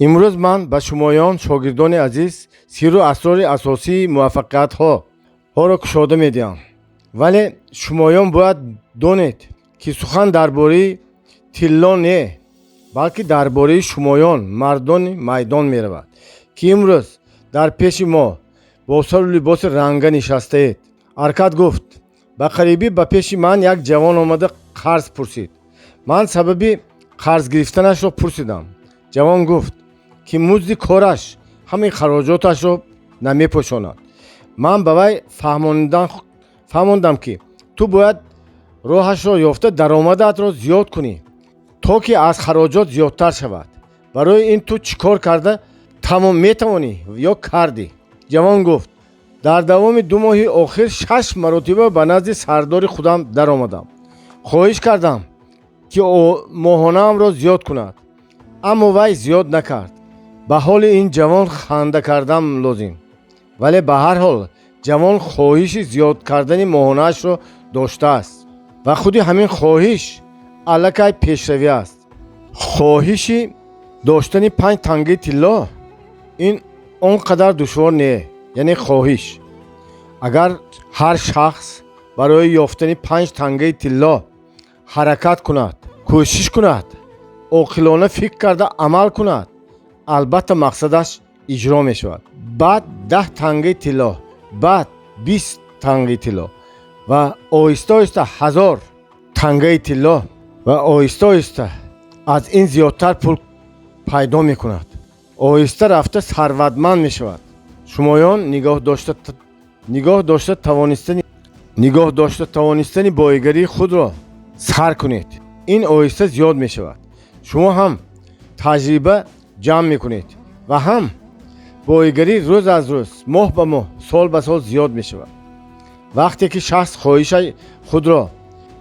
Имрӯз ман ба шумоён, шогирдони азиз, сирру асрори асосии муваффақиятҳоро кушода медиҳам. Вале шумоён бояд донед, ки сухан дар бораи тилло не, балки дар бораи шумоён, мардони майдон меравад, ки имрӯз дар пеши мо бо сару либоси ранга нишастаед. Аркад гуфт: «Ба қарибӣ ба пеши ман як ҷавон омада, қарз пурсид. Ман сабаби қарз гирифтанашро пурсидам. Ҷавон гуфт, ки музди кораш ҳамаи хароҷоташро намепӯшонад. Ман ба вай фаҳмондам, ки ту бояд роҳашро ёфта, даромадатро зиёд кунӣ, то ки аз хароҷот зиёдтар шавад. Барои ин ту чӣ кор карда метавонӣ ё кардӣ?» Ҷавон гуфт: «Дар давоми 2 моҳи охир шаш маротиба ба назди сардори худам даромадам, хоҳиш кардам, ки моҳонаамро зиёд кунад, аммо вай зиёд накард». Ба ҳоли ин ҷавон ханда кардам лозим, вале ба ҳар ҳол ҷавон хоҳиши зиёд кардани моҳонаашро доштааст ва худи ҳамин хоҳиш аллакай пешравӣ аст. Хоҳиши доштани панҷ тангаи тилло ин он қадар душвор не, яъне хоҳиш. Агар ҳар шахс барои ёфтани панҷ тангаи тилло ҳаракат кунад, кӯшиш кунад, оқилона фикр карда амал кунад, албатта мақсадаш иҷро мешавад. Баъд 10 тангаи тилло, баъд 20 тангаи тилло ва оҳиста оҳиста 1000 тангаи тилло ва оҳиста оҳиста аз ин зиёдтар пул пайдо мекунад. Оҳиста рафта сарватманд мешавад. Шумоён нигоҳ дошта тавонистани боигарии худро сар кунед. Ин оҳиста зиёд мешавад. Шумо ҳам таҷриба ҷамъ мекунед ва ҳам боигарӣ рӯз аз рӯз, моҳ ба моҳ, сол ба сол зиёд мешавад. Вақте ки шахс хоҳиши худро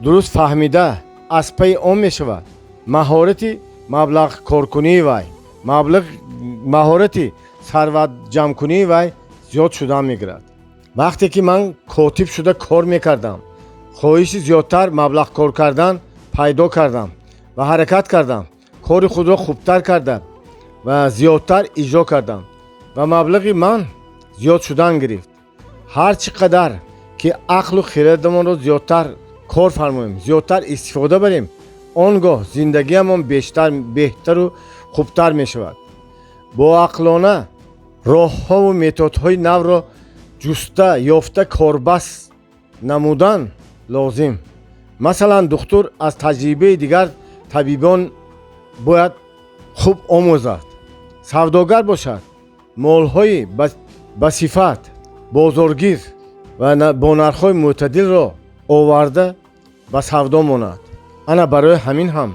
дуруст фаҳмида, аз пайи он мешавад, маҳорати маблағкоркунии вай, маҳорати сарватҷамъкунии вай зиёд шудан мегирад. Вақте ки ман котиб шуда кор мекардам, хоҳиши зиёдтар маблағ кор кардан пайдо кардам ва ҳаракат кардам, кори худро хубтар карда ва зиёдтар иҷро кардам ва маблағи ман зиёд шудан гирифт. Ҳар чӣ қадар ки ақлу хирадамонро зиёдтар кор фармоем, зиёдтар истифода барем, он гоҳ зиндагиамон бештар, беҳтару хубтар мешавад. Боақлона роҳҳову методҳои навро ҷуста ёфта, корбаст намудан лозим. Масалан, духтур аз таҷрибаи дигар табибон бояд хуб омӯзад. Савдогар бошад, молҳои ба сифат, бозоргир ва бо нархҳои мӯътадилро оварда, ба савдо монад. Ана барои ҳамин ҳам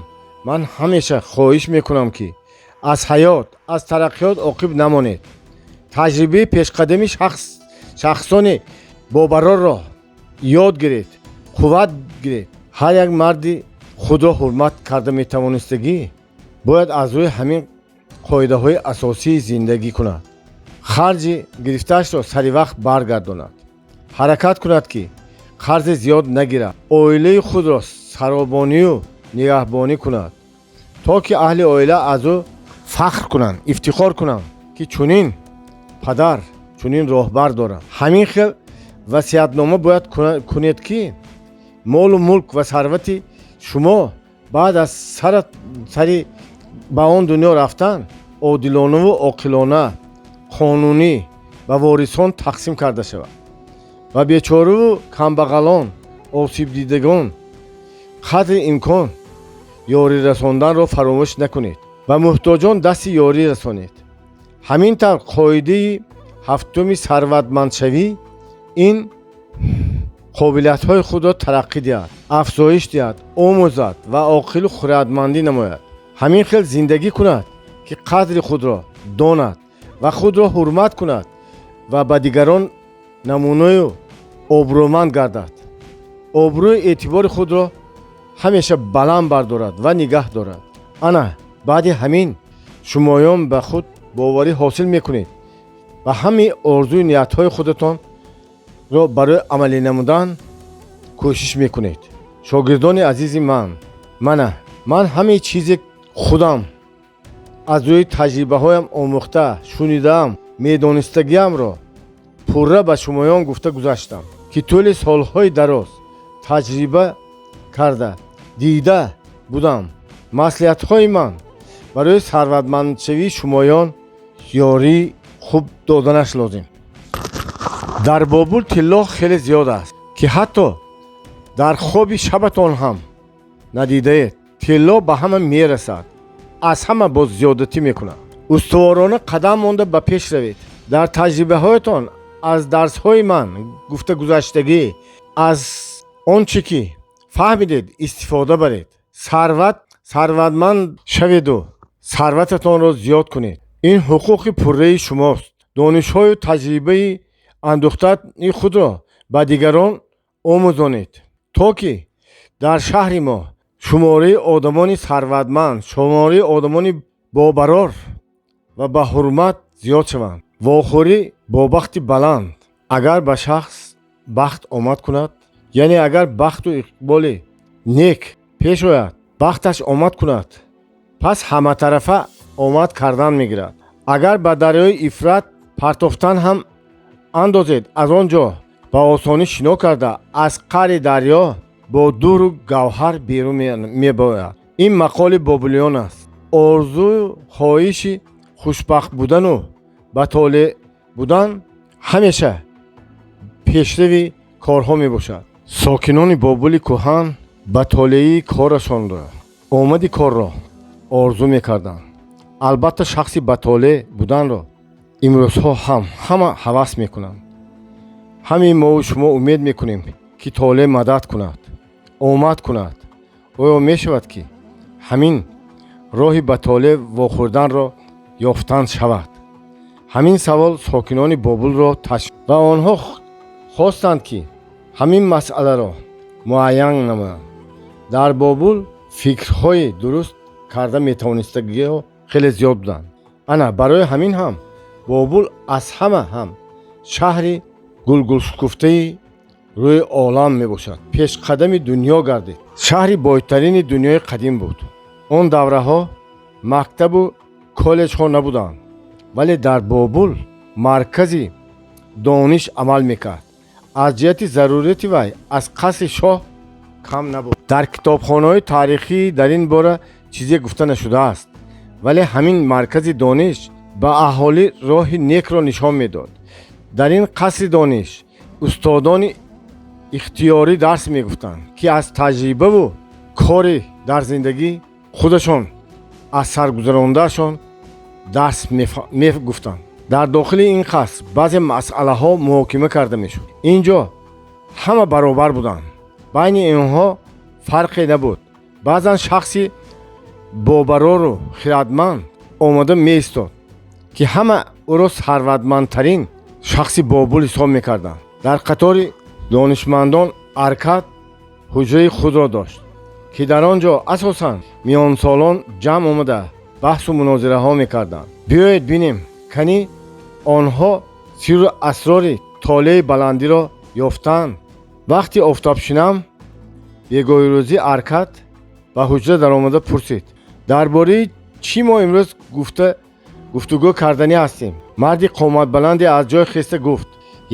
ман ҳамеша хоҳиш мекунам, ки аз ҳаёт, аз тараққиёт оқиб намонед. Таҷрибаи пешқадами шахсони бобарорро ёд гиред, қувват гиред. Ҳар як марди худро ҳурмат карда метавонистагӣ бояд аз рӯи ҳамин қоидаҳои асосии зиндагӣ кунад. Харҷи гирифтаашро сари вақт баргардонад, ҳаракат кунад, ки қарзи зиёд нагирад, оилаи худро саробонию нигаҳбонӣ кунад, то ки аҳли оила аз ӯ фахр кунанд, ифтихор кунанд, ки чунин падар, чунин роҳбар доранд. Ҳамин хел васиятнома бояд кунед, ки молу мулк ва сарвати шумо баъд аз сари ба он дунё рафтан одилонаву оқилона, қонунӣ ба ворисон тақсим карда шавад ва бечораву камбағалон, осибдидагон қадри имкон ёрӣ расонданро фаромӯш накунед. Ба муҳтоҷон дасти ёрӣ расонед. Ҳамин тавр, қоидаи ҳафтуми сарватмандшавӣ ин қобилиятҳои худро тараққӣ диҳад, афзоиш диҳад, омӯзад ва оқилу хирадмандӣ намояд. Ҳамин хел зиндагӣ кунад, ки қадри худро донад ва худро ҳурмат кунад ва ба дигарон намунаю обрӯманд гардад, обрӯи эътибори худро ҳамеша баланд бардорад ва нигаҳ дорад. Ана баъди ҳамин шумоён ба худ боварӣ ҳосил мекунед ва ҳамаи орзую ниятҳои худатонро барои амалӣ намудан кӯшиш мекунед. Шогирдони азизи ман, мана ман ҳамаи чизе худам Аз рӯи таҷрибаҳоям омӯхта, шунидаам, медонистагиамро пурра ба шумоён гуфта гузаштам, ки тӯли солҳои дароз таҷриба карда дида будам. Маслиҳатҳои ман барои сарватмандшавии шумоён ёрии хуб доданаш лозим. Дар Бобул тилло хеле зиёд аст, ки ҳатто дар хоби шабатон ҳам надидаед. Тилло ба ҳама мерасад, аз ҳама боз зиёдатӣ мекунад. Устуворона қадам монда ба пеш равед. Дар таҷрибаҳоятон аз дарсҳои ман гуфта гузаштагӣ, аз он чӣ ки фаҳмидед, истифода баред. Сарватманд шаведу сарвататонро зиёд кунед. Ин ҳуқуқи пурраи шумост. Донишҳою таҷрибаи андӯхтаи худро ба дигарон омӯзонед, то ки дар шаҳри мо шумораи одамони сарватманд, шумораи одамони бобарор ва ба ҳурмат зиёд шаванд. Вохӯрӣ бо бахти баланд. Агар ба шахс бахт омад кунад, яъне агар бахту иқболи нек пеш ояд, бахташ омад кунад, пас ҳаматарафа омад кардан мегирад. Агар ба дарёи Ифрат партофтан ҳам андозед, аз он ҷо ба осонӣ шино карда, аз қаъри дарё бо дуру гавҳар берун мебояд. Ин мақоли бобулиён аст. Орзую хоҳиши хушбахт будану ба толеъ будан ҳамеша пешрави корҳо мебошад. Сокинони Бобули кӯҳан ба толеии корашонро, омади корро орзу мекарданд. Албатта, шахси ба толеъ буданро имрӯзҳо ҳам ҳама ҳавас мекунанд. Ҳамин мову шумо умед мекунем, ки толеъ мадад кунад, омад кунад. Оё мешавад, ки ҳамин роҳи ба толеъ вохӯрданро ёфтан шавад? Ҳамин савол сокинони Бобулро таш ва онҳо хостанд, ки ҳамин масъаларо муайян намоянд. Дар Бобул фикрҳои дуруст карда метавонистагиҳо хеле зиёд буданд. Ана барои ҳамин ҳам Бобул аз ҳама ҳам шаҳри гулгулшукуфтаи рӯи олам мебошад. Пешқадами дунё гардид. Шаҳри бойтарини дунёи қадим буд. Он давраҳо мактабу коллеҷҳо набуданд, вале дар Бобул маркази дониш амал мекард. Аз ҷиҳати зарурияти вай аз қасри шоҳ кам набуд. Дар китобхонаҳои таърихӣ дар ин бора чизе гуфта нашудааст, вале ҳамин маркази дониш ба аҳолӣ роҳи некро нишон медод. Дар ин қасри дониш устодони ихтиёрӣ дарс мегуфтанд, ки аз таҷрибаву кори дар зиндагӣ худашон аз саргузарондаашон дарс мегуфтанд. Дар дохили ин қаср баъзе масъалаҳо муҳокима карда мешуд. Ин ҷо ҳама баробар буданд, байни инҳо фарқе набуд. Баъзан шахси бобарору хиратманд омода меистод, ки ҳама ӯро сарватмандтарин шахси Бобул ҳисоб мекарданд. Дар қатори донишмандон Аркад ҳуҷраи худро дошт, ки дар он ҷо асосан миёнсолон ҷамъ омада баҳсу мунозираҳо мекарданд. Биёед бинем, кани онҳо сирру асрори толеи баландиро ёфтанд. Вақти офтобшинам бегоҳирӯзӣ Аркад ба ҳуҷра даромада пурсид: «Дар бораи чӣ мо имрӯз гуфта гуфтугӯ карданӣ ҳастем?» Марди қоматбаланде аз ҷой хеста гуфт: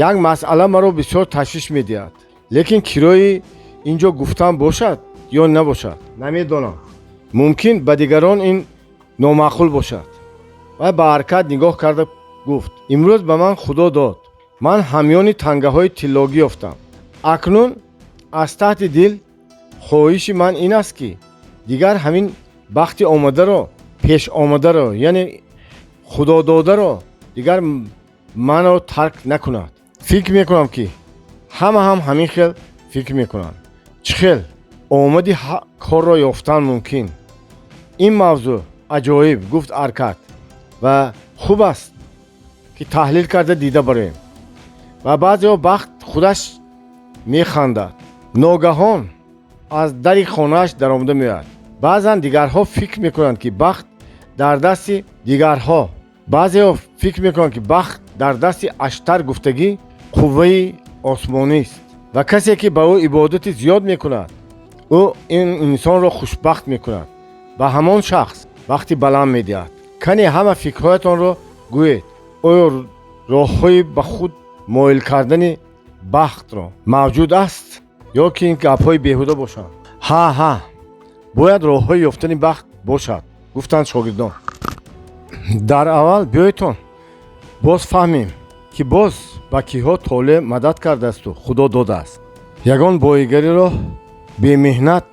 «Як масъала маро бисёр ташвиш медиҳад, лекин кирои ин ҷо гуфтан бошад ё набошад, намедонам. Мумкин ба дигарон ин номаъқул бошад». Вай ба Аркад нигоҳ карда гуфт: «Имрӯз ба ман Худо дод, ман ҳамёни тангаҳои тиллогӣ ёфтам. Акнун аз таҳти дил хоҳиши ман ин аст, ки дигар ҳамин бахти омадаро, пеш омадаро, яъне худододаро дигар маро тарк накунад. Фикр мекунам, ки ҳама ҳам ҳамин хел фикр мекунанд. Чӣ хел омади корро ёфтан мумкин?» «Ин мавзӯъ аҷоиб, — гуфт Аркад, — ва хуб аст, ки таҳлил карда дида бароем. Ва баъзеҳо бахт худаш механдад, ногаҳон аз дари хонааш даромада меояд. Баъзан дигарҳо фикр мекунанд, ки бахт дар дасти дигарҳо, баъзеҳо фикр мекунанд, ки бахт дар дасти Аштар гуфтагӣ қувваи осмонист ва касе ки ба ӯ ибодати зиёд мекунад, ӯ ин инсонро хушбахт мекунад, ба ҳамон шахс бахти баланд медиҳад. Кане, ҳама фикрҳоятонро гӯед. Оё роҳҳои ба худ моил кардани бахтро мавҷуд аст ё ки ин гапҳои беҳуда бошанд? Ҳа, ҳа, бояд роҳҳои ёфтани бахт бошад, гуфтанд шогирдон. Дар аввал биёедтон боз фаҳмем, ки боз ба киҳо толеъ мадад кардаасту Худо додааст, ягон боигариро бемеҳнат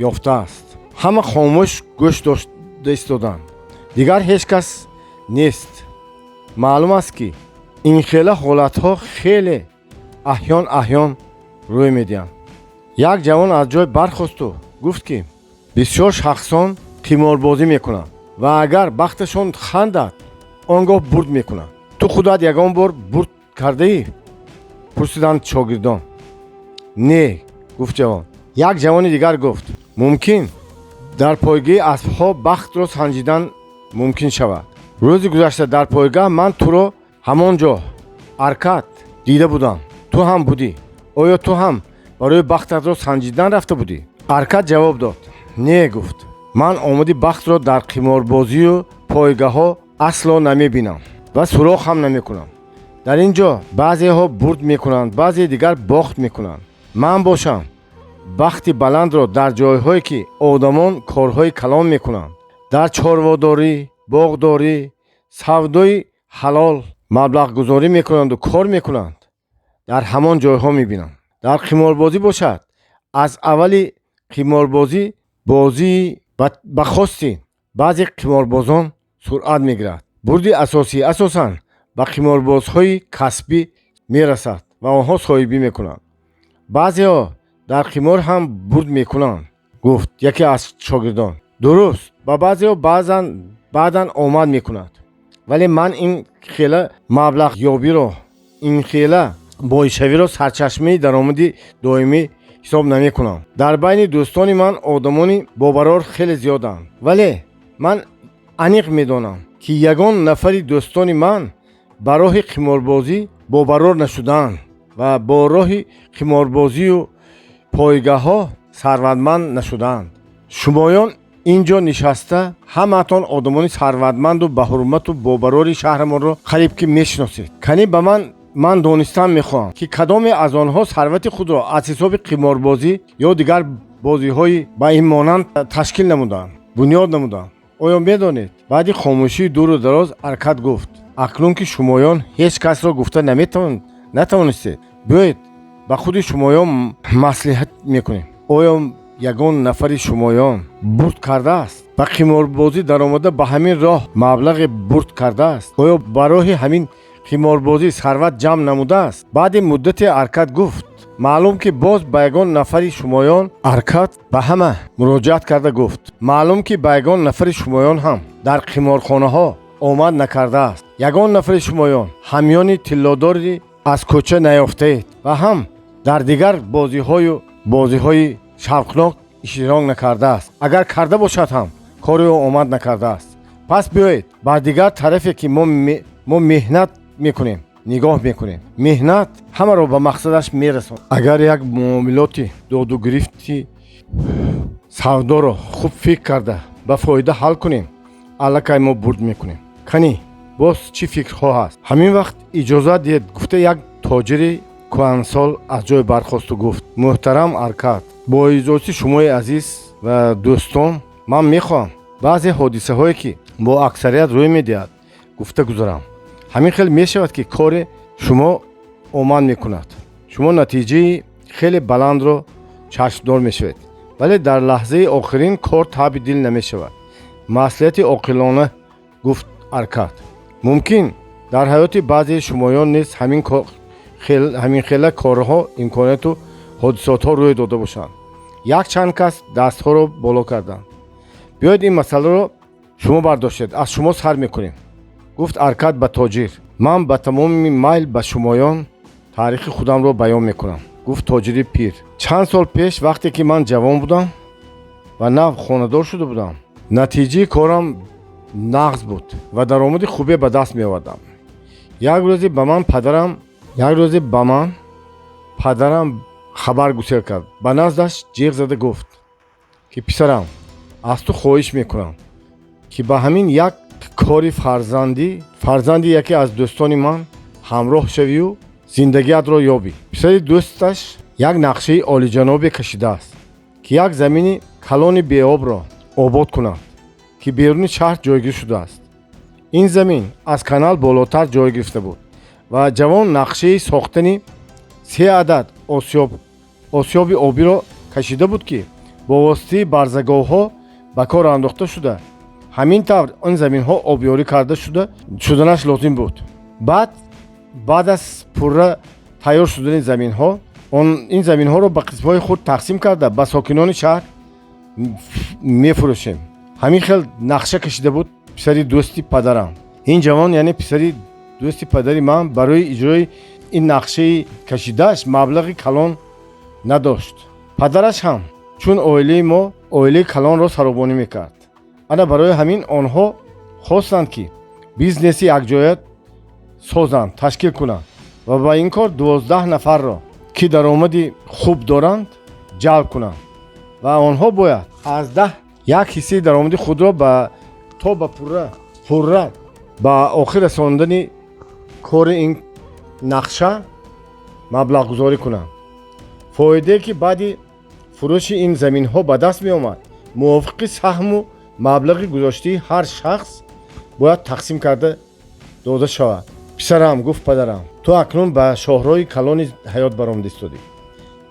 ёфтааст. Ҳама хомӯш гӯш дошта истоданд. Дигар ҳеҷ кас нест. Маълум аст, ки инхела ҳолатҳо хеле аҳён аҳён рӯй медиҳанд. Як ҷавон аз ҷой бархосту гуфт, ки бисёр шахсон қиморбозӣ мекунанд ва агар бахташон хандад, он гоҳ бурд мекунанд. Ту худат ягон бор бурд кардаӣ? Пурсиданд шогирдон. Не, гуфт ҷавон. Як ҷавони дигар гуфт: мумкин дар пойгаи аспҳо бахтро санҷидан мумкин шавад. Рӯзи гузашта дар пойгаҳ ман туро ҳамон ҷо, Аркад, дида будам. Ту ҳам будӣ. Оё ту ҳам барои бахтатро санҷидан рафта будӣ? Аркад ҷавоб дод: не, гуфт, ман омади бахтро дар қиморбозию пойгаҳо асло намебинам ва суроғ ҳам намекунам. Дар ин ҷо баъзеҳо бурд мекунанд, баъзеи дигар бохт мекунанд. Ман бошам, бахти баландро дар ҷойҳое, ки одамон корҳои калон мекунанд, дар чорводорӣ, боғдорӣ, савдои ҳалол маблағгузорӣ мекунанду кор мекунанд, дар ҳамон ҷойҳо мебинам. Дар қиморбозӣ бошад, аз аввали қиморбозӣ бозии ба хости баъзе қиморбозон суръат мегирад. Бурди асосӣ асосан ба қиморбозҳои касбӣ мерасад ва онҳо соҳибӣ мекунанд. Баъзеҳо дар қимор ҳам бурд мекунанд, гуфт яке аз шогирдон. Дуруст, ба баъзеҳо баъзан баъдан омад мекунад, вале ман ин хела маблағёбиро, ин хела боишавиро сарчашмаи даромади доимӣ ҳисоб намекунам. Дар байни дӯстони ман одамони бобарор хеле зиёданд, вале ман аниқ медонам, ки ягон нафари дӯстони ман ба роҳи қиморбозӣ бобарор нашудаанд ва бо роҳи қиморбозию пойгаҳо сарватманд нашудаанд. Шумоён ин ҷо нишаста ҳамаатон одамони сарватманду баҳурмату бобарори шаҳрамонро қариб ки мешиносед. Кани ба ман, ман донистан мехоҳам, ки кадоме аз онҳо сарвати худро аз ҳисоби қиморбозӣ ё дигар бозиҳои ба ин монанд ташкил намуданд, бунёд намуданд. Оё медонед, баъди хомӯшии дуру дароз Аркад гуфт: акнун ки шумоён ҳеҷ касро гуфта натавонистед, биёед ба худи шумоён маслиҳат мекунем. Оё ягон нафари шумоён бурд кардааст, ба қиморбозӣ даромада, ба ҳамин роҳ маблағе бурд кардааст? Оё ба роҳи ҳамин қиморбозӣ сарват ҷамъ намудааст? Баъди муддате Аркад гуфт: маълум ки боз ба ягон нафари шумоён, Аркад ба ҳама муроҷиат карда гуфт, маълум ки ба ягон нафари шумоён ҳам дар қиморхонаҳо омад накардааст. Ягон нафари шумоён ҳамёни тиллодори аз кӯча наёфтаед ва ҳам дар дигар бозиҳою бозиҳои шавқнок иштирок накардааст. Агар карда бошад ҳам, кори ӯ омад накардааст. Пас биёед ба дигар тарафе, ки мо меҳнат мекунем, нигоҳ мекунем. Меҳнат ҳамаро ба мақсадаш мерасонад. Агар як муомилоти додугирифти савдоро хуб фикр карда, ба фоида ҳал кунем, аллакай мо бурд мекунем. Канӣ, боз чӣ фикрҳо ҳаст? Ҳамин вақт иҷозат диҳед, гуфта, як тоҷири кӯҳансол аз ҷой бархосту гуфт: муҳтарам Аркад, бо иҷозати шумои азиз ва дӯстон, ман мехоҳам баъзе ҳодисаҳое, ки бо аксарият рӯй медиҳад, гуфта гузарам. Ҳамин хел мешавад, ки кори шумо омад мекунад, шумо натиҷаи хеле баландро чашмдор мешавед, вале дар лаҳзаи охирин кор таъби дил намешавад. Маслиҳати оқилона, гуфт Аркад. Мумкин дар ҳаёти баъзеи шумоён низ ҳамин хела корҳо, имконияту ҳодисотҳо рӯй дода бошанд. Якчанд кас дастҳоро боло карданд. Биёед, ин масъаларо шумо бардоштед, аз шумо сар мекунем, гуфт Аркад ба тоҷир. Ман ба тамоми майл ба шумоён таърихи худамро баён мекунам, гуфт тоҷири пир. Чанд сол пеш, вақте ки ман ҷавон будам ва нав хонадор шуда будам, натиҷаи корам нағз буд ва даромади хубе ба даст меовардам. Як рӯзе ба ман падарам хабар гусел кард, ба наздаш ҷиғ зада гуфт, ки писарам, аз ту хоҳиш мекунам, ки ба ҳамин як Кори фарзандӣ фарзанди яке аз дӯстони ман ҳамроҳ шавию зиндагиатро ёбӣ. Писари дӯсташ як нақшаи олиҷанобе кашидааст, ки як замини калони беобро обод кунад, ки беруни шаҳр ҷойгир шудааст. Ин замин аз канал болотар ҷой гирифта буд ва ҷавон нақшаи сохтани се адад осиёби обиро кашида буд, ки бо воситаи барзаговҳо ба кор андохта шуда, ҳамин тавр ин заминҳо обёрӣ карда шуданаш лозим буд. Баъд аз пурра тайёр шудани заминҳо, ин заминҳоро ба қисмҳои худ тақсим карда, ба сокинони шаҳр мефурӯшем. Ҳамин хел нақша кашида буд писари дӯсти падарам. Ин ҷавон, яъне писари дӯсти падари ман, барои иҷрои ин нақшаи кашидааш маблағи калон надошт. Падараш ҳам чун оилаи мо оилаи калонро саробонӣ мекард. Ана барои ҳамин онҳо хостанд, ки бизнеси якҷоя созанд, ташкил кунанд ва ба ин кор 12 нафарро, ки даромади хуб доранд, ҷалб кунанд ва онҳо бояд аз 10 як ҳиссаи даромади худро то ба пурра ба охир расондани кори ин нақша маблағгузорӣ кунанд. Фоидае, ки баъди фурӯши ин заминҳо ба даст меомад, мувофиқи саҳму маблағи гузоштаи ҳар шахс бояд тақсим карда дода шавад. «Писарам, — гуфт падарам, — ту акнун ба шоҳроҳи калони ҳаёт баромада истодӣ.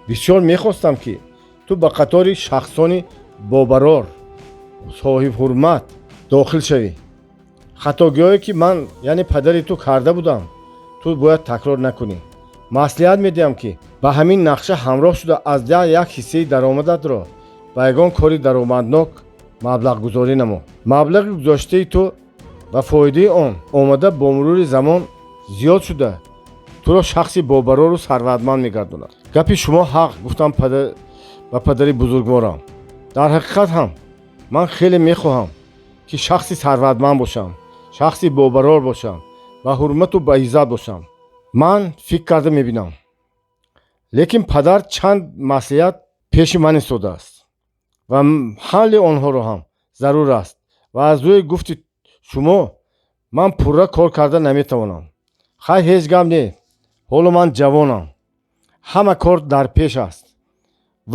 Бисёр мехостам, ки ту ба қатори шахсони бобарор, соҳибҳурмат дохил шавӣ. Хатогиҳое, ки ман, яъне падари ту, карда будам, ту бояд такрор накунӣ. Маслиҳат медиҳам, ки ба ҳамин нақша ҳамроҳ шуда, аз 10 як ҳиссаи даромадатро ба ягон кори даромаднок маблағгузорӣ намо. Маблағи гузоштаи ту ва фоидаи он омада бо мурури замон зиёд шуда, туро шахси бобарору сарватманд мегардонад». «Гапи шумо ҳақ, — гуфтам ба падари бузургворам. — Дар ҳақиқат ҳам ман хеле мехоҳам, ки шахси сарватманд бошам, шахси бобарор бошам, ба ҳурмату ба иззат бошам. Ман фикр карда мебинам. Лекин падар чанд маслиҳат пеши ман истодааст ва ҳалли онҳоро ҳам зарур аст ва аз рӯи гуфти шумо ман пурра кор карда наметавонам. Хай, ҳеҷ гап не, ҳоло ман ҷавонам, ҳама кор дар пеш аст,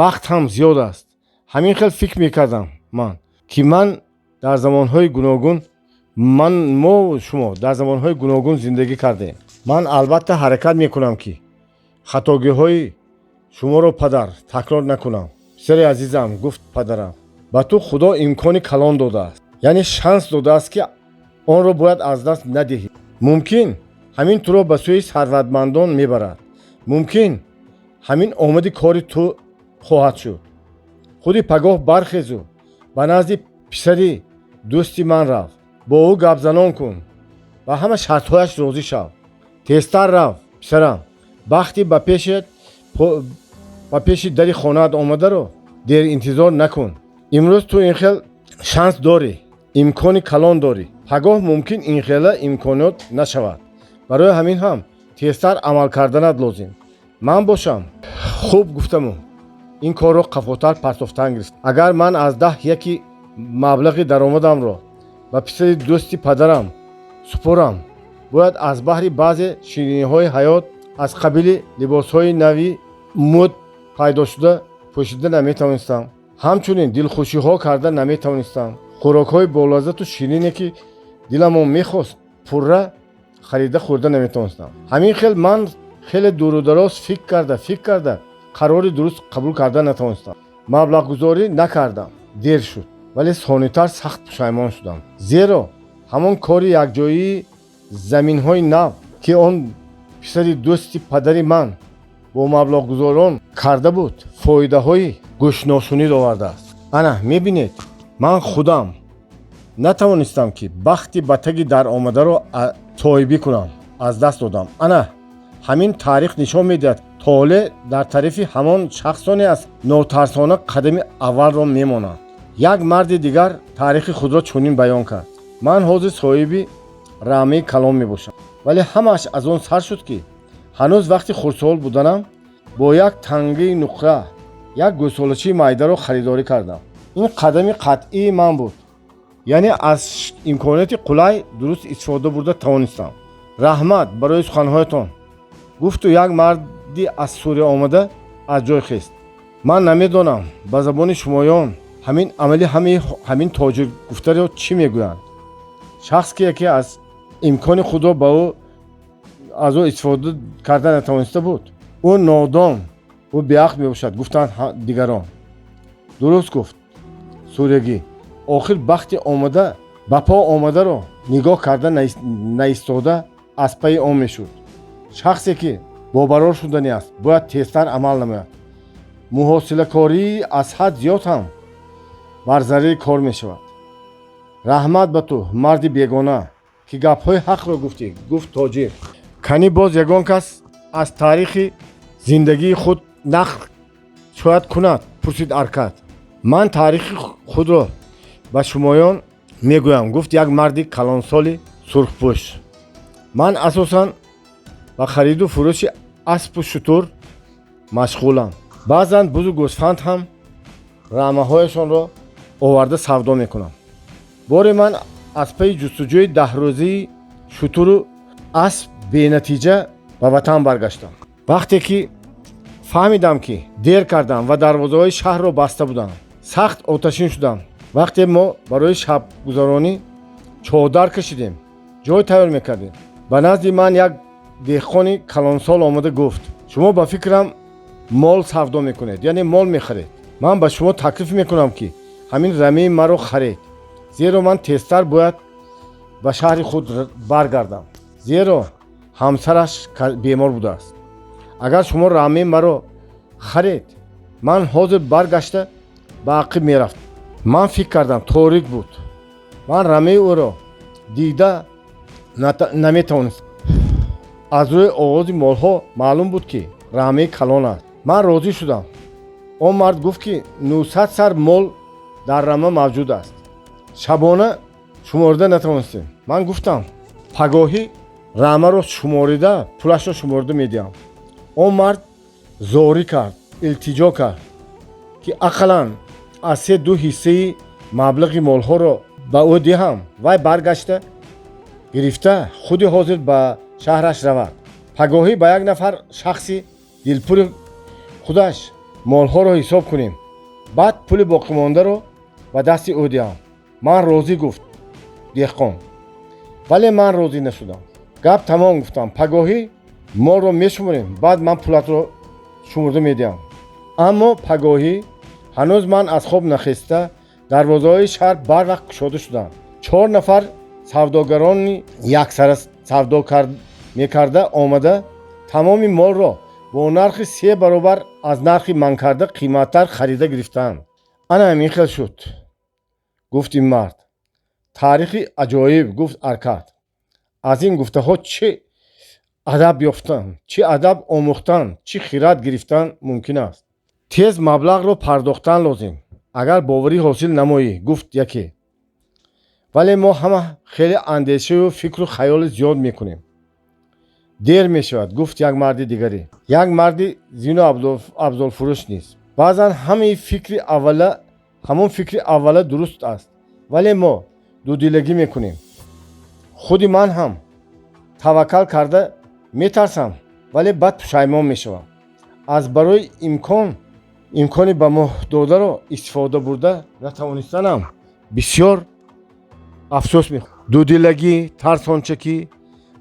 вақт ҳам зиёд аст». Ҳамин хел фикр мекардам ман, ки ман дар замонҳои гуногун, ман мо шумо дар замонҳои гуногун зиндагӣ кардем. Ман албатта ҳаракат мекунам, ки хатогиҳои шуморо, падар, такрор накунам. «Писари азизам, — гуфт падарам, — ба ту Худо имкони калон додааст, яъне шанс додааст, ки онро бояд аз даст надиҳӣ. Мумкин, ҳамин туро ба сӯи сарватмандон мебарад, мумкин, ҳамин омади кори ту хоҳад шуд. Худи пагоҳ бархезу ба назди писари дӯсти ман рав, бо ӯ гапзанон кун, ба ҳама шартҳояш розӣ шав. Тезтар рав, писарам, бахти ба пеши дари хонаат омадаро дер интизор накун. Имрӯз ту ин хел шанс дорӣ, имкони калон дорӣ, пагоҳ мумкин ин хела имкониёт нашавад. Барои ҳамин ҳам тезтар амал карданат лозим». Ман бошам хуб гуфтаму ин корро қафотар партофтан гирифт. Агар ман аз 10 яки маблағи даромадамро ба писари дӯсти падарам супорам, бояд аз баҳри баъзе шириниҳои ҳаёт аз қабили либосҳои нави мӯд пайдошуда пӯшида наметавонистам, ҳамчунин дилхушиҳо карда наметавонистам, хӯрокҳои болаззату ширине, ки диламон мехост, пурра харида хӯрда наметавонистам. Ҳамин хел ман хеле дуру дароз фикр карда, фикр карда, қарори дуруст қабул карда натавонистам, маблағгузорӣ накардам. Дер шуд, вале сонитар сахт пушаймон шудам, зеро ҳамон кори якҷоии заминҳои нав, ки он писари дӯсти падари ман бо маблағгузорон карда буд, фоидаҳои гӯшношунид овардааст. Ана мебинед, ман худам натавонистам, ки бахти ба таги дар омадаро соҳибӣ кунам, аз даст додам. Ана ҳамин таърих нишон медиҳад, толеъ дар тарафи ҳамон шахсоне аст, нотарсона қадами аввалро мемонанд. Як марди дигар таърихи худро чунин баён кард: «Ман ҳозир соҳиби раъмаи калон мебошам, вале ҳамааш аз он сар шуд, ки ҳанӯз вақти хурдсол буданам бо як тангаи нуқра як гӯсолачии майдаро харидорӣ кардам. Ин қадами қатъии ман буд. Яъне аз имконияти қулай дуруст истифода бурда тавонистам. Раҳмат барои суханҳоятон, гуфту як марди аз Сурия омада аз ҷой хест. Ман намедонам, ба забони шумоён ҳамин амали ҳамин тоҷир гуфтаро чӣ мегӯянд. Шахс, ки яке аз имкони худро ба ӯ аз ӯ истифода карда натавониста буд, ӯ нодон, ӯ беақл мебошад, гуфтанд дигарон. Дуруст гуфт суриягӣ. Охир бахти омада ба по омадаро нигоҳ карда наистода аз пайи он мешуд. Шахсе, ки бобарор шудани аст, бояд тезтар амал намояд. Муҳосилакории аз ҳад зиёд ҳам бар зарари кор мешавад. Раҳмат ба ту, марди бегона, ки гапҳои ҳақро гуфтӣ, гуфт тоҷир. Канӣ, боз ягон кас аз таърихи зиндагии худ нақл шояд кунад? Пурсид Аркад. Ман таърихи худро ба шумоён мегӯям, гуфт як марди калонсоли сурхпӯш. Ман асосан ба хариду фурӯши аспу шутур машғулам. Баъзан бузу гӯсфанд ҳам рамаҳояшонро оварда савдо мекунам. Боре ман аз пайи ҷустуҷӯи 10 рӯзаи шутуру асп бенатиҷа ба ватан баргаштам. Вақте ки фаҳмидам, ки дер кардам ва дарвозаҳои шаҳрро баста буданд, сахт оташин шудам. Вақте мо барои шабгузаронӣ чодар кашидем, ҷой тайёр мекардем, ба назди ман як деҳқони калонсол омада гуфт: «Шумо, ба фикрам, мол савдо мекунед, яъне мол мехаред. Ман ба шумо таклиф мекунам, ки ҳамин рамаи маро харед, зеро ман тезтар бояд ба шаҳри худ баргардам, зеро ҳамсараш бемор будааст. Агар шумо рамаи маро харед, ман ҳозир баргашта ба ақиб мерафт». Ман фикр кардам, торик буд, ман рамаи ӯро дида наметавонист. Аз рӯи оғози молҳо маълум буд, ки рамаи калон аст. Ман розӣ шудам. Он мард гуфт, ки 900 сар мол дар рама мавҷуд аст. Шабона шуморида натавонистем. Ман гуфтам, пагоҳӣ рамаро шуморида, пулашро шуморида медиҳам. Он мард зорӣ кард, илтиҷо кард, ки ақаллан аз се ду ҳиссаи маблағи молҳоро ба ӯ диҳам, вай баргашта гирифта худи ҳозир ба шаҳраш равад. Пагоҳӣ ба як нафар шахси дилпури худаш молҳоро ҳисоб кунем, баъд пули боқимондаро ба дасти ӯ диҳам. Ман розӣ, гуфт деҳқон. Вале ман розӣ нашудам. Гап тамом, гуфтам, пагоҳӣ молро мешуморем, баъд ман пулатро шумурда медиҳам. Аммо пагоҳӣ ҳанӯз ман аз хоб нахеста, дарвозаҳои шаҳр барвақт кушода шуданд. Чор нафар савдогарони яксара савдо мекарда омада, тамоми молро бо нархи се баробар аз нархи манкарда қиматтар харида гирифтаанд. Ана ҳамин хел шуд, гуфт ин мард. Таърихи аҷоиб, гуфт Аркад. Аз ин гуфтаҳо чӣ адаб ёфтан, чӣ адаб омӯхтан, чӣ хирад гирифтан мумкин аст? Тез маблағро пардохтан лозим, агар боварӣ ҳосил намоӣ, гуфт яке. Вале мо ҳама хеле андешаю фикру хаёли зиёд мекунем, дер мешавад, гуфт як марди дигаре, як марди зину абзолфурӯш низ. Баъзан ҳамаи фикри аввала, ҳамон фикри аввала дуруст аст, вале мо дудилагӣ мекунем. Худи ман ҳам таваккал карда метарсам, вале баъд пушаймон мешавам. Аз барои имкони ба мо додаро истифода бурда натавонистанам бисёр афсӯс мехӯрам. Дудилагӣ, тарсончакӣ,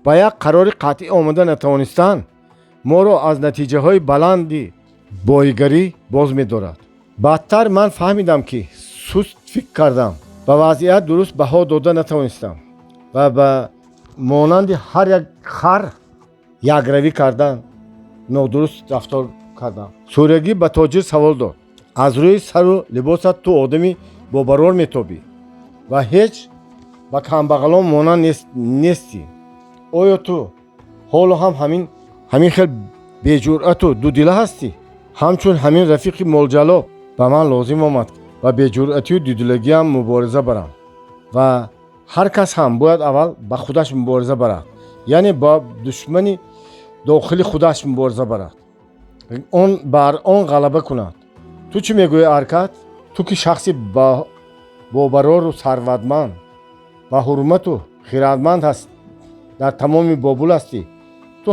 ба як қарори қатъӣ омада натавонистан моро аз натиҷаҳои баланди боигарӣ боз медорад. Баъдтар ман фаҳмидам, ки суст фикр кардам, ба вазъият дуруст баҳо дода натавонистам ва ба монанди ҳар як хар якравӣ кардан, нодуруст рафтор кардам. Суриягӣ ба тоҷир савол дод: «Аз рӯи сару либосат ту одами бобарор метобӣ ва ҳеҷ ба камбағалон монанд нестӣ. Оё ту ҳоло ҳам ҳамин хел беҷуръату дудила ҳастӣ?» Ҳамчун ҳамин рафиқи молҷалоб ба ман лозим омад ба беҷуръатию дудилагиам мубориза барам. Ва ҳар кас ҳам бояд аввал ба худаш мубориза барад, яъне ба душмани дохили худаш мубориза барад, он бар он ғалаба кунад. Ту чӣ мегӯӣ, Аркад, ту ки шахси ба Бобарору сарватманд, ба ҳурмату хирадманд ҳаст дар тамоми Бобул ҳастӣ. Ту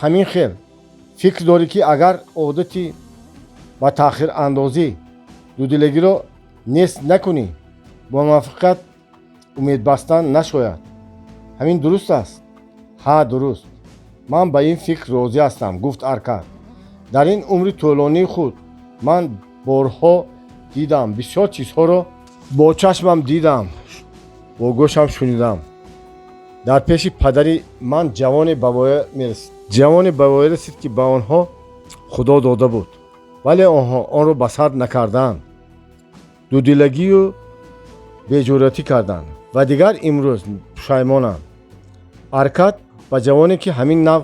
ҳамин хел фикр дорӣ, ки агар одати ба таъхирандозӣ, дудилагиро нест накунӣ, бо муваффақият умедбастан нашояд. Ҳамин дуруст аст? Ҳа, дуруст. Ман ба ин фикр розӣ ҳастам, гуфт Аркад. Дар ин умри тӯлонии худ ман борҳо дидам, бисёр чизҳоро бо чашмам дидам, бо гӯшам шунидам. Дар пеши падари ман ҷавоне ба воя мерасид, ҷавоне ба воя расид, ки ба онҳо Худо дода буд, вале онҳо онро ба сар накарданд, дудилагию беҷуръатӣ карданд ва дигар имрӯз пушаймонанд. Аркад ба ҷавоне, ки ҳамин нав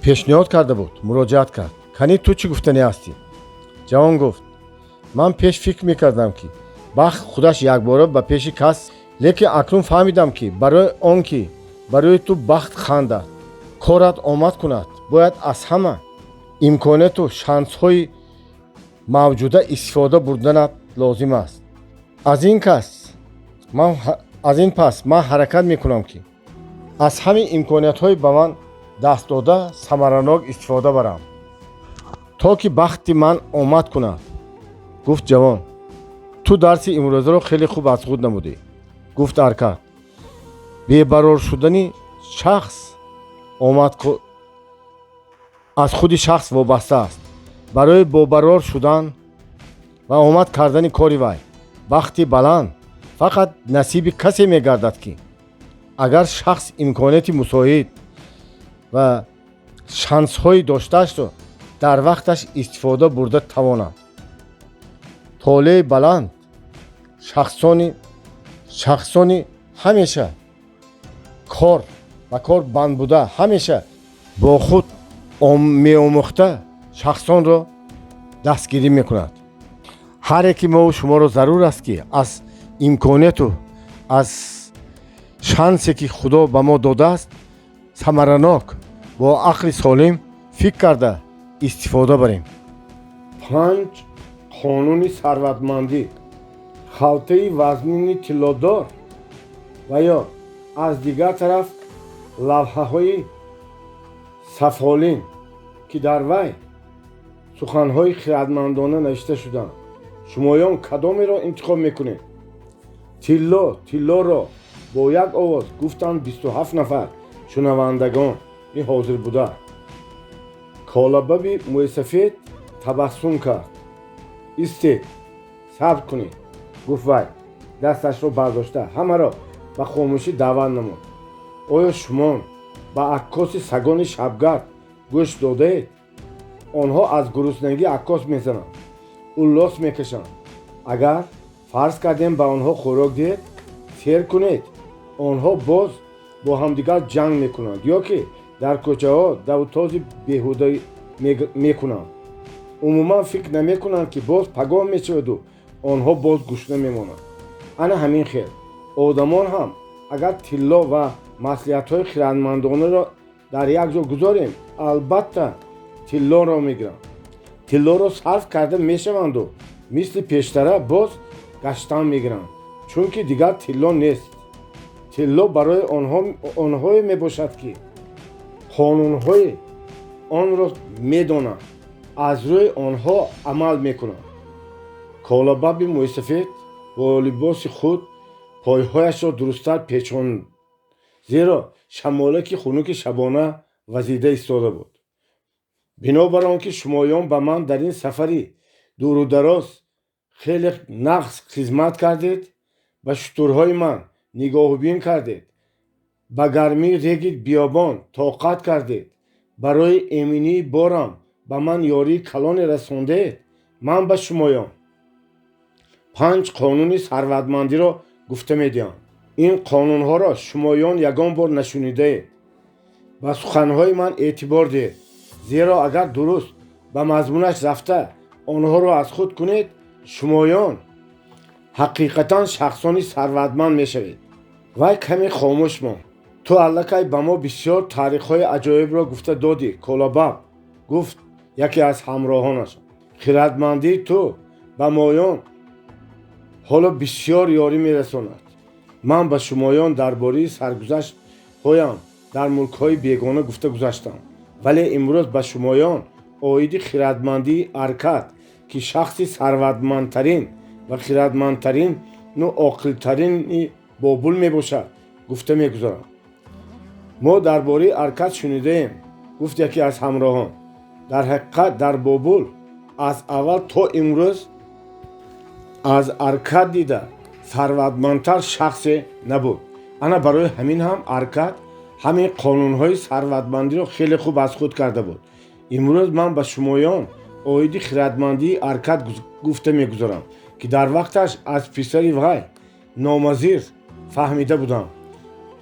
пешниҳод карда буд, муроҷиат кард: «Канӣ, ту чӣ гуфтанӣ ҳастӣ?» Ҷавон гуфт: «Ман пеш фикр мекардам, ки бахт худаш якбора ба пеши кас, лекин акнун фаҳмидам, ки барои он ки барои ту бахт хандад, корат омад кунад, бояд аз ҳама имконияту шансҳои мавҷуда истифода бурданат лозим аст. Аз ин кас ман, аз ин пас ман ҳаракат мекунам, ки аз ҳамин имкониятҳои ба ман даст дода самаранок истифода барам, то ки бахти ман омад кунад», гуфт ҷавон. «Ту дарси имрӯзаро хеле хуб аз худ намудӣ, гуфт Аркад. Бебарор шудани шахс омад аз худи шахс вобаста аст. Барои бобарор шудан ва омад кардани кори вай бахти баланд фақат насиби касе мегардад, ки агар шахс имконияти мусоид ва шансҳои доштаашро дар вақташ истифода бурда тавонад. Толеи баланд шахсони ҳамеша кор ба кор банд буда, ҳамеша бо худ меомӯхта шахсонро дастгирӣ мекунад. Ҳар яке мову шуморо зарур аст, ки аз имконияту аз шансе, ки Худо ба мо додааст, самаранок бо ақли солим фикр карда истифода барем. Панҷ қонуни сарватмандӣ. Халтаи вазнини тиллодор ва ё аз дигар тараф лавҳаҳои сафолин, ки дар вай суханҳои хирадмандона навишта шуданд, шумоён кадомеро интихоб мекунед? Тилло, тиллоро, бо як овоз гуфтанд 27 нафар шунавандагони ҳозирбуда. Колабаби мӯйсафед табассум кард. «Истед, сабр кунед», гуфт вай, дасташро бардошта ҳамаро ба хомӯшӣ даъват намуд. «Оё шумо ба аккоси сагони шабгард гӯш додаед? Онҳо аз гуруснагӣ аккос мезананд, уллос мекашанд. Агар фарз кардем ба онҳо хӯрок диҳед, сер кунед, онҳо боз бо ҳамдигар ҷанг мекунанд ё ки дар кӯчаҳо давутози беҳуда мекунанд. Умуман фикр намекунанд, ки боз пагоҳ мешаваду онҳо боз гушна мемонанд. Ана ҳамин хел одамон ҳам агар тилло ва маслиҳатҳои хирадмандонаро дар як ҷо гузорем, албатта тиллоро мегиранд. Тиллоро сарф карда мешаванду мисли пештара боз гаштан мегиранд, чунки дигар тилло нест. Тилло барои онҳое мебошад, ки қонунҳои онро медонанд, аз рӯи онҳо амал мекунанд». Колабаби мӯйсафед бо либоси худ пойҳояшро дурусттар печонд, зеро шамолаки хунуки шабона вазида истода буд. «Бинобар он ки шумоён ба ман дар ин сафари дуру дароз хеле нағз хизмат кардед, ба шутурҳои ман нигоҳубин кардед, ба гармии реги биёбон тоқат кардед, барои эминии борам ба ман ёрии калоне расондед, ман ба шумоён панҷ қонуни сарватмандиро гуфта медиҳам. Ин қонунҳоро шумоён ягон бор нашунидаед. Ба суханҳои ман эътибор диҳед, зеро агар дуруст ба мазмунаш рафта онҳоро аз худ кунед, шумоён ҳақиқатан шахсони сарватманд мешавед». Вай каме хомӯш монд. «Ту аллакай ба мо бисёр таърихҳои аҷоибро гуфта додӣ, Колабаб, гуфт яке аз ҳамроҳонаш. Хирадмандии ту ба моён Ҳоло бисьёр ёрӣ мерасонад. Ман ба шумоён дар бораи саргузаштҳоям дар мулкҳои бегона гуфта гузаштам, вале имрӯз ба шумоён оиди хирадмандии Аркад, ки шахси сарватмандтарин ва хирадмандтарину оқилтарини Бобул мебошад, гуфта мегузарам. Мо дар бораи Аркад шунидаем, гуфт яке аз ҳамроҳон. Дар ҳақиқат, дар Бобул аз аввал то имрӯз аз Аркад дида сарватмандтар шахсе набуд. Ана барои ҳамин ҳам Аркад ҳамин қонунҳои сарватмандиро хеле хуб аз худ карда буд. Имрӯз ман ба шумоён оиди хирадмандии Аркад гуфта мегузарам, ки дар вақташ аз писари вай Номазир фаҳмида будам.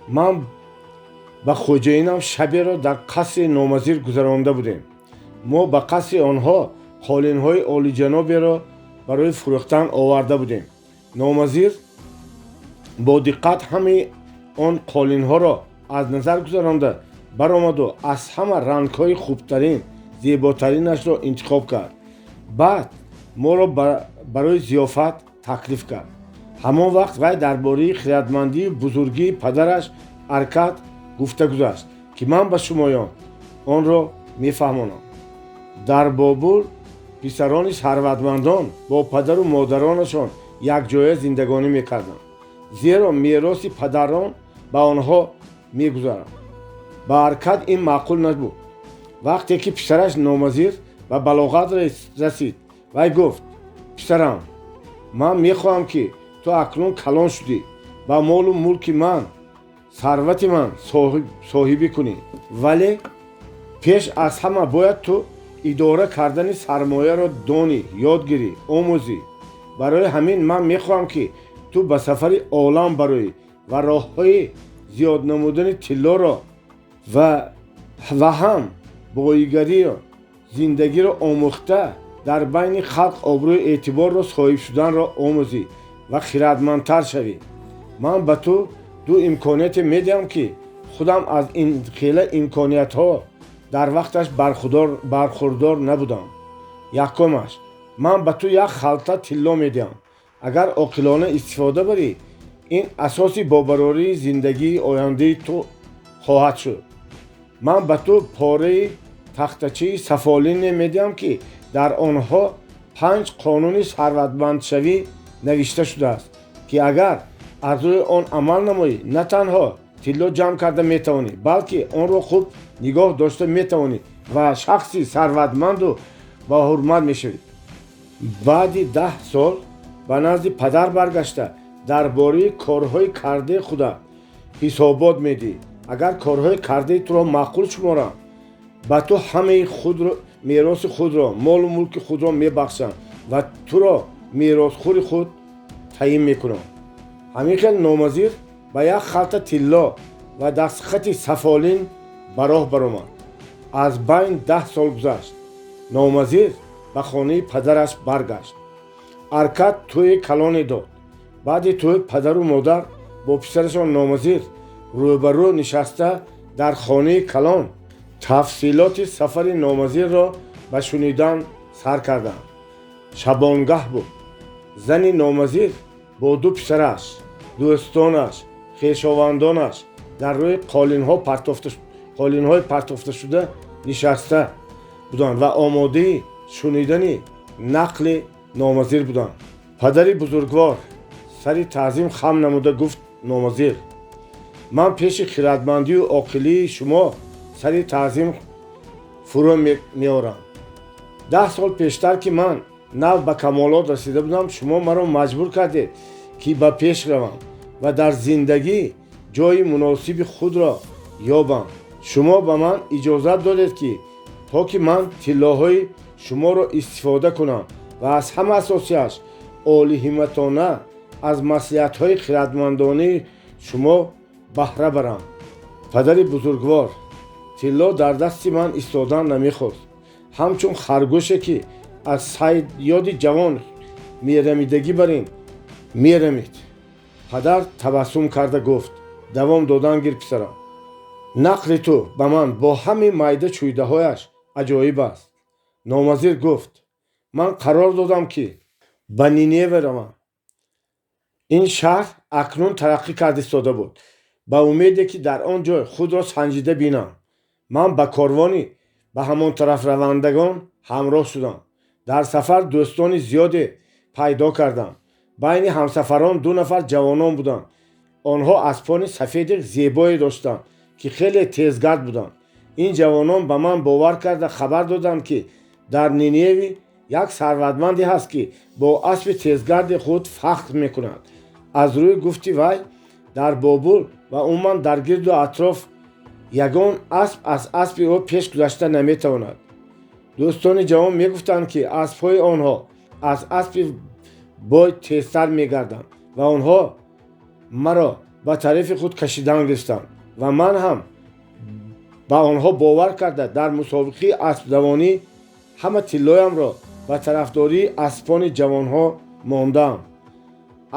Ман ба хоҷаинам шаберо дар қасри Номазир гузаронда будем. Мо ба қасри онҳо қолинҳои олиҷаноберо барои фурӯхтан оварда будем. Номазир бо диққат ҳамаи он қолинҳоро аз назар гузаронда баромаду аз ҳама рангҳои хубтарин, зеботаринашро интихоб кард. Баъд моро барои зиёфат таклиф кард. Ҳамон вақт вай дар бораи хирадмандию бузургии падараш Аркад гуфта гузашт, ки ман ба шумоён онро мефаҳмонам. Дар Бобул писарони сарватмандон бо падару модаронашон якҷоя зиндагонӣ мекарданд, зеро мероси падарон ба онҳо мегузарад. Ба Аркад ин маъқул набуд. Вақте ки писараш Номазир ба балоғат расид, вай гуфт: «Писарам, ман мехоҳам, ки ту акнун калон шудӣ, ба молу мулки ман, сарвати ман соҳибӣ кунӣ, вале пеш аз ҳама бояд ту идора кардани сармояро донӣ, ёд гирӣ, омӯзӣ. Барои ҳамин ман мехоҳам, ки ту ба сафари олам бароӣ ва роҳҳои зиёд намудани тиллоро ва ҳам боигариро, зиндагиро омӯхта, дар байни халқ обрӯи эътиборро соҳиб шуданро омӯзӣ ва хирадмандтар шавӣ. Ман ба ту ду имконияте медиҳам, ки худам аз ин хела имкониятҳо дар вақташ бархурдор набудам. Якумаш, ман ба ту як халта тилло медиҳам. Агар оқилона истифода барӣ, ин асоси бобарории зиндагии ояндаи ту хоҳад шуд. Ман ба ту пораи тахтачаи сафолине медиҳам, ки дар онҳо панҷ қонуни сарватмандшавӣ навишта шудааст, ки агар аз рӯи он амал намоӣ, на танҳо тилло ҷамъ карда метавонӣ, балки онро хуб нигоҳ дошта метавонӣ ва шахси сарватманду боҳурмат мешавӣ. Баъди 10 сол ба назди падар баргашта, дар бораи корҳои кардаи худа ҳисобот медиҳӣ. Агар корҳои кардаи туро маъқул шуморам, ба ту ҳамаи худро, мероси худро, молу мулки худро мебахшам ва туро меросхӯри худ таъин мекунам». Ҳамин хел Номазир ба як халта тилло ва дастхати сафолин ба роҳ баромад. Аз байн 10 сол гузашт. Номазир ба хонаи падараш баргашт. Аркад тӯи калоне дод. Баъди тӯй падару модар бо писарашон Номазир рӯбарӯ нишаста, дар хонаи калон тафсилоти сафари Номазирро ба шунидан сар карданд. Шабонгаҳ буд. Зани Номазир бо ду писараш, дӯстонаш, хешовандонаш дар рӯи қолинҳои партофташуда нишаста буданд ва омодаи шунидани нақли Номазир буданд. Падари бузургвор сари таъзим хам намуда гуфт: «Номазир, ман пеши хирадмандию оқилии шумо сари таъзим фурӯ меорам. 10 сол пештар, ки ман нав ба камолот расида будам, шумо маро маҷбур кардед, ки ба пеш равам ва дар зиндагӣ ҷои муносиби худро ёбам. Шумо ба ман иҷозат додед, ки то ки ман тиллоҳои шуморо истифода кунам ва аз ҳама асосиаш олиҳимматона аз маслиҳатҳои хирадмандонаи шумо баҳра барам. Падари бузургвор, тилло дар дасти ман истодан намехост. Ҳамчун харгӯше, ки аз сайёди ҷавон мерамидагӣ барин мерамид». Падар табассум карда гуфт: «Давом додан гир, писарам. Нақли ту ба ман бо ҳамаи майда чӯйдаҳояш аҷоиб аст». Номазир гуфт: «Ман қарор додам, ки ба Нинева равам. Ин шаҳр акнун тараққӣ карда истода буд. Ба умеде, ки дар он ҷой худро санҷида бинам, ман ба корвони ба ҳамон тараф равандагон ҳамроҳ шудам. Дар сафар дӯстони зиёде пайдо кардам. Байни ҳамсафарон ду нафар ҷавонон буданд. Онҳо аспони сафеди зебое доштанд, ки хеле тезгард буданд. Ин ҷавонон ба ман бовар карда хабар доданд, ки дар Ниневӣ як сарватманде ҳаст, ки бо аспи тезгарди худ фахр мекунад. Аз рӯи гуфти вай, дар Бобул ва умуман дар гирду атроф ягон асп аз аспи ӯ пеш гузашта наметавонад. Дӯстони ҷавон мегуфтанд, ки аспҳои онҳо аз аспи бой тезтар мегарданд ва онҳо маро ба тарафи худ кашидан гирифтанд ва ман ҳам ба онҳо бовар карда, дар мусобиқаи аспдавонӣ ҳама тиллоямро ба тарафдории аспони ҷавонҳо мондаам.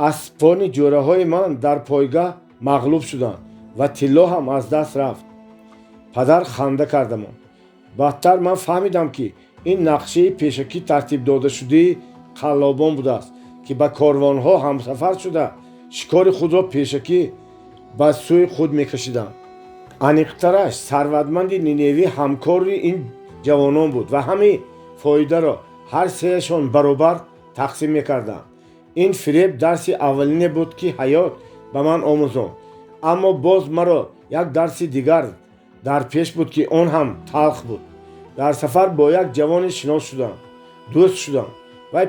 Аспони ҷӯраҳои ман дар пойга мағлуб шуданд ва тилло ҳам аз даст рафт. Падар ханда карда монд. Баъдтар ман фаҳмидам, ки ин нақшаи пешакӣ тартиб додашудаи қаллобон будааст, ки ба корвонҳо ҳамсафар шуда, шикори худро пешакӣ ба сӯи худ мекашиданд. Аниқтараш, сарватманди Ниневӣ ҳамкори ин ҷавонон буд ва ҳамин фоидаро ҳар сеяшон баробар тақсим мекарданд. Ин фиреб дарси аввалине буд, ки ҳаёт ба ман омӯзонд. Аммо боз маро як дарси дигар дар пеш буд, ки он ҳам талх буд. Дар сафар бо як ҷавоне шинос шудам, дӯст шудам. Вай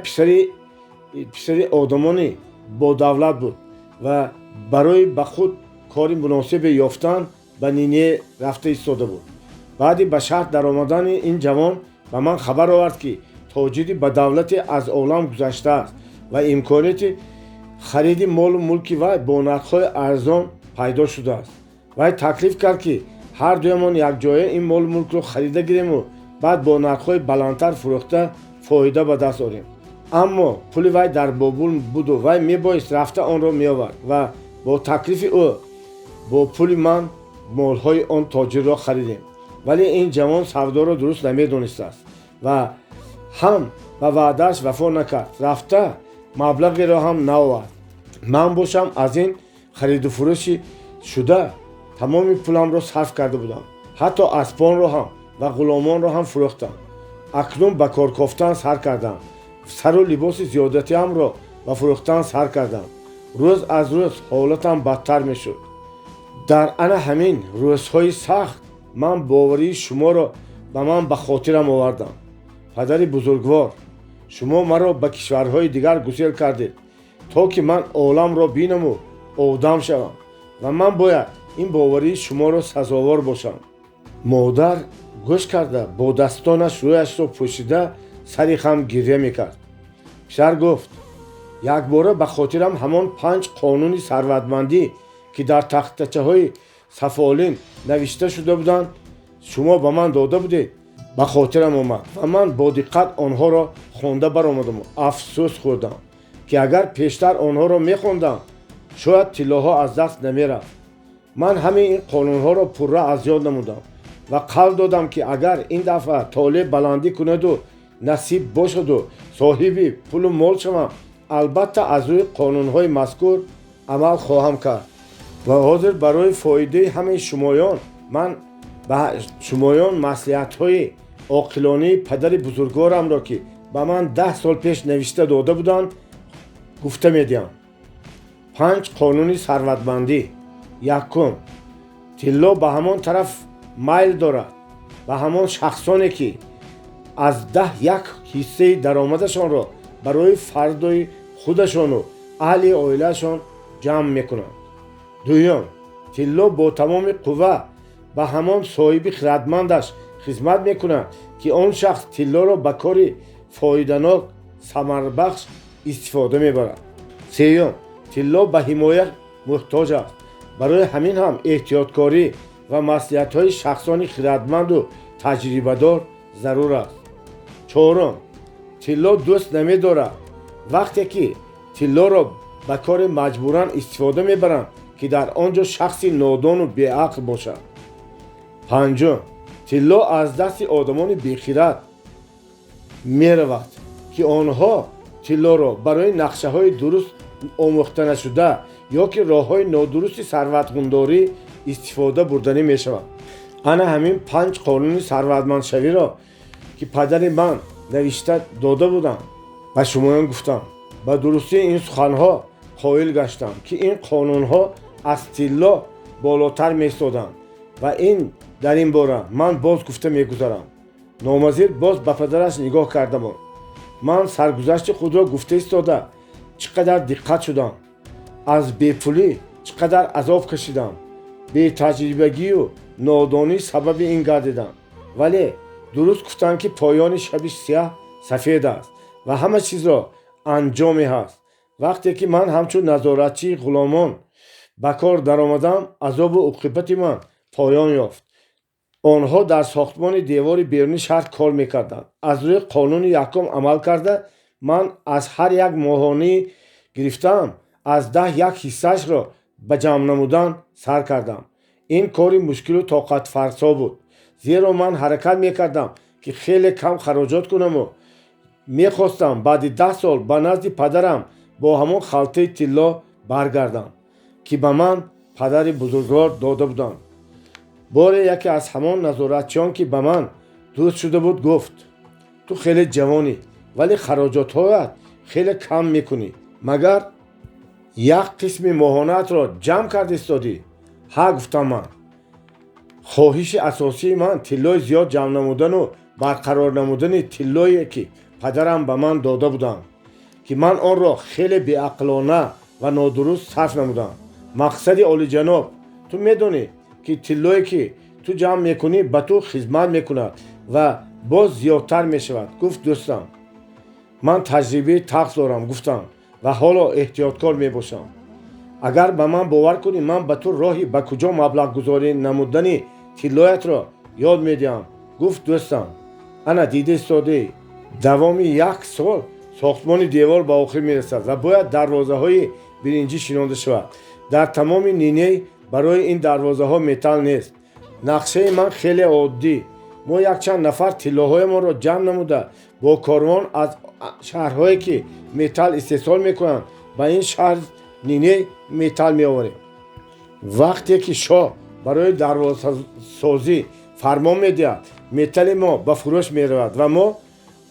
писари одамони бодавлат буд ва барои ба худ кори муносибе ёфтан ба Ниневӣ рафта истода буд. Баъди ба шаҳр даромадани ин ҷавон ба ман хабар овард, ки тоҷири ба давлате аз олам гузаштааст ва имконияти хариди молу мулки вай бо нархҳои арзон пайдо шудааст. Вай таклиф кард, ки ҳар дуямон якҷоя ин молу мулкро харида гирему баъд бо нархҳои баландтар фурӯхта, фоида ба даст орем. Аммо пули вай дар Бобул буду вай мебоист рафта онро меовард ва бо таклифи ӯ бо пули ман молҳои он тоҷирро харидем. Вале ин ҷавон савдоро дуруст намедонистааст ва ҳам ба ваъдааш вафо накард, рафта маблағеро ҳам наовард. Ман бошам, аз ин хариду фурӯши шуда тамоми пуламро сарф карда будам, ҳатто аспонро ҳам ва ғуломонро ҳам фурӯхтам. Акнун ба кор кофтан сар кардам, сару либоси зиёдатиамро ба фурӯхтан сар кардам. Рӯз аз рӯз ҳолатам бадтар мешуд. Дар ана ҳамин рӯзҳои сахт ман боварии шуморо ба ман ба хотирам овардам. Падари бузургвор, шумо маро ба кишварҳои дигар гусел кардед, то ки ман оламро бинаму одам шавам ва ман бояд ин боварии шуморо сазовор бошам. Модар гӯш карда, бо дастонаш рӯяшро пӯшида, сари хам гирья мекард. Писар гуфт: «Якбора ба хотирам ҳамон панҷ қонуни сарватмандӣ, ки дар тахтачаҳои сафолин навишта шуда буданд, шумо ба ман дода будед, ба хотирам омад ва ман бо диққат онҳоро хонда баромадаму афсӯс хӯрдам, ки агар пештар онҳоро мехондам, шояд тиллоҳо аз даст намерафт. Ман ҳамаи ин қонунҳоро пурра аз ёд намудам ва қавл додам, ки агар ин дафъа толеъ баландӣ кунаду насиб бошаду соҳиби пулу мол шавам, албатта аз рӯи қонунҳои мазкур амал хоҳам кард. Ва ҳозир барои фоидаи ҳамаи шумоён ман ба шумоён маслиҳатҳои оқилонии падари бузургворамро, ки ба ман 10 сол пеш навишта дода буданд, гуфта медиҳам. Панҷ қонуни сарватмандӣ. Якум: тилло ба ҳамон тараф майл дорад, ба ҳамон шахсоне, ки аз даҳ як ҳиссаи даромадашонро барои фардои худашону аҳли оилаашон ҷамъ мекунанд. Дуюм: тилло бо тамоми қувва ба ҳамон соҳиби хирадмандаш хизмат мекунад, ки он шахс тиллоро ба кори фоиданок, самарбахш истифода мебарад. Сеюм: тилло ба ҳимоя муҳтоҷ аст, барои ҳамин ҳам эҳтиёткорӣ ва маслиҳатҳои шахсони хирадманду таҷрибадор зарур аст. Чорум: тилло дӯст намедорад, вақте ки тиллоро ба кори маҷбуран истифода мебаранд, ки дар он ҷо шахси нодону беақл бошад. Панҷум: тилло аз дасти одамони бехирад меравад, ки онҳо тиллоро барои нақшаҳои дуруст омӯхта нашуда ё ки роҳҳои нодурусти сарватгундорӣ истифода бурданӣ мешавад. Ана ҳамин 5 қонуни сарватмандшавиро, ки падари ман навишта дода будам, ба шумоён гуфтам. Ба дурустии ин суханҳо қоил гаштам, ки ин қонунҳо аз тилло болотар меистоданд ва ин дар ин бора ман боз гуфта мегузарам. Номазир боз ба падараш нигоҳ карда монд. Ман саргузашти худро гуфта истода чӣ қадар диққат шудам, аз бепулӣ чӣ қадар азоб кашидам, бетаҷрибагию нодонӣ сабаби ин гардидам. Вале дуруст гуфтанд, ки поёни шаби сияҳ сафед аст ва ҳама чизро анҷоме ҳаст. Вақте ки ман ҳамчун назоратчии ғуломон ба кор даромадам, азобу уқибати ман поён ёфт. Онҳо дар сохтмони девори берунии шаҳр кор мекарданд. Аз рӯи қонуни якум амал карда, ман аз ҳар як моҳонӣ гирифтаам аз 10 як ҳиссаашро ба ҷамъ намудан сар кардам. Ин кори мушкилу тоқатфарсо буд, зеро ман ҳаракат мекардам, ки хеле кам хароҷот кунаму мехостам баъди 10 сол ба назди падарам бо ҳамон халтаи тилло баргардам, ки ба ман падари бузургвор дода буданд. Боре яке аз ҳамон назоратчиён, ки ба ман дӯст шуда буд, гуфт: «Ту хеле ҷавонӣ, вале хароҷотҳоят хеле кам мекунӣ. Магар як қисми моҳонаатро ҷамъ карда истодӣ?» «Ҳа», гуфтам ман. «Хоҳиши асосии ман тиллои зиёд ҷамъ намудану барқарор намудани тиллое, ки падарам ба ман дода буданд, ки ман онро хеле беақлона ва нодуруст сарф намудам». «Мақсади олиҷаноб, ту медонӣ, ки тиллое, ки ту ҷамъ мекунӣ, ба ту хизмат мекунад ва боз зиёдтар мешавад», гуфт дӯстам. «Ман таҷрибаи талх дорам», гуфтам, «ва ҳоло эҳтиёткор мебошам. Агар ба ман бовар кунӣ, ман ба ту роҳи ба куҷо маблағгузорӣ намудани тиллоятро ёд медиҳам», гуфт дӯстам. «Ана дида истодаӣ, давоми як сол сохтмони девор ба охир мерасад ва бояд дарвозаҳои биринҷӣ шинонда шавад. Дар тамоми Ниней барои ин дарвозаҳо металл нест. Нақшаи ман хеле оддӣ. Мо якчанд нафар тиллоҳоямонро ҷамъ намуда, бо корвон аз шаҳрҳое, ки металл истеҳсол мекунанд, ба ин шаҳр Ниней металл меоварем. Вақте ки шоҳ барои дарвозасозӣ фармон медиҳад, металли мо ба фурӯш меравад ва мо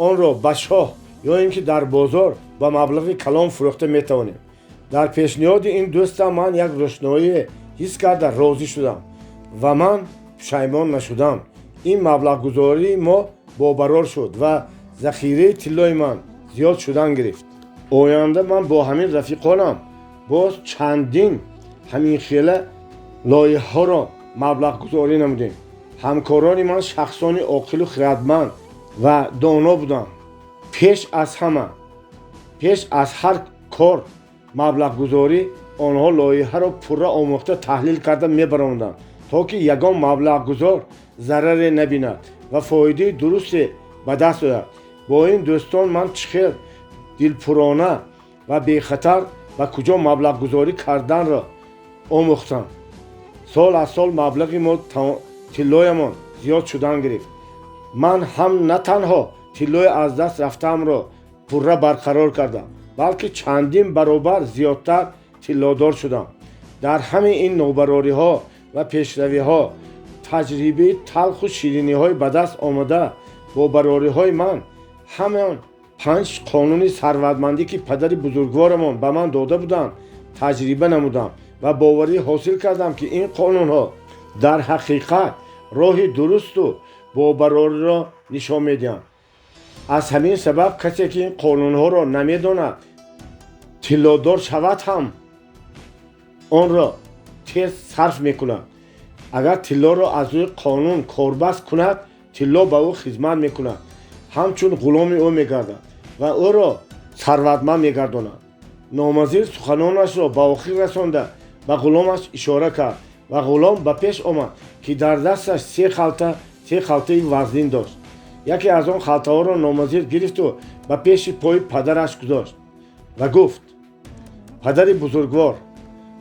онро ба шоҳ ё ин ки дар бозор ба маблағи калон фурӯхта метавонем». Дар пешниҳоди ин дӯстам ман як рӯшноие ҳис карда розӣ шудам ва ман пушаймон нашудам. Ин маблағгузории мо бобарор шуд ва захираи тиллои ман зиёд шудан гирифт. Оянда ман бо ҳамин рафиқонам боз чандин ҳамин хела лоиҳаҳоро маблағгузорӣ намудем. Ҳамкорони ман шахсони оқилу хирадманд ва доно буданд. Пеш аз ҳама, пеш аз ҳар кор маблағгузорӣ, онҳо лоиҳаро пурра омӯхта, таҳлил карда мебаромаданд, то ки ягон маблағгузор зараре набинад ва фоидаи дурусте ба даст ояд. Бо ин дӯстон ман чӣ хел дилпурона ва бехатар ба куҷо маблағгузорӣ карданро омӯхтам. Сол аз сол маблағи мо тиллоямон зиёд шудан гирифт. Ман ҳам на танҳо тиллои аз даст рафтаамро пурра барқарор кардам, балки чандин баробар зиёдтар тиллодор шудам. Дар ҳамаи ин нобарориҳо ва пешравиҳо, таҷрибаи талху шириниҳои ба даст омада бо барориҳои ман ҳамон 5 қонуни сарватмандӣ, ки падари бузургворамон ба ман дода буданд, таҷриба намудам ва боварӣ ҳосил кардам, ки ин қонунҳо дар ҳақиқат роҳи дурусту бобарориро нишон медиҳанд. Аз ҳамин сабаб касе, ки ин қонунҳоро намедонад, тиллодор шавад ҳам, онро тез сарф мекунад. Агар тиллоро аз рӯи қонун корбаст кунад, тилло ба ӯ хизмат мекунад, ҳамчун ғуломи ӯ мегардад ва ӯро сарватманд мегардонад. Номазир суханонашро ба охир расонда, ба ғуломаш ишора кард ва ғулом ба пеш омад, ки дар дасташ се халта, се халтаи вазнин дошт. Яке аз он халтаҳоро Номазир гирифту ба пеши пои падараш гузошт ва гуфт: «Падари бузургвор,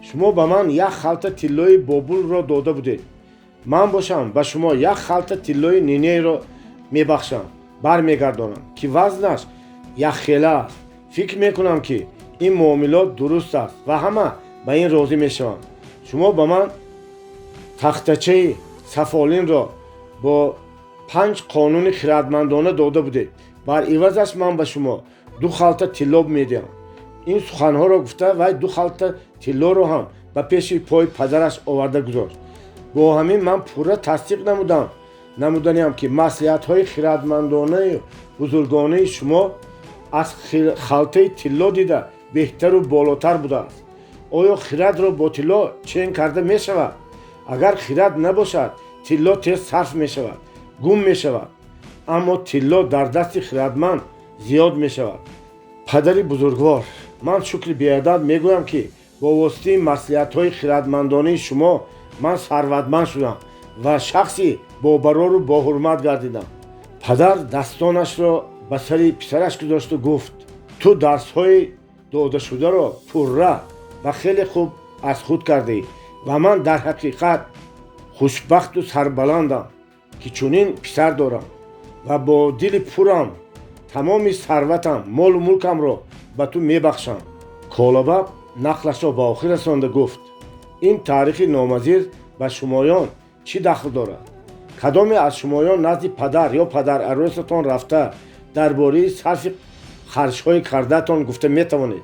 шумо ба ман як халта тиллои Бобулро дода будед. Ман бошам ба шумо як халта тиллои Нинейро мебахшам, бармегардонам, ки вазнаш якхела аст. Фикр мекунам, ки Ин муомилот дуруст аст ва ҳама ба ин розӣ мешаванд. Шумо ба ман тахтачаи сафолинро бо 5 қонуни хиратмандона дода будед. Бар ивазаш ман ба шумо 2 халта тилло медиҳам. Ин суханҳоро гуфта, вай 2 халта тиллоро ҳам ба пеши пои падараш оварда гузошт. Бо ҳамин ман пурра тасдиқ намуданиам, ки маслиҳатҳои хиратмандонаи бузургонаи шумо аз халтаи тилло дида беҳтару болотар будааст. Оё хиратро бо тилло чен карда мешавад? Агар хират набошад, тилло тез сарф мешавад, гум мешавад. Аммо тилло дар дасти хиратманд зиёд мешавад. Падари бузургвор, ман шукри беадад мегӯям, ки бо воситаи маслиҳатҳои хиратмандонаи шумо ман сарватманд шудам ва шахси бобарору боҳурмат гардидам. Падар дастонашро ба сари писараш гузошту гуфт: ту дарсҳои додашударо пурра ва хеле хуб аз худ кардӣ ва ман дар ҳақиқат хушбахту сарбаландам, ки чунин писар дорам ва бо дили пурам тамоми сарватам, молу мулкамро ба ту мебахшам. Колобаб нақлашро ба охир расонда гуфт: ин таърихи номазир ба шумоён чӣ дахл дорад? Кадоме аз шумоён назди падар ё падарарӯсатон рафта дар бораи сарфи харҷҳои кардаатон гуфта метавонед?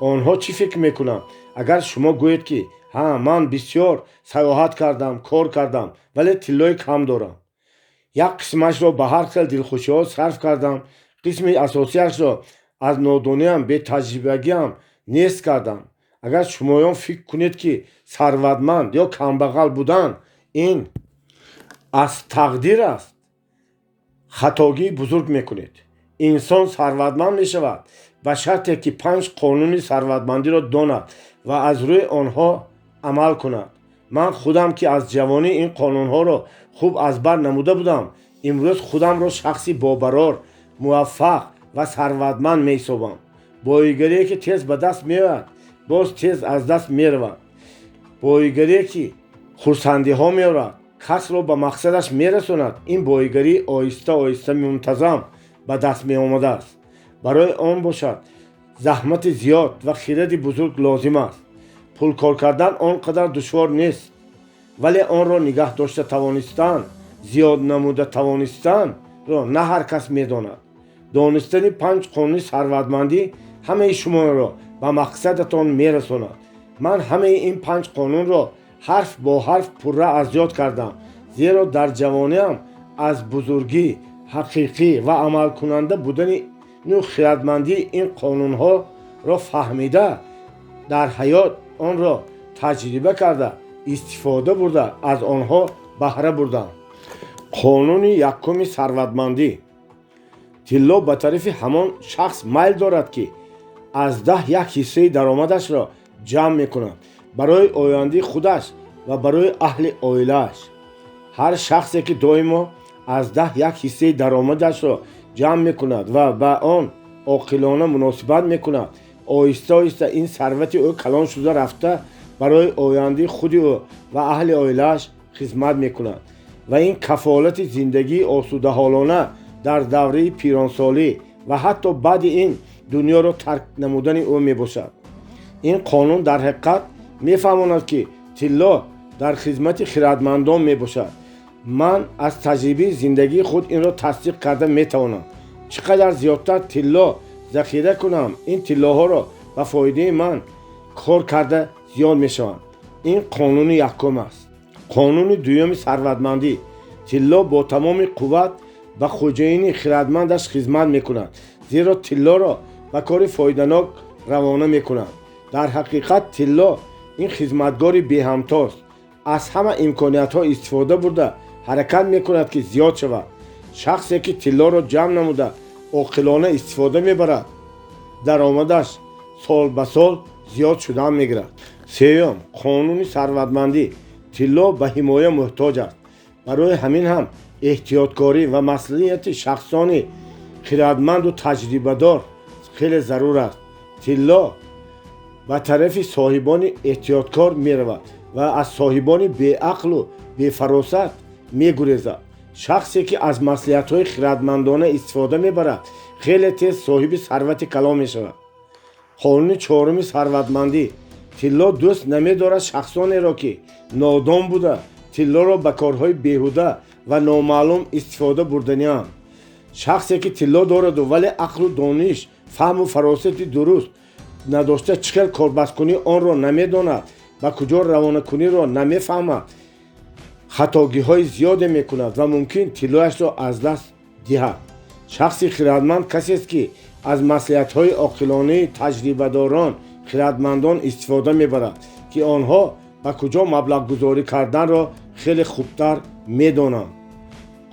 Онҳо чӣ фикр мекунанд, агар шумо гӯед, ки ҳа, ман бисёр саёҳат кардам, кор кардам, вале тиллои кам дорам. Як қисмашро ба ҳар хел дилхушиҳо сарф кардам, қисми асосияшро аз нодониам, бетаҷрибагиам нест кардам. Агар шумоён фикр кунед, ки сарватманд ё камбағал будан ин аз тақдир аст, хатогии бузург мекунед. Инсон сарватманд мешавад ба шарте, ки 5 қонуни сарватмандиро донад ва аз рӯи онҳо амал кунад. Ман худам, ки аз ҷавонӣ ин қонунҳоро хуб аз бар намуда будам, имрӯз худамро шахси бобарор, муваффақ ва сарватманд меҳисобам. Боигарие, ки тез ба даст меояд, боз тез аз даст меравад. Боигарие, ки хурсандиҳо меорад, касро ба мақсадаш мерасонад, ин боигарӣ оҳиста оҳиста мунтазам ба даст меомадааст. Барои он бошад заҳмати зиёд ва хиради бузург лозим аст. Пул кор кардан он қадар душвор нест, вале онро нигаҳ дошта тавонистан, зиёд намуда тавонистанро на ҳар кас медонад. Донистани 5 қонуни сарватмандӣ ҳамаи шуморо ба мақсадатон мерасонад. Ман ҳамаи ин 5 қонунро ҳарф бо ҳарф пурра аз ёд кардам, зеро дар ҷавониам аз бузургӣ, ҳақиқӣ ва амалкунанда будани ну хиратмандии ин қонунҳоро фаҳмида, дар ҳаёт онро таҷриба карда, истифода бурда, аз онҳо баҳра бурдам. Қонуни якуми сарватмандӣ: тилло ба тарафи ҳамон шахс майл дорад, ки аз 10 як ҳиссаи даромадашро ҷамъ мекунад барои ояндаи худаш ва барои аҳли оилааш. Ҳар шахсе, ки доимо аз 10 як ҳиссаи даромадашро ҷамъ мекунад ва ба он оқилона муносибат мекунад, оҳиста оҳиста ин сарвати ӯ калон шуда рафта барои ояндаи худи ӯ ва аҳли оилааш хизмат мекунад ва ин кафолати зиндагии осудаҳолона дар давраи пиронсолӣ ва ҳатто баъди ин дунёро тарк намудани ӯ мебошад. Ин қонун дар ҳақиқат мефаҳмонад, ки тилло дар хизмати хиратмандон мебошад. Ман аз таҷрибаи зиндагии худ инро тасдиқ карда метавонам. Чӣ қадар зиёдтар тилло захира кунам, ин тиллоҳоро ба фоидаи ман кор карда зиёд мешаванд. Ин қонуни якум аст. Қонуни дуюми сарватмандӣ: тилло бо тамоми қувват ба хоҷаини хиратмандаш хизмат мекунад, зеро тиллоро ба кори фоиданок равона мекунад. Дар ҳақиқат тилло ин хизматгори беҳамтост. Аз ҳама имкониятҳо истифода бурда ҳаракат мекунад, ки зиёд шавад. Шахсе, ки тиллоро ҷамъ намуда оқилона истифода мебарад, даромадаш сол ба сол зиёд шудан мегирад. Сеюм қонуни сарватмандӣ: тилло ба ҳимоя муҳтоҷ аст. Барои ҳамин ҳам эҳтиёткорӣ ва маслиҳати шахсони хиратманду таҷрибадор хеле зарур аст. Тилло ба тарафи соҳибони эҳтиёткор меравад ва аз соҳибони беақлу бефаросат мегурезад. Шахсе, ки аз маслиҳатҳои хиратмандона истифода мебарад, хеле тез соҳиби сарвати калон мешавад. Қонуни чоруми сарватмандӣ: тилло дӯст намедорад шахсонеро, ки нодон буда, тиллоро ба корҳои беҳуда ва номаълум истифода бурданианд. Шахсе, ки тилло дораду, вале ақлу дониш, фаҳму фаросати дуруст надошта, чӣ хел корбасткунии онро намедонад, ба куҷо равонакуниро намефаҳмад, хатогиҳои зиёде мекунад ва мумкин тиллояшро аз даст диҳад. Шахси хирадманд касест, ки аз маслиҳатҳои оқилонаи таҷрибадорон, хирадмандон истифода мебарад, ки онҳо ба куҷо маблағгузорӣ карданро хеле хубтар медонанд.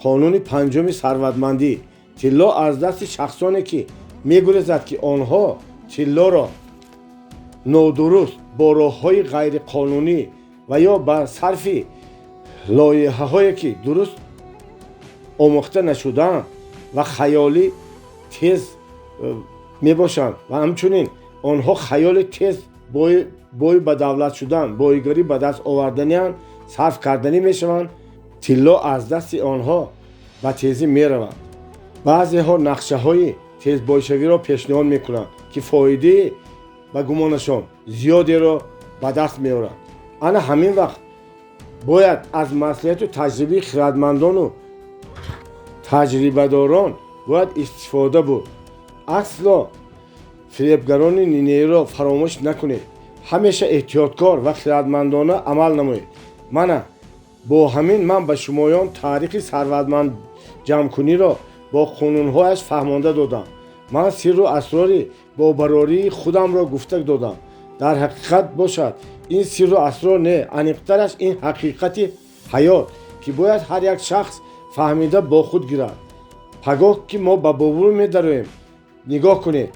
Қонуни панҷуми сарватмандӣ: тилло аз дасти шахсоне ки мегурезад, ки онҳо тиллоро нодуруст, бо роҳҳои ғайриқонунӣ ва ё ба сарфи лоиҳаҳое, ки дуруст омӯхта нашудаанд ва хаёли тез мебошанд, ва ҳамчунин онҳо хаёли тез бой ба давлат шудан, боигарӣ ба даст оварданианд, сарф карданӣ мешаванд. Тилло аз дасти онҳо ба тезӣ меравад. Баъзеҳо нақшаҳои тезбойшавиро пешниҳод мекунанд, ки фоидаи ба гумонашон зиёдеро ба даст меорад. Ана ҳамин вақт бояд аз маслиҳату таҷрибаи хирадмандону таҷрибадорон бояд истифода бурд. Асло фиребгарони Нинеиро фаромӯш накунед. Ҳамеша эҳтиёткор ва хирадмандона амал намоед. Мана бо ҳамин ман ба шумоён таърихи сарватманд ҷамъкуниро бо қонунҳояш фаҳмонда додам. Ман сирру асрори бобарории худамро гуфта додам. Дар ҳақиқат бошад, ин сирру асрор не, аниқтараш ин ҳақиқати ҳаёт, ки бояд ҳар як шахс фаҳмида бо худ гирад. Пагоҳ ки мо ба Бобул медароем, нигоҳ кунед,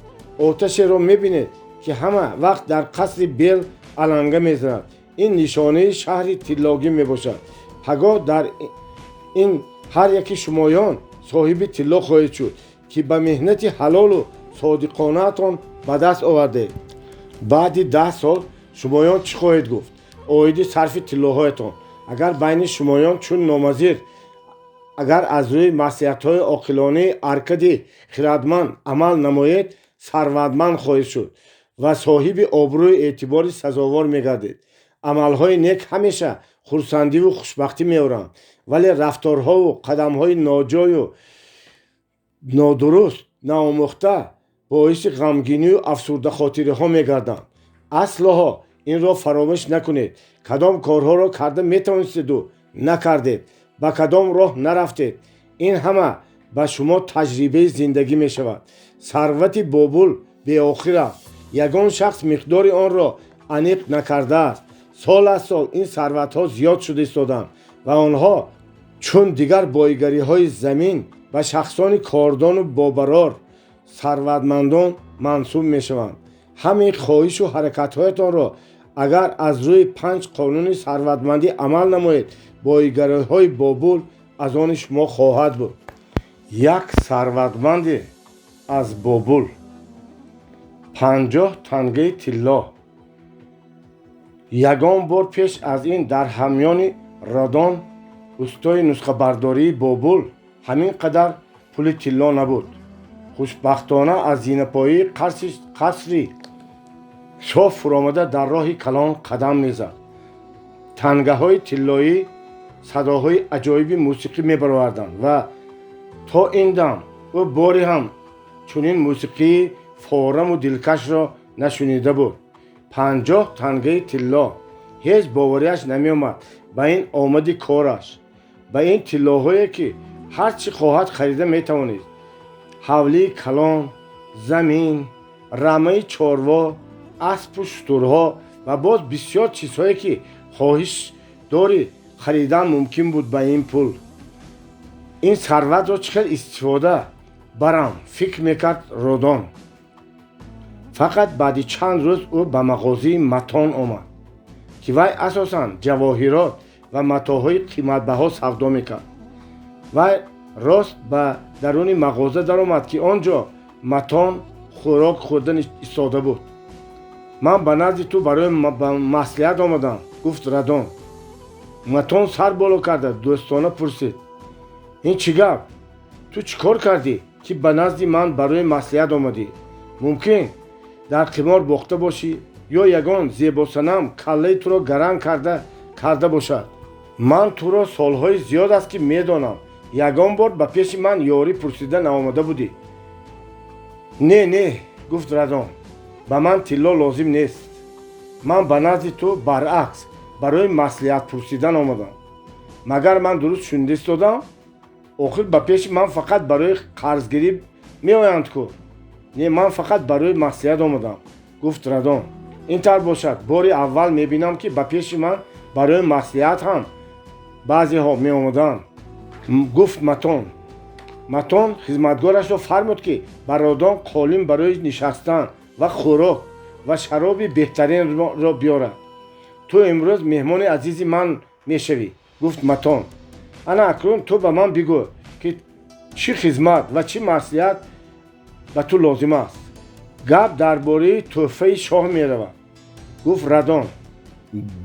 оташеро мебинед, ки ҳама вақт дар қасри Бел аланга мезанад. Ин нишонаи шаҳри тиллогӣ мебошад. Пагоҳ дар ин ҳар яки шумоён соҳиби тилло хоҳед шуд, ки ба меҳнати ҳалолу содиқонаатон ба даст овардед. Баъди 10 сол шумоён чӣ хоҳед гуфт оиди сарфи тиллоҳоятон? Агар байни шумоён чун номазир, агар аз рӯи маслиҳатҳои оқилонаи Аркади хирадманд амал намоед, сарватманд хоҳед шуд ва соҳиби обрӯи эътибори сазовор мегардед. Амалҳои нек ҳамеша хурсандиву хушбахтӣ меоранд, вале рафторҳову қадамҳои ноҷою нодуруст, наомӯхта боиси ғамгинию афсурдахотириҳо мегарданд. Аслоҳо инро фаромӯш накунед. Кадом корҳоро карда метавонистеду накардед, ба кадом роҳ нарафтед, ин ҳама ба шумо таҷрибаи зиндагӣ мешавад. Сарвати Бобул беохир аст. Ягон шахс миқдори онро аниқ накардааст. Сол аз сол ин сарватҳо зиёд шуда истоданд ва онҳо чун дигар боигариҳои замин ба шахсони кордону бобарор, сарватмандон мансуб мешаванд. Ҳамин хоҳишу ҳаракатҳоятонро агар аз рӯи 5 қонуни сарватмандӣ амал намоед, боигариҳои Бобул аз они шумо хоҳад буд. Як сарватманде аз Бобул 50 тангаи тилло ягон бор пеш аз ин дар ҳамёни Радон, устои нусхабардории Бобул, ҳамин қадар пули тилло набуд. Хушбахтона аз зинапоии қасри шоҳ фуромада, дар роҳи калон қадам мезад. Тангаҳои тиллоӣ садоҳои аҷоиби мусиқӣ мебароварданд ва то ин дам ӯ боре ҳам чунин мусиқии фораму дилкашро нашунида буд. 50 тангаи тилло! Ҳеҷ боварияш намеомад ба ин омади кораш, ба ин тиллоҳое, ки ҳар чӣ хоҳад харида метавонист: ҳавлии калон, замин, рамаи чорво, аспу шутурҳо ва боз бисёр чизҳое, ки хоҳиш дори харидан мумкин буд ба ин пул. Ин сарватро чӣ хел истифода барам, фикр мекард Родон. Фақат баъди чанд рӯз ӯ ба мағозаи Матон омад, ки вай асосан ҷавоҳирот ва матоъҳои қиматбаҳо савдо мекард. Вай рост ба даруни мағоза даромад, ки он ҷо Матон хӯрок хӯрда истода буд. Ман ба назди ту барои маслиҳат омадам, гуфт Радон. Матон сар боло карда, дӯстона пурсид: Ин чӣ гап? Ту чӣ кор кардӣ, ки ба назди ман барои маслиҳат омадӣ? Мумкин Дар қимор бохта бошӣ ё ягон зебосанам каллаи туро гаранг карда бошад. Ман туро солҳои зиёд аст, ки медонам, ягон бор ба пеши ман ёрӣ пурсида наомада будӣ. Не, не, гуфт Радон, ба ман тилло лозим нест. Ман ба назди ту баръакс барои маслиҳат пурсидан омадам. Магар ман дуруст шунида истодам? Охир ба пеши ман фақат барои қарзгирӣ меоянд ку. Не, ман фақат барои маслиҳат омадам, гуфт Радон. Ин тавр бошад, бори аввал мебинам, ки ба пеши ман барои маслиҳат ҳам баъзеҳо меомаданд, гуфт Матон. Матон хизматгорашро фармуд, ки ба Родон қолин барои нишастан ва хӯрок ва шароби беҳтаринро биёрад. Ту имрӯз меҳмони азизи ман мешавӣ, гуфт Матон. Ана акнун ту ба ман бигӯ, ки чӣ хизмат ва чӣ маслиҳат ба ту лозим аст. Гап дар бораи тӯҳфаи шоҳ меравад, гуфт Радон.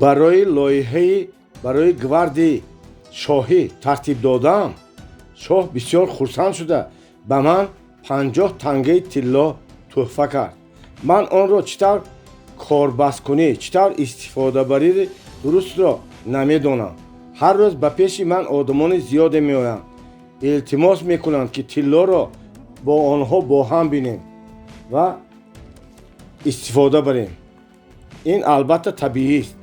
Барои лоиҳаи барои гвардияи шоҳӣ тартиб додаам. Шоҳ бисёр хурсанд шуда, ба ман 50 тангаи тилло тӯҳфа кард. Ман онро чӣ тавр корбасткунӣ, чӣ тавр истифодабарии дурустро намедонам. Ҳар рӯз ба пеши ман одамони зиёде меоянд, илтимос мекунанд, ки тиллоро бо онҳо бо ҳам бинем ва истифода барем. Ин албатта табиист,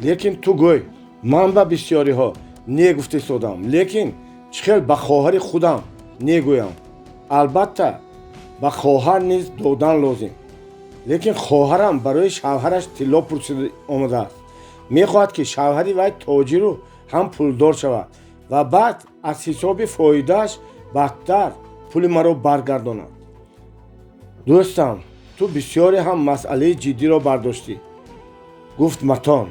лекин ту гӯй, ман ба бисёриҳо не гуфта истодам, лекин чӣ хел ба хоҳари худам негӯям? Албатта, ба хоҳар низ додан лозим, лекин хоҳарам барои шавҳараш тилло пурсида омадааст. Мехоҳад, ки шавҳари вай тоҷиру ҳам пулдор шавад ва баъд аз ҳисоби фоидааш бадтар пули маро баргардонад. Дӯстам, ту бисёре ҳам масъалаи ҷиддиро бардоштӣ, гуфт Матон.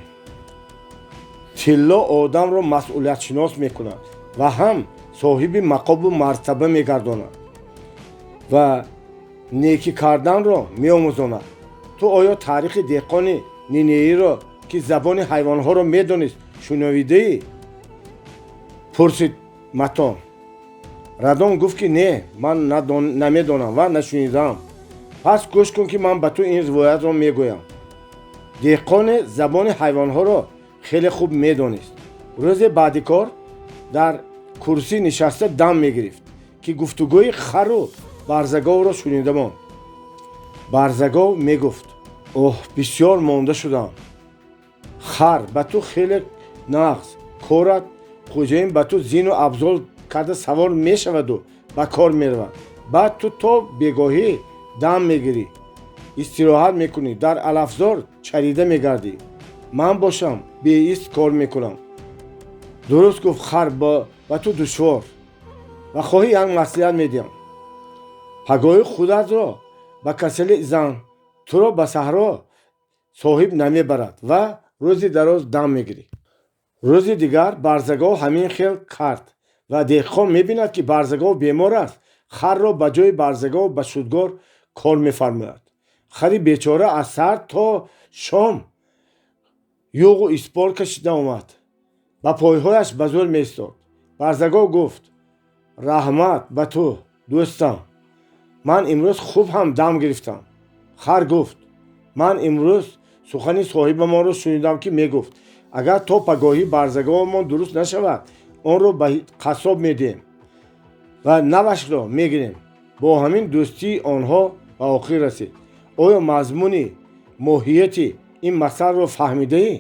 Тилло одамро масъулиятшинос мекунад ва ҳам соҳиби мақому мартаба мегардонад ва некӣ карданро меомӯзонад. Ту оё таърихи деҳқони Нинеиро, ки забони ҳайвонҳоро медонист, шунавидаӣ? Пурсид Матон. Радон гуфт, ки не, ман намедонам ва нашунидам. Пас гӯш кун, ки ман ба ту ин ривоятро мегӯям. Деҳқоне забони ҳайвонҳоро хеле хуб медонист. Рӯзе баъди кор дар курсӣ нишаста дам мегирифт, ки гуфтугӯи хару барзаговро шунида монд. Барзагов мегуфт: оҳ, бисёр монда шудам. Хар, ба ту хеле нағз корат. Хӯҷаин ба ту зину абзол карда савор мешаваду ба кор меравад. Баъд ту то бегоҳӣ дам мегирӣ, истироҳат мекунӣ, дар алафзор чарида мегардӣ. Ман бошам, беист кор мекунам. Дуруст, гуфт хар, ба ту душвор ва хоҳӣ, як маслиҳат медиҳам. Пагоҳӣ худатро ба касалӣ зан, туро ба саҳро соҳиб намебарад ва рӯзи дароз дам мегирӣ. Рӯзи дигар барзагов ҳамин хел кард ва деҳқон мебинад, ки барзагов бемор аст. Харро ба ҷои барзагов ба шудгор кор мефармояд. Хари бечора аз саҳар то шом юғу испор кашида омад, ба пойҳояш ба зӯр меистод. Барзагов гуфт: раҳмат ба ту, дӯстам, ман имрӯз хуб ҳам дам гирифтам. Хар гуфт: ман имрӯз сухани соҳибамонро шунидам, ки мегуфт, агар то пагоҳӣ барзаговамон дуруст нашавад, онро ба қассоб медиҳем ва навашро мегирем. Бо ҳамин дӯстии онҳо ба охир расид. Оё мазмуни моҳияти ин масъаларо фаҳмидаӣ?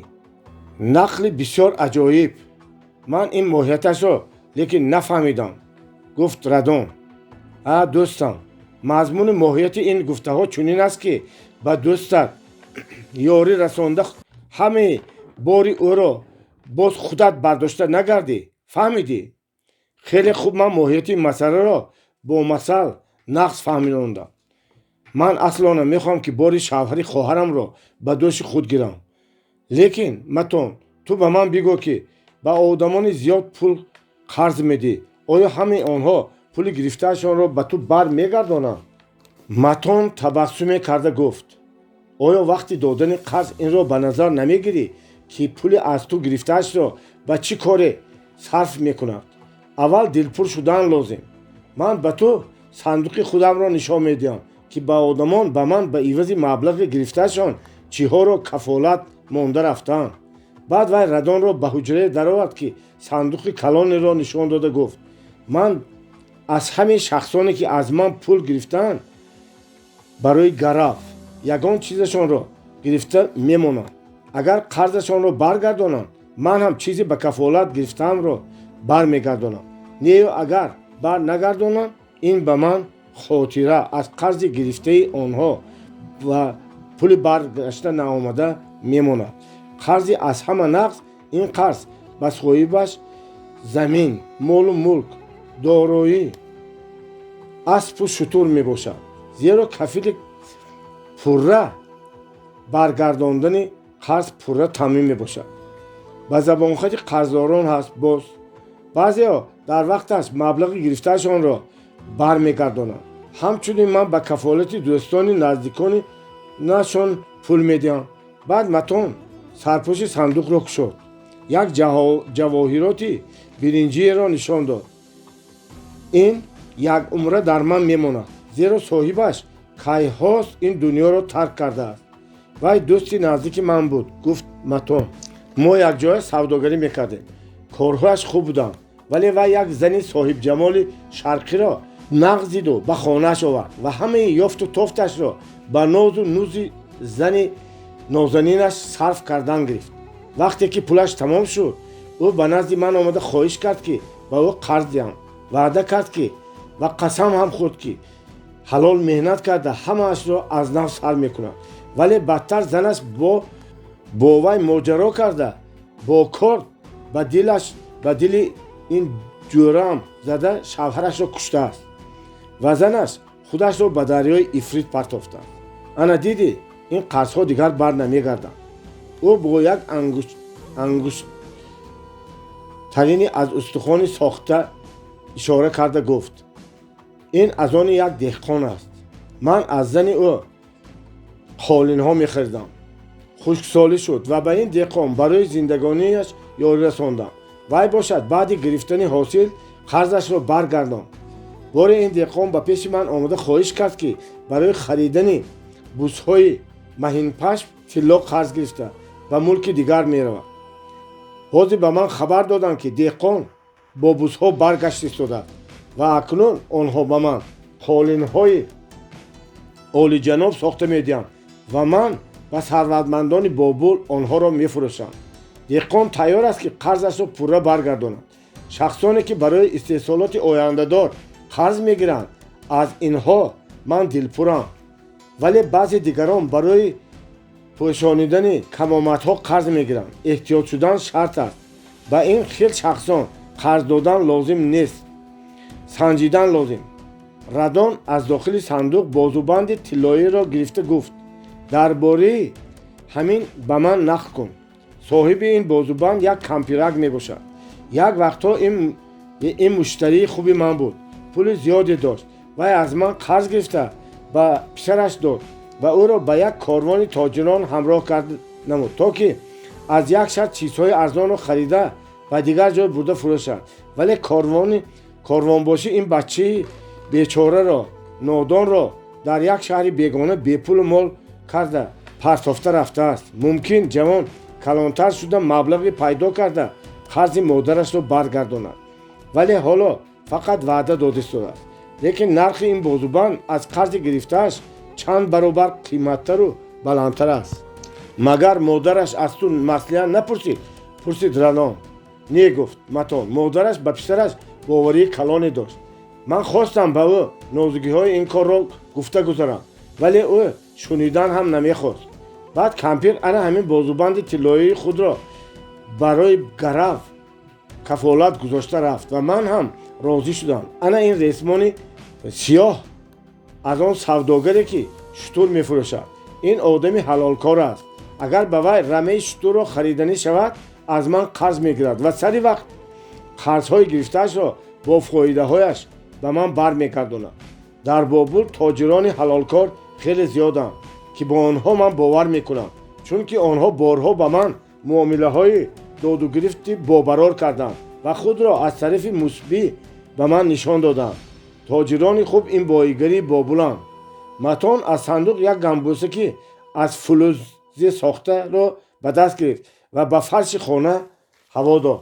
Нақли бисёр аҷоиб. Ман ин моҳияташро лекин нафаҳмидам, гуфт Радон. А, дӯстам, мазмуни моҳияти ин гуфтаҳо чунин аст, ки ба дӯстат ёрӣ расонда, ҳамаи бори ӯро боз худат бардошта нагардӣ. Фаҳмидӣ? Хеле хуб, ман моҳияти ин масъаларо бо масал нағз фаҳмондам. Ман аслона мехоҳам, ки бори шавҳари хоҳарамро ба дӯши худ гирам. Лекин, Матон, ту ба ман бигӯ, ки ба одамони зиёд пул қарз медиҳӣ, оё ҳамаи онҳо пули гирифтаашонро ба ту бар мегардонанд? Матон табассуме карда гуфт: оё вақти додани қарз инро ба назар намегирӣ, ки пули аз ту гирифтаашро ба чӣ коре сарф мекунад? Аввал дилпур шудан лозим. Ман ба ту сандуқи худамро нишон медиҳам. ки ба одамон ба ман ба ивази маблағи гирифтаашон чиҳоро кафолат монда рафтаанд. Баъд вай Радонро ба ҳуҷрае даровард, ки сандуқи калонеро нишон дода гуфт: ман аз ҳамаи шахсоне, ки аз ман пул гирифтаанд, барои гарав ягон чизашонро гирифта мемонам. Агар қарзашонро баргардонанд, ман ҳам чизе ба кафолат гирифтаамро бармегардонам. Нею агар бар нагардонам, ин ба ман хотира аз қарзи гирифтаи онҳо ва пули баргашта наомада мемонад. Қарзи аз ҳама нағз ин қарз ба соҳибаш замин, молу мулк, дороӣ, аспу шутур мебошад, зеро кафили пурра баргардондани қарз пурра таъмин мебошад. Ба забонхати қарздорон ҳаст боз. Баъзеҳо дар вақташ маблағи гирифтаашонро бармегардонанд. Ҳамчунин ман ба кафолати дӯстони наздикони нашон пул медиҳам. Баъд Матон сарпӯши сандуқро кушод, як ҷавоҳироти биринҷиеро нишон дод. Ин як умра дар ман мемонад, зеро соҳибаш кайҳост ин дунёро тарк кардааст. Вай дӯсти наздики ман буд, гуфт Матон. Мо якҷоя савдогарӣ мекардем, корҳояш хуб буданд, вале вай як зани соҳибҷамоли шарқиро нағз диду ба хонааш овард ва ҳамаи ёфту тофташро ба нозу нузи зани нозанинаш сарф кардан гирифт. Вақте ки пулаш тамом шуд, ӯ ба назди ман омада хоҳиш кард, ки ба ӯ қарз диҳам. Ваъда кард, ки ва қасам ҳам хӯрд, ки ҳалол меҳнат карда ҳамаашро аз нав сар мекунад. Вале бадтар занаш бо вай моҷаро карда, бо кор ба дили ин ҷӯраам зада шавҳарашро куштааст ва занаш худашро ба дарёи Ифрит партофтааст. Ана дидӣ, ин қарзҳо дигар бар намегарданд. Ӯ бо як ангуштарини аз устухони сохта ишора карда гуфт: ин аз они як деҳқон аст. Ман аз зани ӯ қолинҳо мехӯрдам. Хушксолӣ шуд ва ба ин деҳқон барои зиндагониаш ёрӣ расондам. Вай бошад, баъди гирифтани ҳосил қарзашро баргардонд. Боре ин деҳқон ба пеши ман омада хоҳиш кард, ки барои харидани бузҳои маҳинпашм тилло қарз гирифта ба мулки дигар меравад. Ҳозир ба ман хабар доданд, ки деҳқон бо бузҳо баргашт истодааст ва акнун онҳо ба ман қолинҳои олиҷаноб сохта медиҳанд ва ман ба сарватмандони Бобул онҳоро мефурӯшам. Деҳқон тайёр аст, ки қарзашро пурра баргардонад. Шахсоне, ки барои истеҳсолоти ояндадор қарз мегиранд, аз инҳо ман дилпурам, вале баъзе дигарон барои пӯшонидани камомадҳо қарз мегиранд. Эҳтиёт шудан шарт аст. Ба ин хел шахсон қарз додан лозим нест, санҷидан лозим. Радон аз дохили сандуқ бозубанди тиллоиро гирифта гуфт: дар бораи ҳамин ба ман нақл кун. Соҳиби ин бозубанд як кампирак мебошад. Як вақтҳо ин муштарии хуби ман буд, пули зиёде дошт. Вай аз ман қарз гирифта ба писараш дод ва ӯро ба як корвони тоҷирон ҳамроҳ кард намуд, то ки аз як шаҳр чизҳои арзонро харида ба дигар ҷой бурда фурӯшад. Вале корвонбошӣ ин бачаи бечораро, нодонро дар як шаҳри бегона бепулу мол карда партофта рафтааст. Мумкин ҷавон калонтар шуда маблағе пайдо карда қарзи модарашро баргардонад, вале ҳоло фақат ваъда дода истодааст. Лекин нархи ин бозубанд аз қарзи гирифтааш чанд баробар қиматтару баландтар аст. Магар модараш аз ту маслиҳат напурсид? Пурсид Радон. Не, гуфт Матон, модараш ба писараш боварии калоне дошт. Ман хостам ба ӯ нозукиҳои ин корро гуфта гузарам, вале ӯ шунидан ҳам намехост. Баъд кампир ана ҳамин бозубанди тиллоии худро барои гарав кафолат гузошта рафт ва ман ҳам розӣ шудам. Ана ин ресмони сиёҳ аз он савдогаре, ки шутур мефурӯшад. Ин одами ҳалолкор аст. Агар ба вай рамаи шутурро хариданӣ шавад, аз ман қарз мегирад ва сари вақт қарзҳои гирифтаашро бо фоидаҳояш ба ман бармегардонад. Дар Бобул тоҷирони ҳалолкор хеле зиёданд, ки бо онҳо ман бовар мекунам, чунки онҳо борҳо ба ман муомилаҳои додугирифти бобарор карданд ва худро аз тарафи мусбӣ ба ман нишон доданд. Тоҷирони хуб ин боигарии Бобуланд. Матон аз сандуқ як гамбусаки аз филӯзе сохтаро ба даст гирифт ва ба фарши хона ҳаво дод.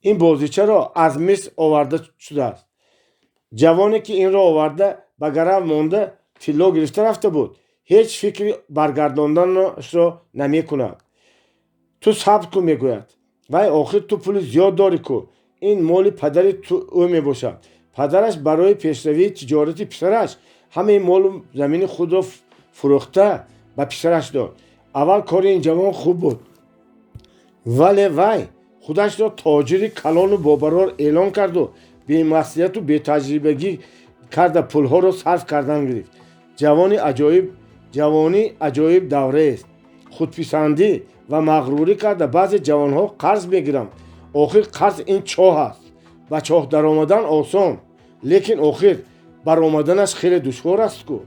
Ин бозичаро аз Миср оварда шудааст. Ҷавоне, ки инро оварда, ба гарав монда тилло гирифта рафта буд, ҳеҷ фикри баргардонданашро намекунад. Ту сабр кун, мегӯяд вай, охир ту пули зиёд дорӣ ку. Ин моли падари ӯ мебошад. Падараш барои пешравии тиҷорати писараш ҳамаи молу замини худро фурӯхта ба писараш дод. Аввал кори ин ҷавон хуб буд, вале вай худашро тоҷири калону бобарор эълон карду бемаслиҳату бетаҷрибагӣ карда пулҳоро сарф кардан гирифт. Ҷавонӣ аҷоиб давраест. Худписандӣ ва мағрурӣ карда баъзе ҷавонҳо қарз мегиранд. Охир қарз ин чоҳ аст. Ба чоҳ даромадан осон, лекин охир баромаданаш хеле душвор аст ку.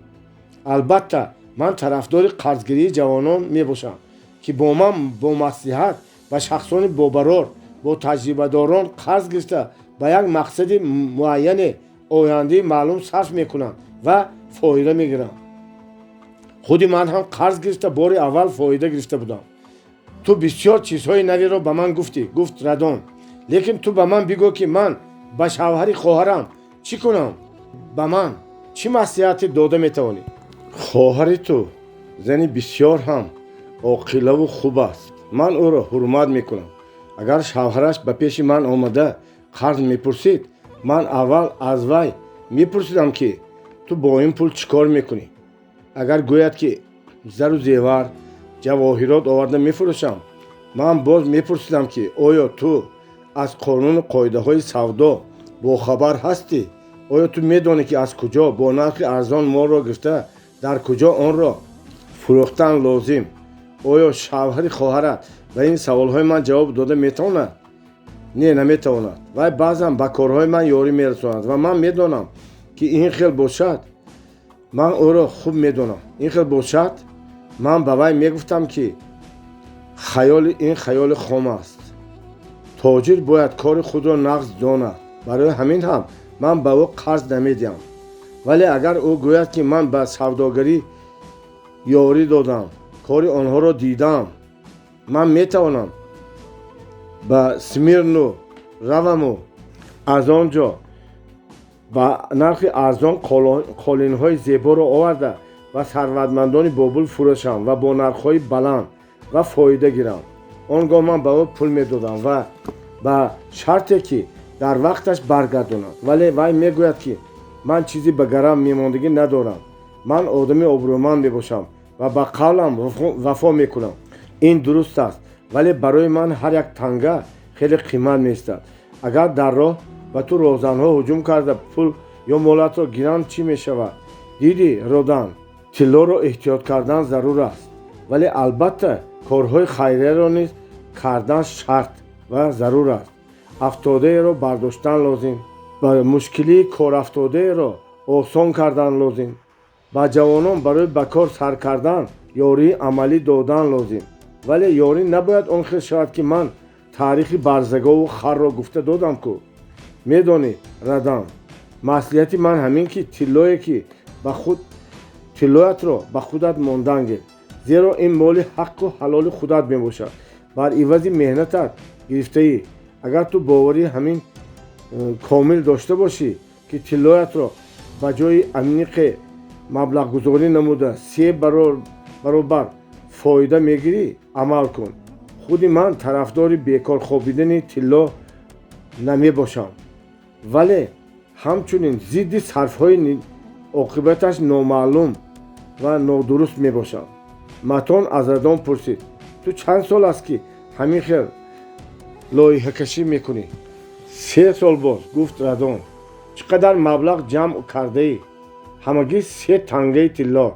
Албатта, ман тарафдори қарзгирии ҷавонон мебошам, ки бо ман бо маслиҳат ба шахсони бобарор, бо таҷрибадорон қарз гирифта, ба як мақсади муайяне, ояндаи маълум сарф мекунанд ва фоида мегиранд. Худи ман ҳам қарз гирифта, бори аввал фоида гирифта будам. Ту бисёр чизҳои навиро ба ман гуфтӣ, гуфт Радон, лекин ту ба ман бигӯ, ки ман ба шавҳари хоҳарам чӣ кунам? Ба ман чӣ маслиҳате дода метавонӣ? Хоҳари ту зани бисёр ҳам оқилаву хуб аст. Ман ӯро ҳурмат мекунам. Агар шавҳараш ба пеши ман омада қарз мепурсид, ман аввал аз вай мепурсидам, ки ту бо ин пул чӣ кор мекунӣ? Агар гӯяд, ки зару зевар, ҷавоҳирот оварда мефурӯшам, ман боз мепурсидам, ки оё ту аз қонуну қоидаҳои савдо бохабар ҳастӣ? Оё ту медонӣ, ки аз куҷо бо нархи арзон молро гирифта, дар куҷо онро фурӯхтан лозим? Оё шавҳари хоҳарат ба ин саволҳои ман ҷавоб дода метавонад? Не, наметавонад. Вай баъзан ба корҳои ман ёрӣ мерасонад ва ман медонам, ки ин хел бошад, ман ӯро хуб медонам. Ин хел бошад, ман ба вай мегуфтам, ки хаёли ин хаёли хом аст. Тоҷир бояд кори худро нағз донад. Барои ҳамин ҳам ман ба ӯ қарз намедиҳам. Вале агар ӯ гӯяд, ки ман ба савдогарӣ ёрӣ додам, кори онҳоро дидам, ман метавонам ба Смирну раваму аз он ҷо ба нархи арзон қолинҳои зеборо оварда, ба сарватмандони Бобул фурӯшам ва бо нархҳои баланд ва фоида гирам, он гоҳ ман ба ӯ пул медодам ва ба шарте, ки дар вақташ баргардонад. Вале вай мегӯяд, ки ман чизе ба гарав мемондагӣ надорам, ман одами обрӯманд мебошам ва ба қавлам вафо мекунам. Ин дуруст аст, вале барои ман ҳар як танга хеле қимат меистад. Агар дар роҳ ба ту роҳзанҳо ҳуҷум карда, пул ё молатро гиранд, чӣ мешавад? Дидӣ, Родан, тиллоро эҳтиёт кардан зарур аст, вале албатта корҳои хайрияро низ кардан шарт ва зарур аст. Афтодаеро бардоштан лозим, ба мушкилии корафтодаеро осон кардан лозим, ба ҷавонон барои ба кор сар кардан ёрии амалӣ додан лозим. Вале ёрӣ набояд он хел шавад, ки ман таърихи барзагову харро гуфта додам ку. Медонӣ, Радан, маслиҳати ман ҳамин, ки тиллое ки ба худ тиллоятро ба худат мондан гир, зеро ин моли ҳаққу ҳалоли худат мебошад, бар ивази меҳнатат гирифтаӣ. Агар ту боварии ҳамин комил дошта бошӣ, ки тиллоятро ба ҷои амиқе маблағгузорӣ намуда, се баробар фоида мегирӣ, амал кун. Худи ман тарафдори бекор хобидани тилло намебошам, вале ҳамчунин зидди сарфҳои оқибаташ номаълум ва нодуруст мебошам. Матон аз Радон пурсид: ту чанд сол аст, ки ҳамин хел лоиҳакашӣ мекунӣ? 3 сол боз, гуфт Радон. Чӣ қадар маблағ ҷамъ кардаӣ? Ҳамагӣ се тангаи тилло.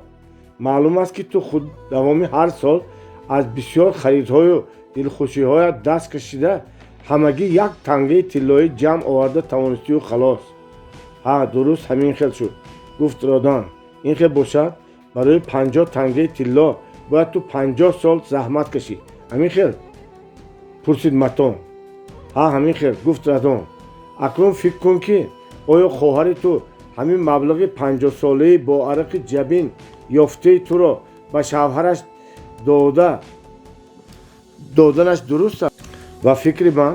Маълум аст, ки ту худ давоми ҳар сол аз бисёр харидҳою дилхушиҳоят даст кашида, ҳамагӣ як тангаи тиллоӣ ҷамъ оварда тавонистию халос. Ҳа, дуруст ҳамин хел шуд, гуфт Родан. Ин хел бошад, барои 50 тангаи тилло бояд ту 50 сол заҳмат кашӣ, ҳамин хел? Пурсид Матон. Ҳа, ҳамин хел, гуфт Радон. Акнун фикр кун, ки оё хоҳари ту Ҳамин маблағи 50-солаи бо арақи ҷабин ёфтаи туро ба шавҳараш дода доданаш дуруст аст? Ба фикри ман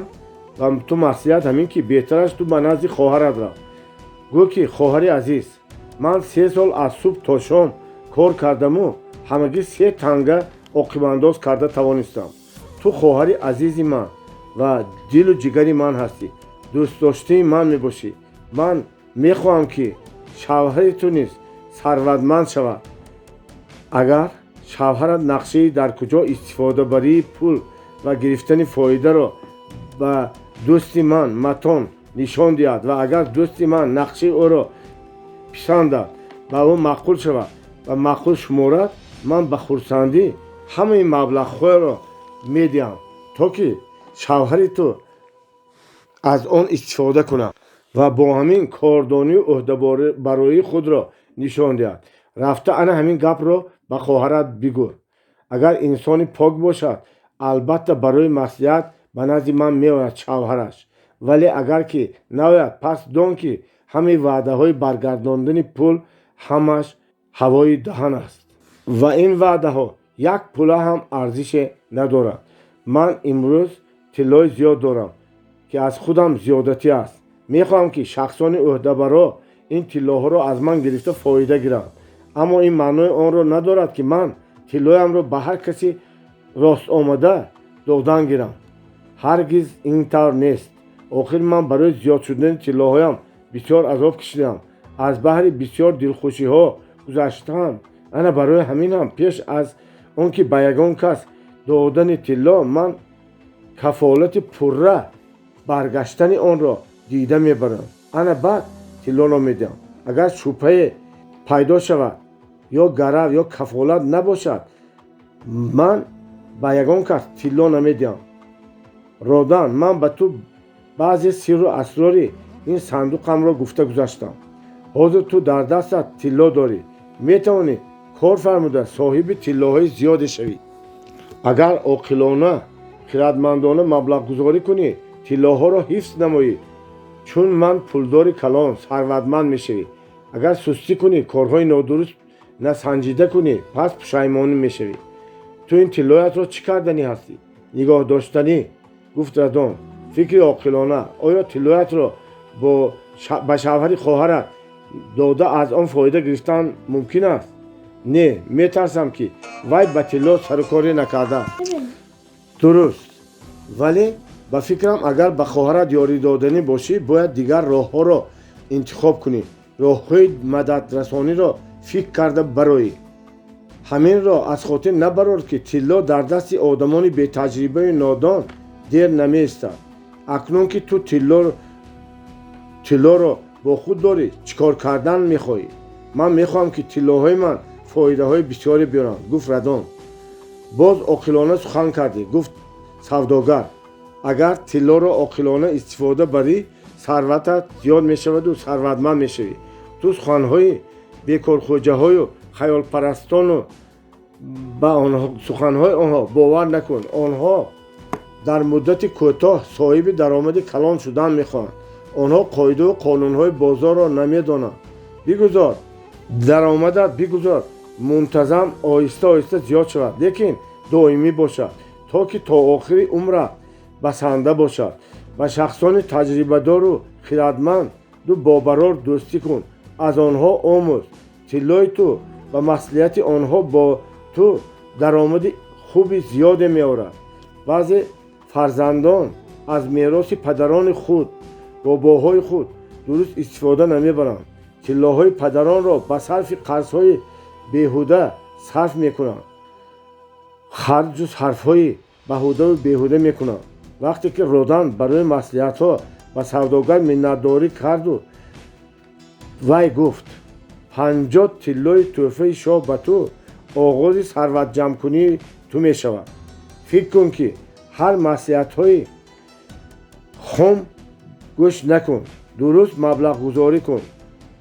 ва ту маслиҳат ҳамин, ки беҳтараш ту ба назди хоҳарат рав. Гӯ, ки хоҳари азиз, ман 3 сол аз субҳ то шом кор кардаму ҳамагӣ се танга оқибандоз карда тавонистам. Ту хоҳари азизи ман ва дилу ҷигари ман ҳастӣ, дӯстдоштаи ман мебошӣ. Ман мехоҳам, ки шавҳари ту низ сарватманд шавад. Агар шавҳарат нақшаи дар куҷо истифодабарии пул ва гирифтани фоидаро ба дӯсти ман Матон нишон диҳад ва агар дӯсти ман нақшаи ӯро писандад, ба ӯ маъқул шавад ва маъқул шуморад, ман ба хурсандӣ ҳамаи маблағҳоро медиҳам, то ки шавҳари ту аз он истифода кунад ва бо ҳамин кордонию ӯҳдабароии худро нишон диҳад. Рафта ана ҳамин гапро ба хоҳарат бигӯ. Агар инсони пок бошад, албатта барои маслиҳат ба назди ман меояд шавҳараш. Вале агар ки наояд, пас дон, ки ҳамаи ваъдаҳои баргардондани пул ҳамаш ҳавои даҳан аст ва ин ваъдаҳо як пула ҳам арзише надорад. Ман имрӯз тиллои зиёд дорам, ки аз худам зиёдатӣ аст. Мехоҳам, ки шахсони ӯҳдабаро ин тиллоҳоро аз ман гирифта фоида гиранд, аммо ин маънои онро надорад, ки ман тиллоямро ба ҳар каси ростомада додан гирам. Ҳаргиз ин тавр нест. Охир ман барои зиёд шудани тиллоҳоям бисёр азоб кашидаам, аз баҳри бисёр дилхушиҳо гузаштаам. Ана барои ҳамин ҳам пеш аз он ки ба ягон кас додани тилло, ман кафолати пурра баргаштани онро дида мебарам, ана баъд тиллоро медиҳам. Агар шубҳае пайдо шавад ё гарав ё кафолат набошад, ман ба ягон кас тилло намедиҳам. Родан, ман ба ту баъзе сирру асрори ин сандуқамро гуфта гузаштам. Ҳозир ту дар дастат тилло дорӣ, метавонӣ кор фармуда соҳиби тиллоҳои зиёде шавӣ. Агар оқилона, хиратмандона маблағгузорӣ кунӣ, тиллоҳоро ҳифз намоӣ, чун ман пулдори калон, сарватманд мешавӣ. Агар сустӣ кунӣ, корҳои нодуруст, насанҷида кунӣ, пас пушаймонӣ мешавӣ. Ту ин тиллоятро чӣ карданӣ ҳастӣ? Нигоҳ доштанӣ, гуфт Радон. Фикри оқилона. Оё тиллоятро ба шавҳари хоҳарат дода, аз он фоида гирифтан мумкин аст? Не, метарсам, ки вай ба тилло сарукорӣ накарда. Дуруст, вале ба фикрам, агар ба хоҳарат ёрӣ доданӣ бошӣ, бояд дигар роҳҳоро интихоб кунӣ, роҳҳои мададрасониро фикр карда бароӣ. Ҳаминро аз хотир набарор, ки тилло дар дасти одамони бетаҷрибаю нодон дер намеистад. Акнун ки ту тиллоро бо худ дорӣ, чӣ кор кардан мехоҳӣ? Ман мехоҳам, ки тиллоҳои ман фоидаҳои бисёре биёранд, гуфт Радон. Боз оқилона сухан кардӣ, гуфт савдогар. Агар тиллоро оқилона истифода барӣ, сарватат зиёд мешаваду сарватманд мешавӣ. Ту суханҳои бекорхӯҷаҳою хаёлпарастону ба суханҳои онҳо бовар накун. Онҳо дар муддати кӯтоҳ соҳиби даромади калон шудан мехоҳанд. Онҳо қоидаву қонунҳои бозорро намедонанд. Бигузор даромадат, бигузор мунтазам оҳиста оҳиста зиёд шавад, лекин доимӣ бошад, то ки то охири умрат басанда бошад. Ба шахсони таҷрибадору хиратманду бобарор дӯстӣ кун, аз онҳо омӯз. Тиллои ту ба маслиҳати онҳо бо ту даромади хуби зиёде меорад. Баъзе фарзандон аз мероси падарони худ, бобоҳои худ дуруст истифода намебаранд. Тиллоҳои падаронро ба сарфи қарзҳои беҳуда сарф мекунанд, харҷу сарфҳои баҳудаву беҳуда мекунанд. Вақте ки Родан барои маслиҳатҳо ба савдогар миннатдорӣ карду, вай гуфт: 50 тиллои тӯҳфаи шоҳ ба ту оғози сарватҷамъкунии ту мешавад. Фикр кун, ки ҳар маслиҳатҳои хом гӯш накун, дуруст маблағгузорӣ кун.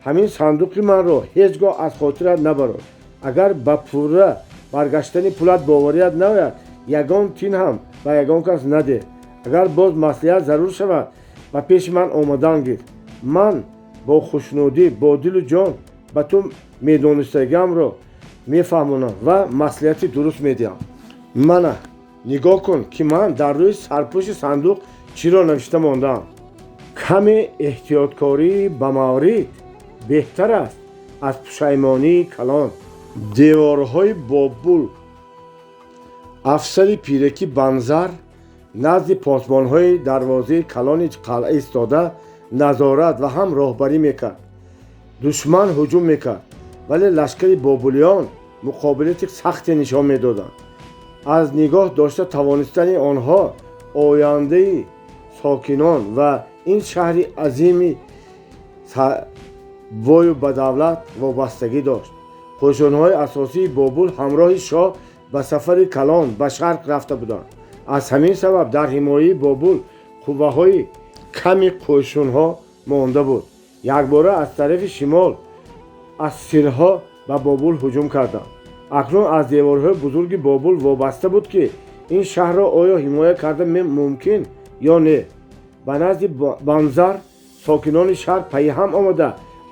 Ҳамин сандуқи манро ҳеҷ гоҳ аз хотират набарор. Агар ба пурра баргаштани пулат боварият наояд, ягон тин ҳам ба ягон кас надеҳ. Агар боз маслиҳат зарур шавад, ба пеши ман омадан гир. Ман Бо хушнудӣ, бо дилу ҷон ба ту медонистагиамро мефаҳмонам ва маслиҳати дуруст медиҳам. Мана, нигоҳ кун, ки ман дар рӯи сарпӯши сандуқ чиро навишта мондаам. Каме эҳтиёткории ба маврид беҳтар аст аз пушаймонии калон. Деворҳои Бобул. Афсари пиракӣ Банзар назди посбонҳои дарвозаи калони қалъа истода, назорат ва ҳам роҳбарӣ мекард. Душман ҳуҷум мекард, вале лашкари бобулиён муқобилати сахте нишон медоданд. Аз нигоҳ дошта тавонистани онҳо ояндаи сокинон ва ин шаҳри азими бою ба давлат вобастагӣ дошт. Қӯшунҳои асосии Бобул ҳамроҳи шоҳ ба сафари калон ба шарқ рафта буданд. Аз ҳамин сабаб дар ҳимояи Бобул қувваҳои ками қӯшунҳо монда буд. Якбора аз тарафи шимол ассирҳо ба Бобул ҳуҷум карданд. Акнун аз деворҳои бузурги Бобул вобаста буд, ки ин шаҳрро оё ҳимоя карда мумкин ё не. Ба назди Банзар сокинони шаҳр пайҳам омада,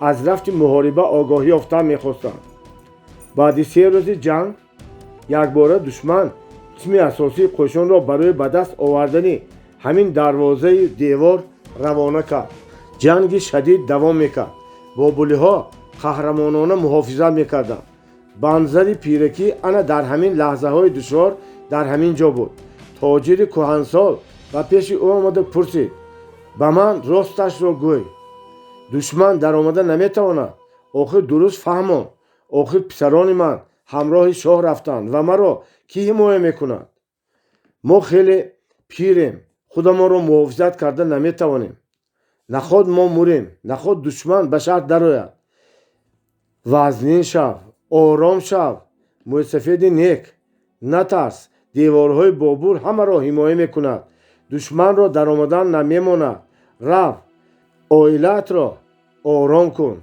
аз рафти муҳориба огоҳӣ ёфтан мехостанд. Баъди 3 рӯзи ҷанг якбора душман қисми асосии қӯшунро барои ба даст овардани ҳамин дарвозаи девор равона кард. Ҷанги шадид давом мекард. Бобулиҳо қаҳрамонона муҳофизат мекарданд. Банзари пиракӣ ана дар ҳамин лаҳзаҳои душвор дар ҳамин ҷо буд. Тоҷири кӯҳансол ба пеши ӯ омада пурсид: «Ба ман росташро гӯй, душман даромада наметавонад? Охир дуруст фаҳмон. Охир писарони ман ҳамроҳи шоҳ рафтанд ва маро кӣ ҳимоя мекунад? Мо хеле пирем, худамонро муҳофизат карда наметавонем. Наход мо мурем, наход душман ба шаҳр дарояд». «Вазнин шав, ором шав, мӯйсафеди нек, натарс. Деворҳои Бобул ҳамаро ҳимоя мекунад, душманро даромадан намемонад. Рав, оилаатро ором кун,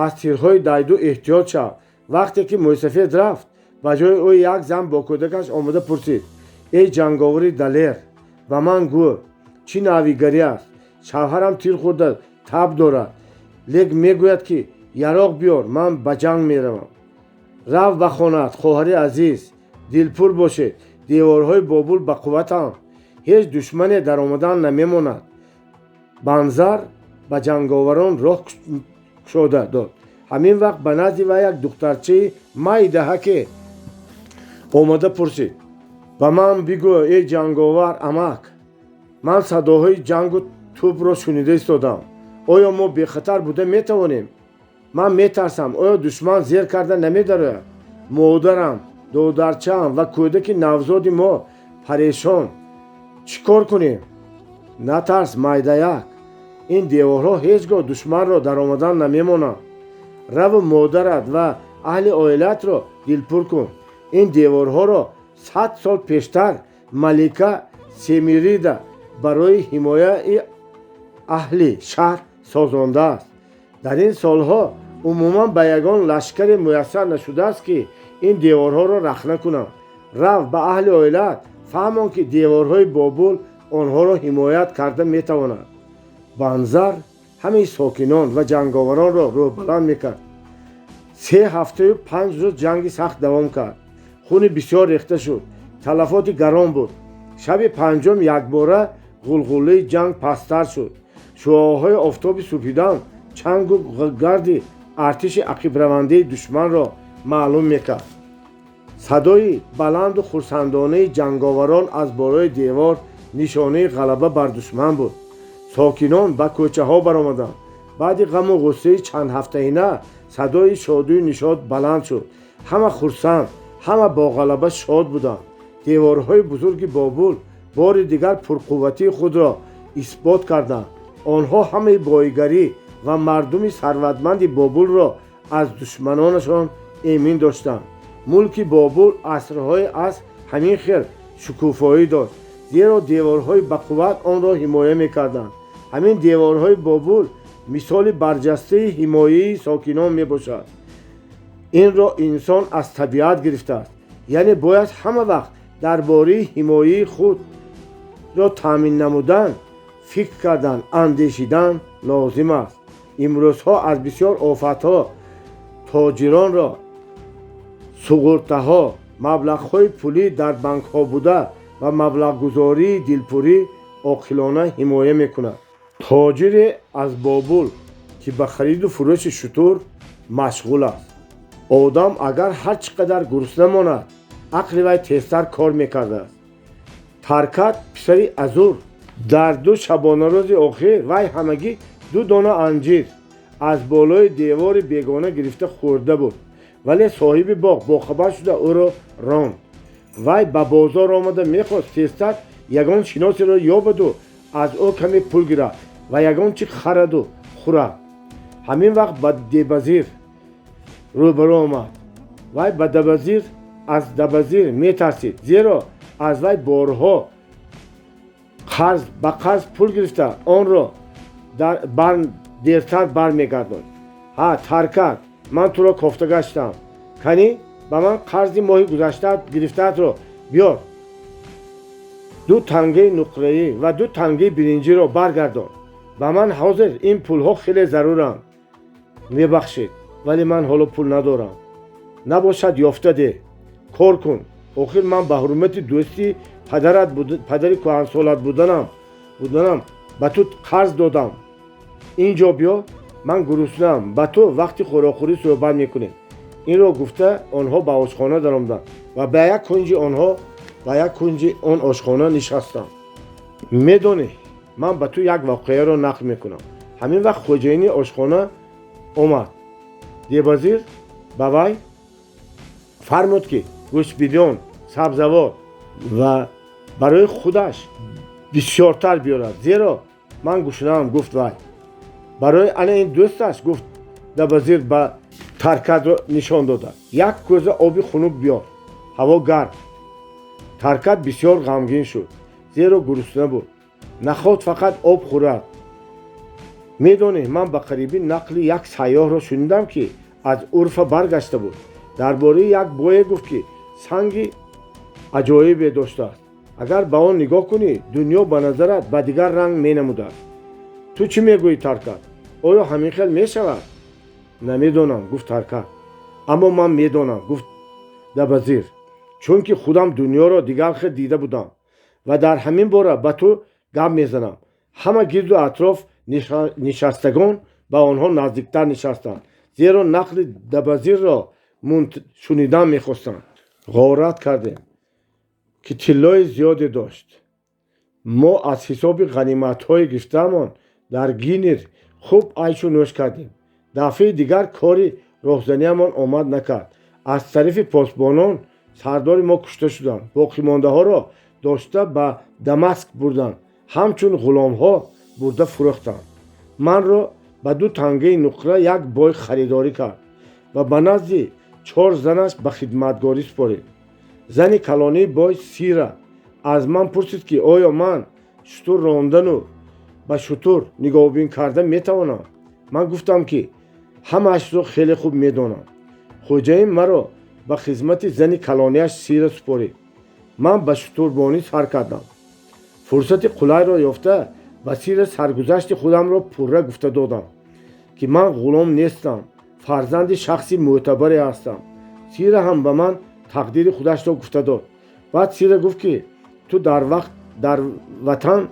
аз тирҳои дайду эҳтиёт шав». Вақте ки мӯйсафед рафт, ба ҷои ӯ як зан бо кӯдакаш омода пурсид: «Эй ҷанговари далер, ба ман гӯ, чӣ навигарӣ аст? Шавҳарам тир хӯрда, таб дорад, лек мегӯяд, ки яроқ биёр, ман ба ҷанг меравам». «Рав ба хонаат, хоҳари азиз, дилпур бошед. Деворҳои Бобул бақувватанд, ҳеҷ душмане даромадан намемонад». Банзар ба ҷанговарон роҳ кушода дод. Ҳамин вақт ба назди вай як духтарчаи майдаҳаке омада пурсид: «Ба ман бигӯ, эй ҷанговар амак, ман садоҳои ҷангу тӯбро шунида истодам. Оё мо бехатар буда метавонем? Ман метарсам, оё душман зер карда намедарояд? Модарам, додарчаам ва кӯдаки навзоди мо парешон. Чӣ кор кунем?» «Натарс, майдаяк, ин деворҳо ҳеҷ гоҳ душманро даромадан намемонанд. Раву модарат ва аҳли оилаатро дилпур кун. Ин деворҳоро 100 сол пештар малика Семирида барои ҳимояи аҳли шаҳр созондааст. Дар ин солҳо умуман ба ягон лашкаре муяссар нашудааст, ки ин деворҳоро рахна кунанд. Рав, ба аҳли оилаат фаҳмон, ки деворҳои Бобул онҳоро ҳимоят карда метавонад». Банзар ҳамаи сокинон ва ҷанговаронро рӯҳбаланд мекард. 3 ҳафтаю 5 рӯз ҷанги сахт давом кард. Хуни бисёр рехта шуд, талафоти гарон буд. Шаби панҷум якбора ғулғулаи ҷанг пасттар шуд. Шуоъҳои офтоби субҳидам чангу гарди артиши ақибравандаи душманро маълум мекард. Садои баланду хурсандонаи ҷанговарон аз болои девор нишонаи ғалаба бар душман буд. Сокинон ба кӯчаҳо баромаданд. Баъди ғаму ғуссаи чандҳафтаина садои шодию нишот баланд шуд. Ҳама хурсанд, ҳама бо ғалаба шод буданд. Деворҳои бузурги Бобул бори дигар пурқувватии худро исбот карданд. Онҳо ҳамаи боигарӣ ва мардуми сарватманди Бобулро аз душманонашон эмин доштанд. Мулки Бобул асрҳои аср ҳамин хел шукуфоӣ дошт, зеро деворҳои бақувват онро ҳимоя мекарданд. Ҳамин деворҳои Бобул мисоли барҷастаи ҳимояи сокинон мебошад. Инро инсон аз табиат гирифтааст, яъне бояд ҳама вақт дар бораи ҳимояи худро таъмин намудан фикр кардан, андешидан лозим аст. Имрӯзҳо аз бисёр офатҳо тоҷиронро суғуртаҳо, маблағҳои пулӣ дар банкҳо буда ва маблағгузории дилпурӣ оқилона ҳимоя мекунад. Тоҷире аз Бобул, ки ба хариду фурӯши шутур машғул аст. Одам агар ҳар чӣ қадар гурусна монад, ақли вай тезтар кор мекардааст. Таркат, писари Азур, дар 2 шабонарӯзи охир вай ҳамагӣ 2 дона анҷир аз болои девори бегона гирифта хӯрда буд, вале соҳиби боғ бохабар шуда ӯро ронд. Вай ба бозор омада мехост тезтар ягон шиносеро ёбаду аз ӯ каме пул гирад ва ягон чӣ хараду хӯрад. Ҳамин вақт ба Дебазир рӯбарӯ омад. Вай ба Дабазир аз Дабазир метарсид, зеро аз вай борҳо ба қарз пул гирифта онро дертар бармегардонд. Ҳа, Таркат, ман туро кофта гаштам. Канӣ ба ман қарзи моҳи гузаштаат гирифтаатро биёр. 2 тангаи нуқраӣ ва 2 тангаи биринҷиро баргардон. Ба ман ҳозир ин пулҳо хеле заруранд. Мебахшед, вале ман ҳоло пул надорам. Набошад, ёфта деҳ. Кор кун. Охир ман ба ҳурмати дӯстии падари кӯҳансолат буданам ба ту қарз додам. Инҷо биё, ман гуруснаам. Ба ту вақти хӯрокхӯрӣ суҳбат мекунем. Инро гуфта онҳо ба ошхона даромаданд ва ба як кунҷи он ошхона нишастанд. Медонӣ, ман ба ту як воқеаро нақл мекунам. Ҳамин вақт хоҷаини ошхона омад. Дебазир ба вай фармуд, ки гӯштбирён, сабзавот ва барои худаш бисёртар биёрад, зеро ман гушнаам, гуфт вай. Барои ана ин дӯсташ, гуфт Дабазир ба Таркатро нишон дода, як кӯза оби хунук биёр, ҳаво гарм. Таркат бисёр ғамгин шуд, зеро гурусна буд. Нахост фақат об хӯрад. Медонӣ, ман ба қарибӣ нақли як сайёҳро шунидам, ки аз Урфа баргашта буд. Дар бораи як бое гуфт, ки санги аҷоибе доштааст. Агар ба он нигоҳ кунӣ, дунё ба назарат ба дигар ранг менамудааст. Ту чӣ мегӯӣ, Таркат? Оё ҳамин хел мешавад? Намедонам, гуфт Таркат. Аммо ман медонам, гуфт Дабазир, чунки худам дунёро дигар хел дида будам ва дар ҳамин бора ба ту гап мезанам. Ҳама гирду атроф нишастагон ба онҳо наздиктар нишастанд, зеро нақли Дабазирро шунидан мехостанд. Ғорат кардем, ки тиллои зиёде дошт. Мо аз ҳисоби ғаниматҳои гирифтаамон дар Гинир хуб айшу нӯш кардем. Дафъаи дигар кори роҳзаниамон омад накард. Аз тарафи посбонон сардори мо кушта шуданд. Боқимондаҳоро дошта ба Дамаск бурданд, ҳамчун ғуломҳо бурда фурӯхтанд. Манро ба 2 тангаи нуқра як бой харидорӣ кард ва ба назди 4 занаш ба хидматгорӣ супорид. Зани калонии бой Сира аз ман пурсид, ки оё ман шутур рондану ба шутур нигоҳубин карда метавонам. Ман гуфтам, ки ҳамаашро хеле хуб медонам. Хоҷаин маро ба хизмати зани калонияш Сира супорид. Ман ба шутурбонӣ сар кардам. Фурсати қулайро ёфта ба Сира саргузашти худамро пурра гуфта додам, ки ман ғулом нестам, фарзанди шахси мӯътабаре ҳастам. Сира ҳам ба ман тақдири худашро гуфта дод. Баъд Сира гуфт, ки ту дар вақт дар ватан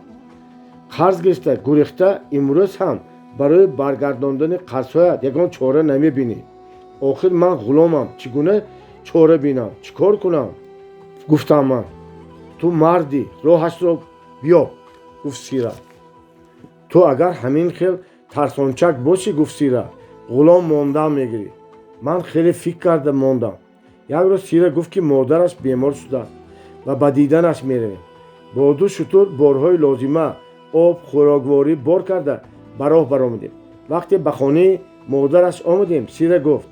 қарз гирифта гурехта, имрӯз ҳам барои баргардондани қарзҳоят ягон чора намебинӣ. Охир ман ғуломам, чӣ гуна чора бинам, чӣ кор кунам? Гуфтам ман. Ту мардӣ, роҳашро биёб, гуфт Сира. Ту агар ҳамин хел тарсончак бошӣ, гуфт Сира, ғулом мондаам мегирӣ. Ман хеле фикр карда мондам. Як рӯз Сира гуфт, ки модараш бемор шудааст ва ба диданаш меравем. Бо 2 шутур борҳои лозима, об, хӯрокворӣ бор карда ба роҳ баромадем. Вақте ба хонаи модараш омадем, Сира гуфт: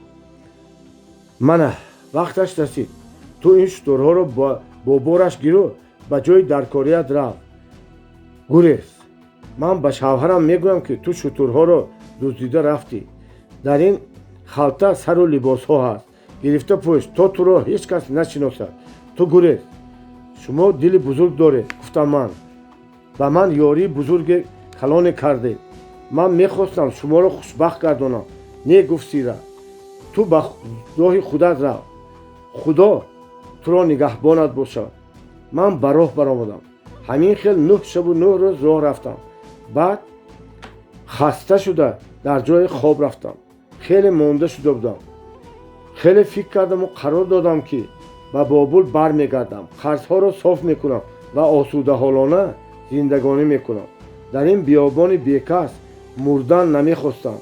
мана вақташ расид, ту ин шутурҳоро бо бораш гиру ба ҷои даркорият рав, гурез. Ман ба шавҳарам мегӯям, ки ту шутурҳоро дуздида рафтӣ. Дар ин халта сару либосҳо ҳаст, гирифта пӯш, то туро ҳеҷ кас нашиносад. Ту гурез. Шумо дили бузург доред, гуфтам ман. Ба ман ёрии бузурге калоне кардед. Ман мехостам шуморо хушбахт гардонам. Не, гуфт Сира, ту ба роҳи худат рав, Худо туро нигаҳбонат бошад. Ман ба роҳ баромадам. Ҳамин хел 9 шабу 9 рӯз роҳ рафтам. Баъд хаста шуда дар ҷое хоб рафтам. Хеле монда шуда будам. Хеле фикр кардаму қарор додам, ки ба Бобул бармегардам, қарзҳоро соф мекунам ва осудаҳолона зиндагонӣ мекунам. Дар ин биёбони бекас мурдан намехостам,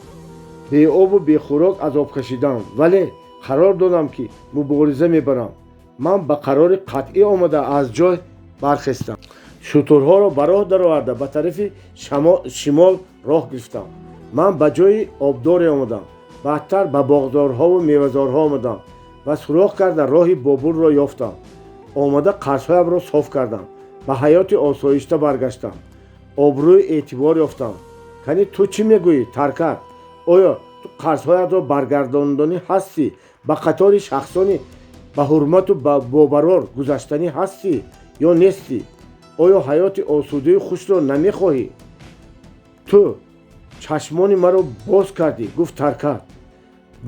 беобу бехӯрок азоб кашидам, вале қарор додам, ки мубориза мебарам. Ман ба қарори қатъӣ омада, аз ҷой бархестам, шутурҳоро ба роҳ дароварда, ба тарафи шимол роҳ гирифтам. Ман ба ҷои обдоре омадам, баъдтар ба боғзорҳову мевазорҳо омадам ва суроғ карда роҳи Бобулро ёфтам. Омада, қарзҳоямро соф кардам, ба ҳаёти осоишта баргаштам, обрӯи эътибор ёфтам. Кани, ту чӣ мегӯӣ, Таркат? Оё ту қарзҳоятро баргардондонӣ ҳастӣ, ба қатори шахсони ба ҳурмату бобарор гузаштанӣ ҳастӣ ё нестӣ? Оё ҳаёти осудаи хушро намехоҳӣ? Ту чашмони маро боз кардӣ, гуфт Таркат.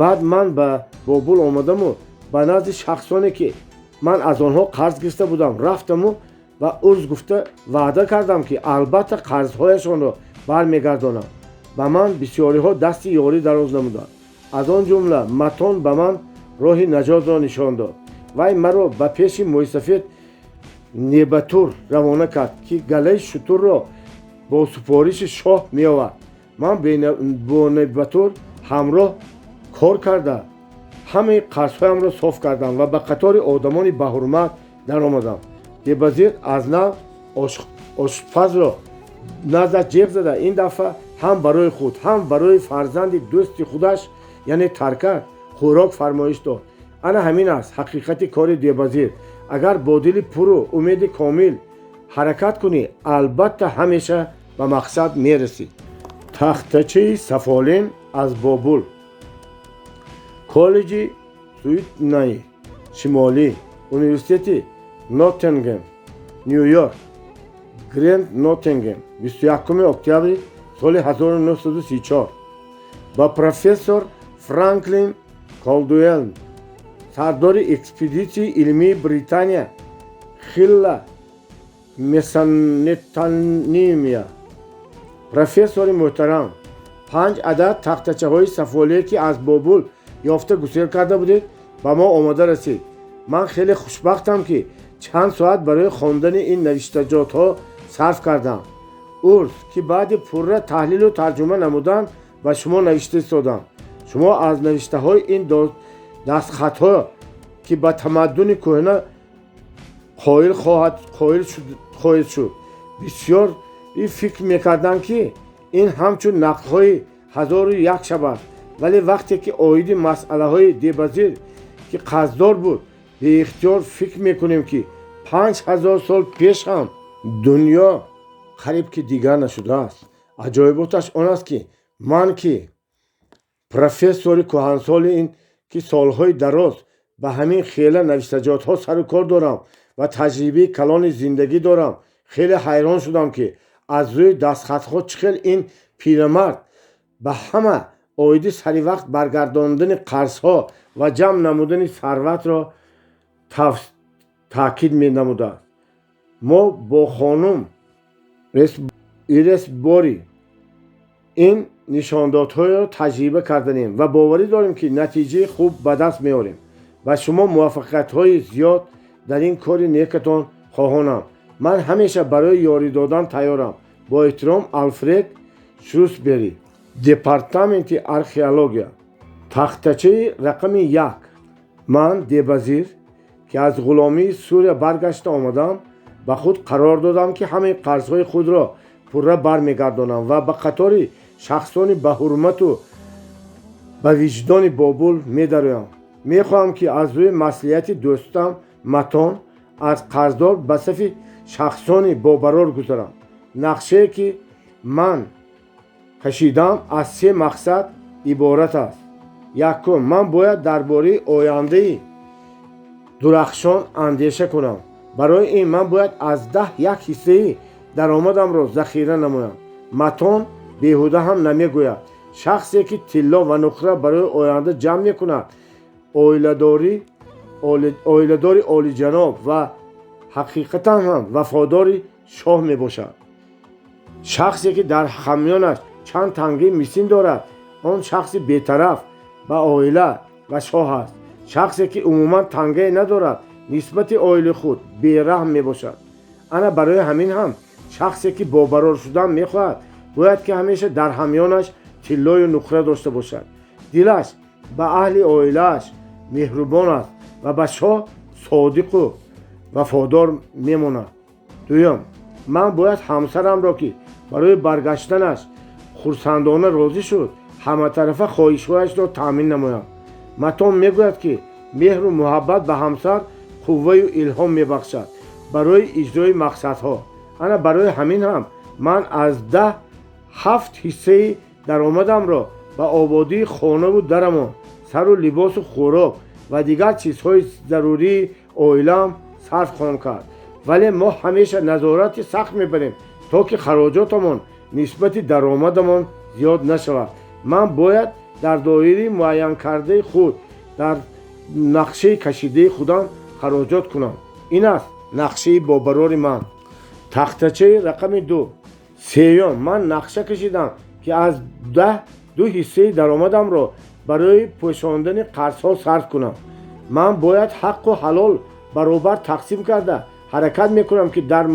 Баъд ман ба Бобул омадаму ба назди шахсоне, ки ман аз онҳо қарз гирифта будам, рафтаму ва урз гуфта ваъда кардам, ки албатта қарзҳояшонро бармегардонам. Ба ман бисёриҳо дасти ёрӣ дароз намуданд, аз он ҷумла Матон ба ман роҳи наҷотро нишон дод. Вай маро ба пеши мӯйсафед Небатур равона кард, ки галаи шутурро бо супориши шоҳ меовард. Ман бо Небатур ҳамроҳ кор карда, ҳамаи қарзҳоямро соф кардам ва ба қатори одамони баҳурмат даромадам. Дебазир аз нав ошпазро наздаш ҷеғ зада, ин дафъа ҳам барои худ, ҳам барои фарзанди дӯсти худаш, яъне Таркат, хӯрок фармоиш дод. Ана ҳамин аст ҳақиқати кори Дебазир. Агар бо дили пуру умеди комил ҳаракат кунӣ, албатта ҳамеша ба мақсад мерасӣ. Тахтачаи сафолин аз Бобул, коллеҷи Суитнаи Шимолӣ, Университети Ноттингем, Ню Йорк, Гренд Ноттингем, 21 октябри соли 1934. Ба профессор Франклин Колдуэлл, сардори экспедитсияи илмии Британия, Хилла, Месопотамия. Профессори муҳтарам, панҷ адад тахтачаҳои сафолие, ки аз Бобул ёфта гусел карда будед, ба мо омода расид. Ман хеле хушбахтам, ки чанд соат барои хондани ин навиштаҷотҳо сарф кардам. Урз, ки баъди пурра таҳлилу тарҷума намудан ба шумо навишта истодам. Шумо аз навиштаҳои ин дастхатҳо, ки ба тамаддуни кӯҳна қоил хоҳед шуд. Бисёр фикр мекарданд, ки ин ҳамчун нақлҳои ҳазору як шаб аст, вале вақте ки оиди масъалаҳои Дебазир, ки қарздор буд, беихтиёр фикр мекунем, ки 5000 сол пеш ҳам дунё қариб ки дигар нашудааст. Аҷоиботаш он аст, ки ман, ки профессори кӯҳансоли ин, ки солҳои дароз ба ҳамин хела навиштаҷотҳо сару кор дорам ва таҷрибаи калони зиндагӣ дорам, хеле ҳайрон шудам, ки аз рӯи дастхатҳо чӣ хел ин пирамард ба ҳама оиди саривақт баргардондани қарзҳо ва ҷамъ намудани сарватро таъкид менамудааст. Мо бо хонум Ирес Бори ин нишондодҳоеро таҷриба карданем ва боварӣ дорем, ки натиҷаи хуб ба даст меорем. Ба шумо муваффақиятҳои зиёд дар ин кори некатон хоҳонам. Ман ҳамеша барои ёрӣ додан тайёрам. Бо эҳтиром, Алфред Шрусбери, Департаменти археология. Тахтачаи рақами 1. Ман, Дебазир, ки аз ғуломии Сурия баргашта омадам, ба худ қарор додам, ки ҳамаи қарзҳои худро пурра бармегардонам ва ба қатори шахсони ба ҳурмату ба виҷдони Бобул медароям. Мехоҳам, ки аз рӯи маслиҳати дӯстам Матон аз қарздор ба сафи шахсони бобарор гузарам. Нақшае, ки ман кашидам, аз се мақсад иборат аст. Якум, ман бояд дар бораи ояндаи дурахшон андеша кунам. Барои ин ман бояд аз 10 як ҳиссаи даромадамро захира намоям. Матон Беҳуда ҳам намегӯяд: шахсе ки тилло ва нуқра барои оянда ҷамъ мекунад, оиладори олиҷаноб ва ҳақиқатан ҳам вафодори шоҳ мебошад. Шахсе ки дар ҳамёнаш чанд тангаи мисин дорад, он шахси бетараф ба оила ва шоҳ аст. Шахсе ки умуман тангае надорад, нисбати оилаи худ бераҳм мебошад. Ана барои ҳамин ҳам шахсе ки бобарор шудан мехоҳад, бояд ки ҳамеша дар ҳамёнаш тиллою нуқра дошта бошад. Дилаш ба аҳли оилааш меҳрубон аст ва ба шоҳ содиқу вафодор мемонад. Дуюм, ман бояд ҳамсарамро, ки барои баргаштанаш хурсандона розӣ шуд, ҳаматарафа хоҳишҳояшро таъмин намоям. Матон мегӯяд, ки меҳру муҳаббат ба ҳамсар қувваю илҳом мебахшад барои иҷрои мақсадҳо. Ана барои ҳамин ҳам ман аз 10 ҳафт ҳиссаи даромадамро ба ободии хонаву дарамон, сару либосу хӯрок ва дигар чизҳои зарурии оилаам сарф хоҳам кард. Вале мо ҳамеша назорати сахт мебарем, то ки хароҷотамон нисбати даромадамон зиёд нашавад. Ман бояд дар доираи муайянкардаи худ, дар нақшаи кашидаи худам хароҷот кунам. Ин аст нақшаи бобарори ман. Тахтачаи рақами 2. Сеюм, ман нақша кашидам, ки аз 10 ду ҳиссаи даромадамро барои пӯшондани қарзҳо сарф кунам. Ман бояд ҳаққу ҳалол баробар тақсим карда, ҳаракат мекунам, ки дар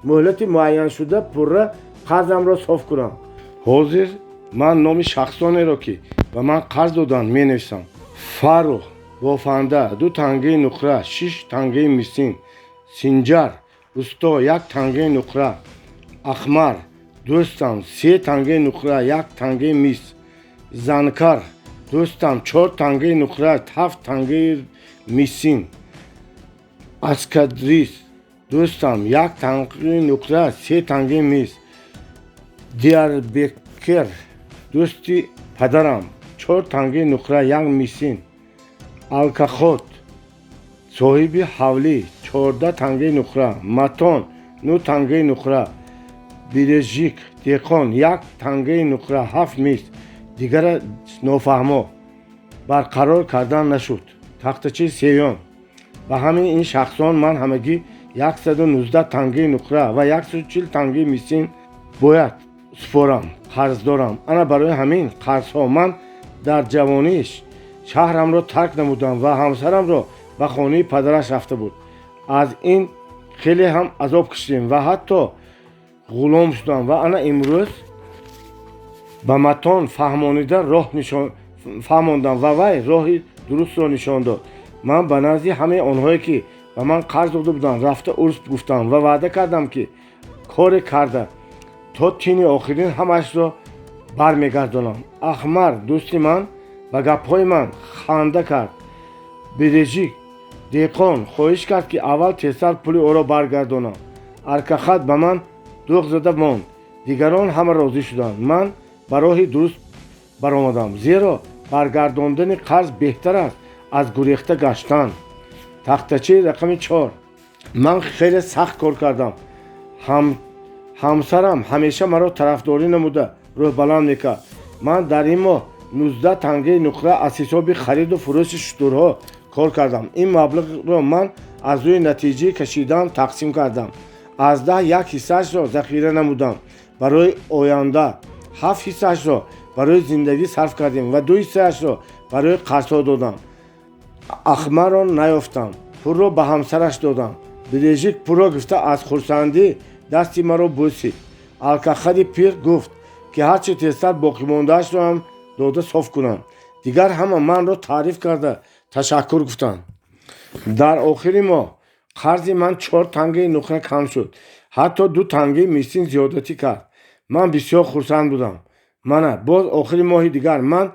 муҳлати муайяншуда пурра қарзамро соф кунам. Ҳозир ман номи шахсонеро, ки ба ман қарз доданд, менависам. Фаррух бофанда, ду тангаи нуқра, шиш тангаи мисин. Синҷар усто, як тангаи нуқра. Ахмар дӯстам, се тангаи нуқра, як тангаи мис. Занкар дӯстам, чор тангаи нуқра, ҳафт тангаи мисин. Аскадрис дӯстам, як тангаи нуқра, се тангаи мис. Диарбекер дӯсти падарам, чор тангаи нуқра, як мисин. Алкахот соҳиби ҳавлӣ, 14 тангаи нуқра. Матон, нӯ тангаи нуқра. Бирежик деҳқон, як тангаи нуқра, ҳафт мис. Дигара нофаҳмо, барқарор кардан нашуд. Тахтачаи сеюм. Ба ҳамаи ин шахсон ман ҳамагӣ 119 тангаи нуқра ва 140 тангаи мисин бояд супорам, қарздорам. Ана барои ҳамин қарзҳо ман дар ҷавониш шаҳрамро тарк намудам ва ҳамсарамро ба хонаи падараш рафта буд. Аз ин хеле ҳам азоб кашидем ва ҳатто ғулом шудам. Ва ана имрӯз ба Матон фаҳмонида роҳ фаҳмондам ва вай роҳи дурустро нишон дод. Ман ба назди ҳамаи онҳое, ки ба ман қарз дода буданд, рафта узр гуфтам ва ваъда кардам, ки коре карда то тини охирин ҳамаашро бармегардонам. Ахмар дӯсти ман ба гапҳои ман ханда кард. Бережик деҳқон хоҳиш кард, ки аввал тезтар пули ӯро баргардонам. Аркахат ба ман дӯғ зада монд. Дигарон ҳама розӣ шуданд. Ман ба роҳи дуруст баромадам, зеро баргардондани қарз беҳтар аст аз гурехта гаштан. Тахтачаи рақами 4. Ман хеле сахт кор кардам. Ҳамсарам ҳамеша маро тарафдорӣ намуда, рӯҳбаланд мекард. Ман дар ин моҳ 19 тангаи нуқра аз ҳисоби хариду фурӯши шутурҳо кор кардам. Ин маблағро ман аз рӯи натиҷаи кашидаам тақсим кардам. Аз 10 як ҳиссаашро захира намудам барои оянда, ҳафт ҳиссаашро барои зиндагӣ сарф кардем ва ду ҳиссаашро барои қарзҳо додам. Ахмарро наёфтам, пулро ба ҳамсараш додам. Бережик пулро гирифта, аз хурсандӣ дасти маро бӯсид. Алкахади пир гуфт, ки ҳарчи тезтар боқимондаашро ҳам дода соф кунам. Дигар ҳама манро таъриф карда, ташаккур гуфтанд. Дар охири моҳ қарзи ман чор тангаи нуқра кам шуд, ҳатто ду тангаи мисин зиёдатӣ кард. Ман бисёр хурсанд будам. Мана боз охири моҳи дигар ман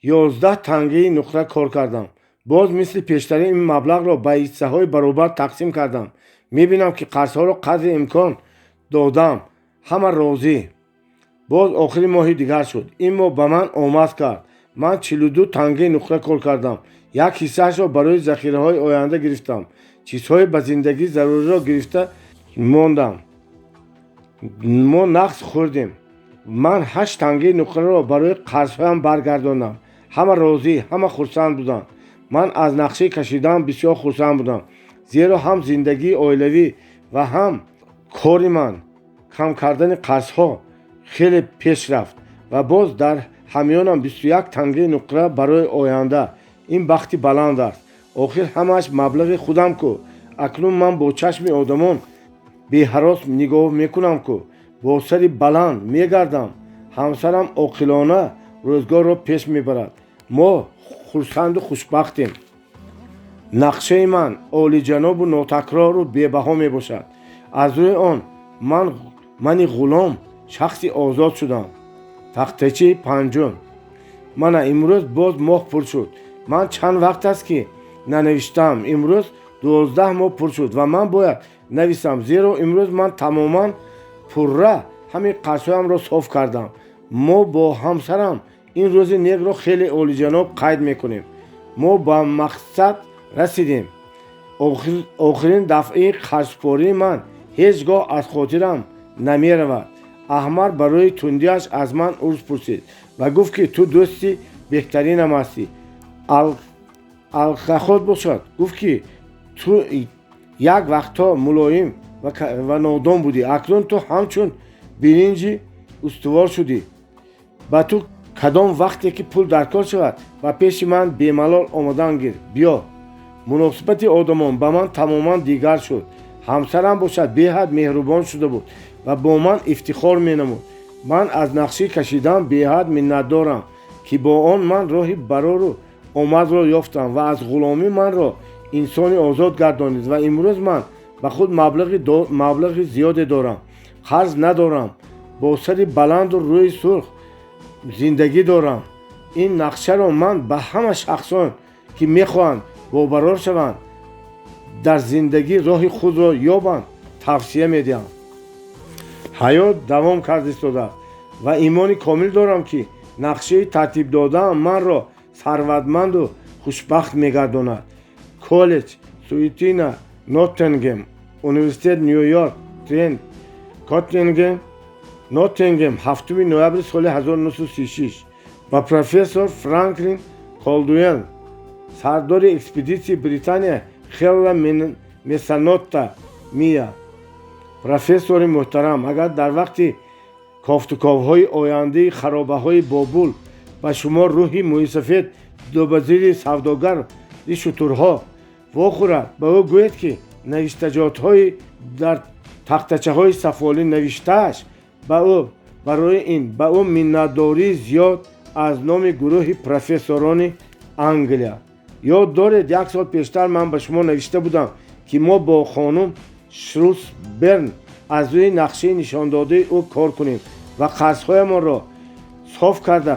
11 тангаи нуқра кор кардам. Боз мисли пештара ин маблағро ба ҳиссаҳои баробар тақсим кардам. Мебинам, ки қарзҳоро қадри имкон додам, ҳама розӣ. Боз охири моҳи дигар шуд. Ин моҳ ба ман омад кард. Ман 42 тангаи нуқра кор кардам. Як ҳиссаашро барои захираҳои оянда гирифтам, чизҳои ба зиндагӣ заруриро гирифта мондам. Мо нағз хӯрдем. Ман 8 тангаи нуқраро барои қарзҳоям баргардондам. Ҳама розӣ, ҳама хурсанд буданд. Ман аз нақшаи кашидаам бисёр хурсанд будам, зеро ҳам зиндагии оилавӣ ва ҳам кори ман кам кардани қарзҳо хеле пеш рафт ва боз дар ҳамёнам 21 тангаи нуқра барои оянда. Ин бахти баланд аст. Охир ҳамааш маблағи худам ку. Акнун ман бо чашми одамон беҳарос нигоҳ мекунам ку, бо сари баланд мегардам. Ҳамсарам оқилона рӯзгорро пеш мебарад. Мо хурсанду хушбахтем. Нақшаи ман олиҷанобу нотакрору бебаҳо мебошад. Аз рӯи он мани ғулом шахси озод шудам. Тахтачаи панҷум. Мана имрӯз боз моҳ пур шуд. Ман чанд вақт аст, ки нанавиштаам. Имрӯз 12 моҳ пур шуд ва ман бояд нависам, зеро имрӯз ман тамоман пурра ҳамин қарзҳоямро соф кардам. Мо бо ҳамсарам ин рӯзи некро хеле олиҷаноб қайд мекунем. Мо ба мақсад расидем. Охирин дафъаи қарзпории ман ҳеҷ гоҳ аз хотирам намеравад. Аҳмар барои тундиаш аз ман узр пурсид ва гуфт, ки ту дӯсти беҳтаринам ҳастӣ. Алхахот бошад, гуфт, ки ту як вақтҳо мулоим ва нодон будӣ, акнун ту ҳамчун биринҷи устувор шудӣ. Ба ту кадом вақте ки пул даркор шавад, ба пеши ман бемалол омодан гир, биё. Муносибати одамон ба ман тамоман дигар шуд. Ҳамсарам бошад, беҳад меҳрубон шуда буд ва бо ман ифтихор менамуд. Ман аз нақшӣ кашидаам беҳад миннатдорам, ки бо он ман роҳи барору омадро ёфтам ва аз ғуломӣ манро инсони озод гардонид. Ва имрӯз ман ба худ маблағи зиёде дорам, қарз надорам, бо сари баланду рӯи сурх зиндагӣ дорам. Ин нақшаро ман ба ҳама шахсон, ки мехоҳанд бобарор шаванд, дар зиндагӣ роҳи худро ёбанд, тавсия медиҳам. Ҳаёт давом карда истодааст ва имони комил дорам, ки нақшаи тартиб додаам манро сарватманду хушбахт мегардонад. Коллеҷ Суитина, Ноттингем, Университет Нью-Йорк, Трент, Коттингем, Ноттингем, 7 ноябри соли 1936. Ба профессор Франклин Колдуэл, сардори экспедитсияи Британия Хелла Месанотта Мия. Профессори муҳтарам, агар дар вақти кофтуковҳои ояндаи харобаҳои Бобул ба шумо рӯҳи мӯйсафед Дубазири савдогари шутурҳо вохӯрад, ба ӯ гӯед, ки навиштаҷотҳои дар тахтачаҳои сафолӣ навиштааш ба ӯ барои ин ба ӯ миннатдории зиёд аз номи гурӯҳи профессорони Англия. Ёд доред, як сол пештар ман ба шумо навишта будам, ки мо бо хонум Шрусберн аз рӯи нақшаи нишондодаи ӯ кор кунем ва қарзҳоямонро соф карда,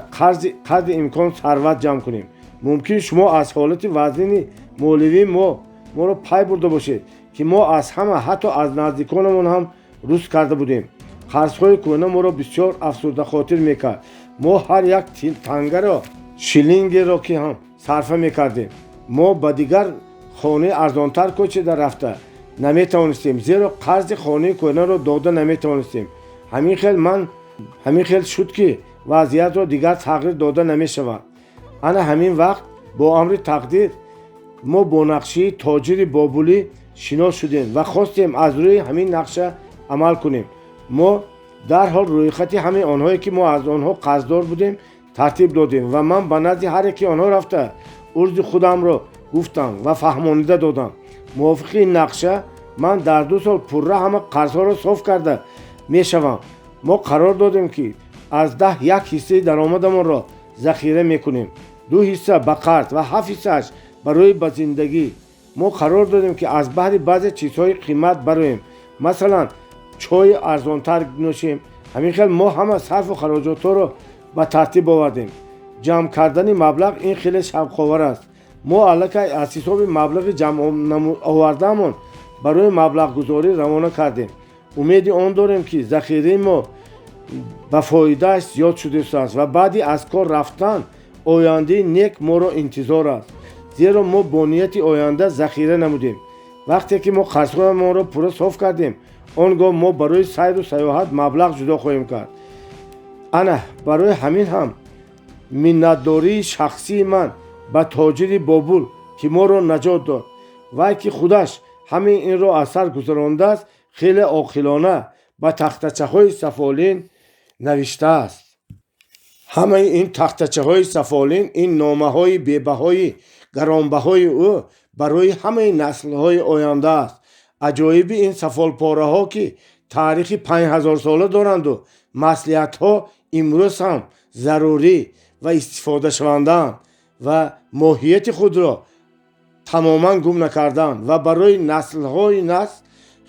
қадри имкон сарват ҷамъ кунем. Мумкин шумо аз ҳолати вазнини молиявии мо моро пай бурда бошед, ки мо аз ҳама, ҳатто аз наздиконамон ҳам рӯст карда будем. Қарзҳои кӯҳна моро бисёр афсурдахотир мекард. Мо ҳар як тангаро, шиллингеро ки ҳам сарфа мекардем. Мо ба дигар хонаи арзонтар кӯчида рафта наметавонистем, зеро қарзи хонаи кӯҳнаро дода наметавонистем. Ҳамин хел шуд, ки вазъиятро дигар тағйир дода намешавад. Ана ҳамин вақт бо амри тақдир мо бо нақшаи тоҷири бобулӣ шинос шудем ва хостем аз рӯи ҳамин нақша амал кунем. Мо дарҳол рӯйхати ҳамаи онҳое, ки мо аз онҳо қарздор будем, тартиб додем ва ман ба назди ҳар яки онҳо рафта узри худамро гуфтам ва фаҳмонида додам. Мувофиқи ин нақша ман дар 2 сол пурра ҳама қарзҳоро соф карда мешавам. Мо қарор додем, ки аз 10 як ҳиссаи даромадамонро захира мекунем, 2 ҳисса ба қарз ва 7 ҳиссааш барои ба зиндагӣ. Мо қарор додем, ки аз баҳри баъзе чизҳои қимат бароем, масалан, чойи арзонтар нӯшем. Ҳамин хел мо ҳама сарфу хароҷотҳоро ба тартиб овардем. Ҷамъ кардани маблағ ин хеле шавқовар аст. Мо аллакай аз ҳисоби маблағи ҷамъ овардаамон барои маблағгузорӣ равона кардем. Умеди он дорем, ки захираи мо ба фоидааш зиёд шудааст ва баъди аз кор рафтан ояндаи нек моро интизор аст, зеро мо бо нияти оянда захира намудем. Вақте ки мо қарзҳоямонро пурра соф кардем, он гоҳ мо барои сайру сайёҳат маблағ ҷудо хоҳем кард. Ана барои ҳамин ҳам миннатдории шахсии ман ба тоҷири Бобул, ки моро наҷот дод. Вай, ки худаш ҳамин инро аз сар гузарондааст, хеле оқилона ба тахтачаҳои сафолин навиштааст. Ҳамаи ин тахтачаҳои сафолин, ин номаҳои бебаҳои гаронбаҳои ӯ барои ҳамаи наслҳои оянда аст. Аҷоиби ин сафолпораҳо, ки таърихи 5000сола доранду маслиҳатҳо имрӯз ҳам зарурӣ ва истифодашавандаанд ва моҳияти худро тамоман гум накарданд ва барои наслҳои насл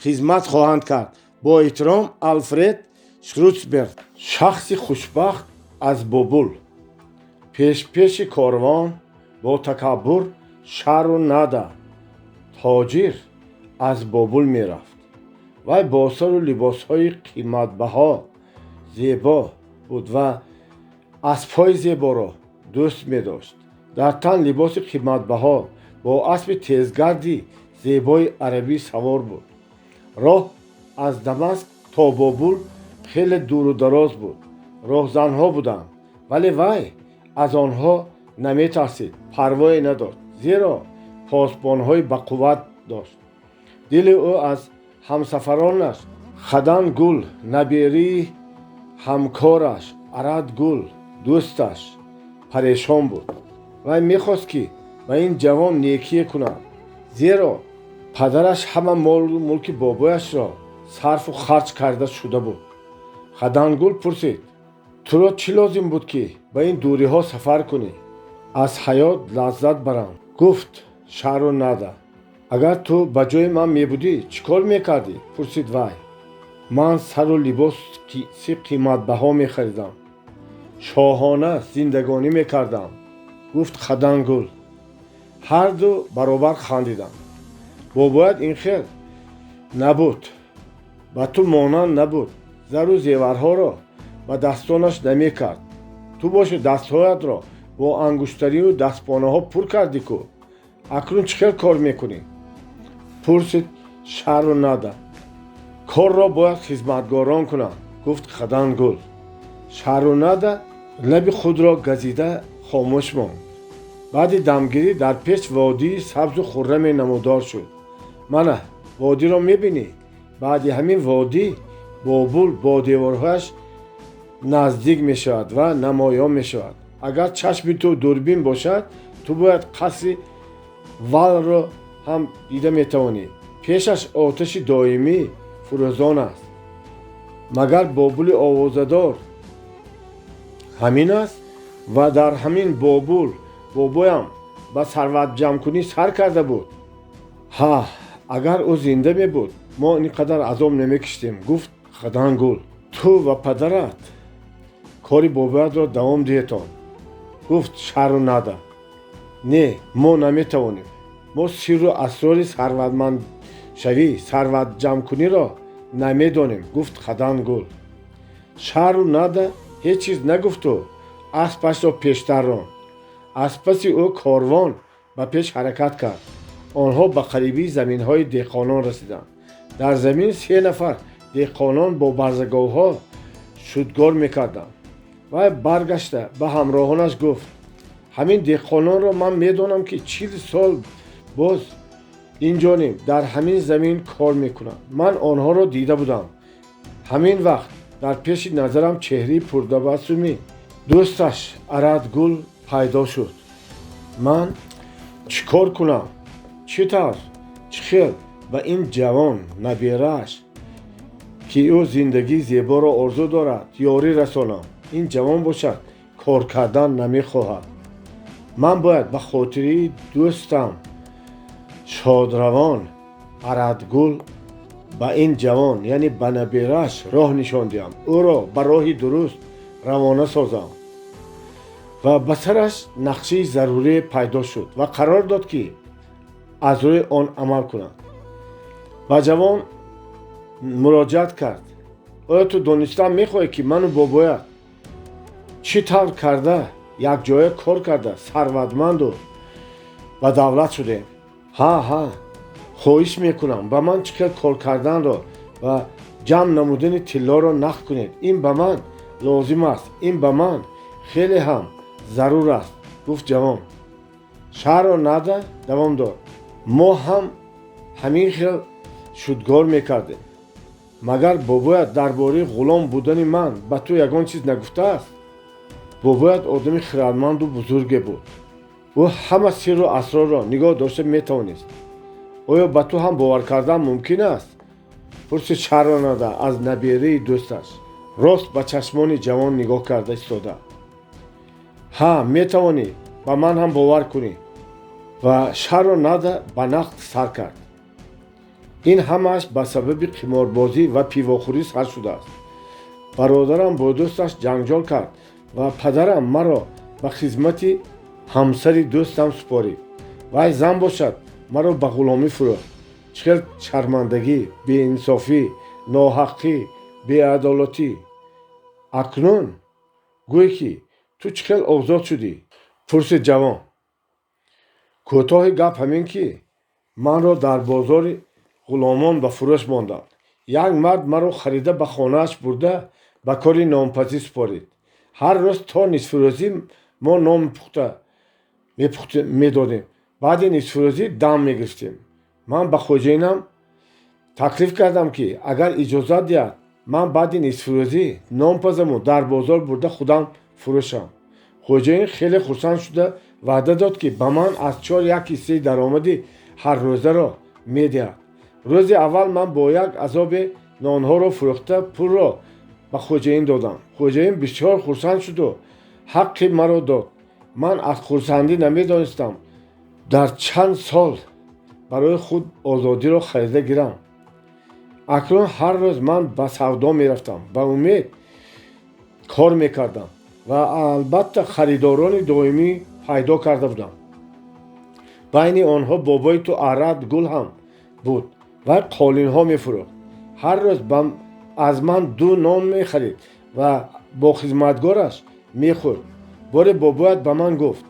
хизмат хоҳанд кард. Бо эҳтиром, Алфред Шрутсберг. Шахси хушбахт аз Бобул. Пешпеши корвон бо такаббур Шару Нада, тоҷир аз Бобул мерафт. Вай бо сару либосҳои қиматбаҳо зебо буд ва аспҳои зеборо дӯст медошт. Дар тан либоси қиматбаҳо, бо аспи тезгарди зебои арабӣ савор буд. Роҳ аз Дамаск то Бобул хеле дуру дароз буд. Роҳзанҳо буданд, вале вай аз онҳо наметарсид, парвое надошт, зеро посбонҳои бақувват дошт. Дили ӯ аз ҳамсафаронаш Хадангул, наберии ҳамкораш, Арадгул, дӯсташ, парешон буд. Вай мехост, ки ба ин ҷавон некие кунад, зеро падараш ҳама молу мулки бобояшро сарфу харҷ карда шуда буд. Хадангул пурсид: «Туро чӣ лозим буд, ки ба ин дуриҳо сафар кунӣ?» «Аз ҳаёт лаззат барам», гуфт Шару Нада. «Агар ту ба ҷои ман мебудӣ, чӣ кор мекардӣ?» пурсид вай. «Ман сару либоси қиматбаҳо мехаридам, шоҳона зиндагонӣ мекардам», гуфт Хадангул. Ҳарду баробар хандиданд. «Бобоят ин хел набуд, ба ту монанд набуд. Зару зеварҳоро ба дастонаш намекард. Ту боши, дастҳоятро бо ангуштарию дастпонаҳо пур кардӣ ку. Акнун чӣ хел кор мекунӣ?» пурсид Шару Нада. «Корро бояд хизматгорон кунанд», гуфт Хадангул. Шару Нада лаби худро газида хомӯш монд. Баъди дамгирӣ дар пеш водии сабзу хурраме намудор шуд. «Мана, водиро мебинӣ. Баъди ҳамин водӣ Бобул бо деворҳояш наздик мешавад ва намоён мешавад. Агар чашми ту дурбин бошад, ту бояд қасри Валро ҳам дида метавонӣ. Пешаш оташи доимӣ фурӯзон аст. Магар Бобули овозадор ҳамин аст? Ва дар ҳамин Бобул бобоям ба сарватҷамъкунӣ сар карда буд. Ҳа, агар ӯ зинда мебуд, мо ин қадар азоб намекиштем», гуфт Хадангул. «Ту ва падарат кори бобоятро давом диҳетон», гуфт Шару Нада. «Не, мо наметавонем. Мо сирру асрори сарватмандшавӣ, сарватҷамъкуниро намедонем», гуфт Хадангул. Шару Нада ҳеҷ чиз нагуфту аспашро пештар ронд. Аз паси ӯ корвон ба пеш ҳаракат кард. Онҳо ба қарибии заминҳои деҳқонон расиданд. Дар замин се нафар деҳқонон бо барзаговҳо шудгор мекарданд. Вай баргашта ба ҳамроҳонаш гуфт: «Ҳамин деҳқононро ман медонам, ки 40 сол боз инҷониб дар ҳамин замин кор мекунанд. Ман онҳоро дида будам. Ҳамин вақт дар пеши назарам чеҳраи пуртабассуми дӯсташ Арадгул пайдо шуд. Ман чӣ кор кунам? Чӣ тавр, чӣ хел ба ин ҷавон, наберааш, ки ӯ зиндагии зеборо орзу дорад, ёрӣ расонам? Ин ҷавон бошад, кор кардан намехоҳад. Ман бояд ба хотири дӯстам шодравон Арадгул ба ин ҷавон, яъне ба наберааш, роҳ нишон диҳам, ӯро ба роҳи дуруст равона созам». Ва ба сараш нақшаи зарурие пайдо шуд ва қарор дод, ки аз рӯи он амал кунад. Ба ҷавон муроҷиат кард: «Оё ту донистан мехоҳӣ, ки ману бобоят чӣ тавр карда, якҷоя кор карда, сарватманду ба давлат шудем?» «Ҳа, ҳа, хоҳиш мекунам, ба ман чӣ хел кор карданро ва ҷамъ намудани тиллоро нақл кунед. Ин ба ман Лозим аст, ин ба ман хеле ҳам зарур аст, гуфт ҷавон. Шаҳрро нада давом дод: мо ҳам ҳамин хел шудгор мекардем. Магар бобоят дар бораи ғулом будани ман ба ту ягон чиз нагуфтааст? Бобоят одами хирадманду бузурге буд. Ӯ ҳама сирру асрорро нигоҳ дошта метавонист. Оё ба ту ҳам бовар кардан мумкин аст? Пурсид Шаҳронада аз набераи дӯсташ, рост ба чашмони ҷавон нигоҳ карда истода. Ҳа, метавонӣ ба ман ҳам бовар кунӣ. Ва Шаҳронада ба нақд сар кард. Ин ҳамааш ба сабаби қиморбозӣ ва пивохӯрӣ сар шудааст. Бародарам бо дӯсташ ҷанҷол кард ва падарам маро ба хизмати ҳамсари дӯстам супорид. Вай зан бошад, маро ба ғуломӣ фурӯхт. Чӣ хел шармандагӣ, беинсофӣ, ноҳаққӣ, беадолатӣ! Акнун гӯй, ки ту чӣ хел озод шудӣ? Пурсид ҷавон. Кӯтоҳи гап ҳамин, ки манро дар бозори ғуломон ба фурӯш монданд. Як мард маро харида, ба хонааш бурда, ба кори нонпазӣ супорид. Ҳар рӯз то нисфирӯзӣ мо нон пухта медодем, баъди нисфирӯзӣ дам мегирифтем. Ман ба хоҷаинам таклиф кардам, ки агар иҷозат диҳад, ман баъди нисфирӯзӣ нон пазаму дар бозор бурда худам фурӯшам. Хоҷаин хеле хурсанд шуда, ваъда дод, ки ба ман аз чор як ҳиссаи даромади ҳаррӯзаро медиҳад. Рӯзи аввал ман бо як азобе нонҳоро фурӯхта, пулро ба хоҷаин додам. Хоҷаин бисёр хурсанд шуду ҳаққи маро дод. Ман аз хурсандӣ намедонистам дар чанд сол барои худ озодиро харида гирам. Акнун ҳар рӯз ман ба савдо мерафтам, ба умед кор мекардам ва албатта харидорони доимӣ пайдо карда будам. Байни онҳо бобои ту Арад Гул ҳам буд. Вай қолинҳо мефурӯхт. Ҳар рӯз аз ман ду нон мехарид ва бо хизматгораш мехӯрд. Боре бобоят ба ман гуфт: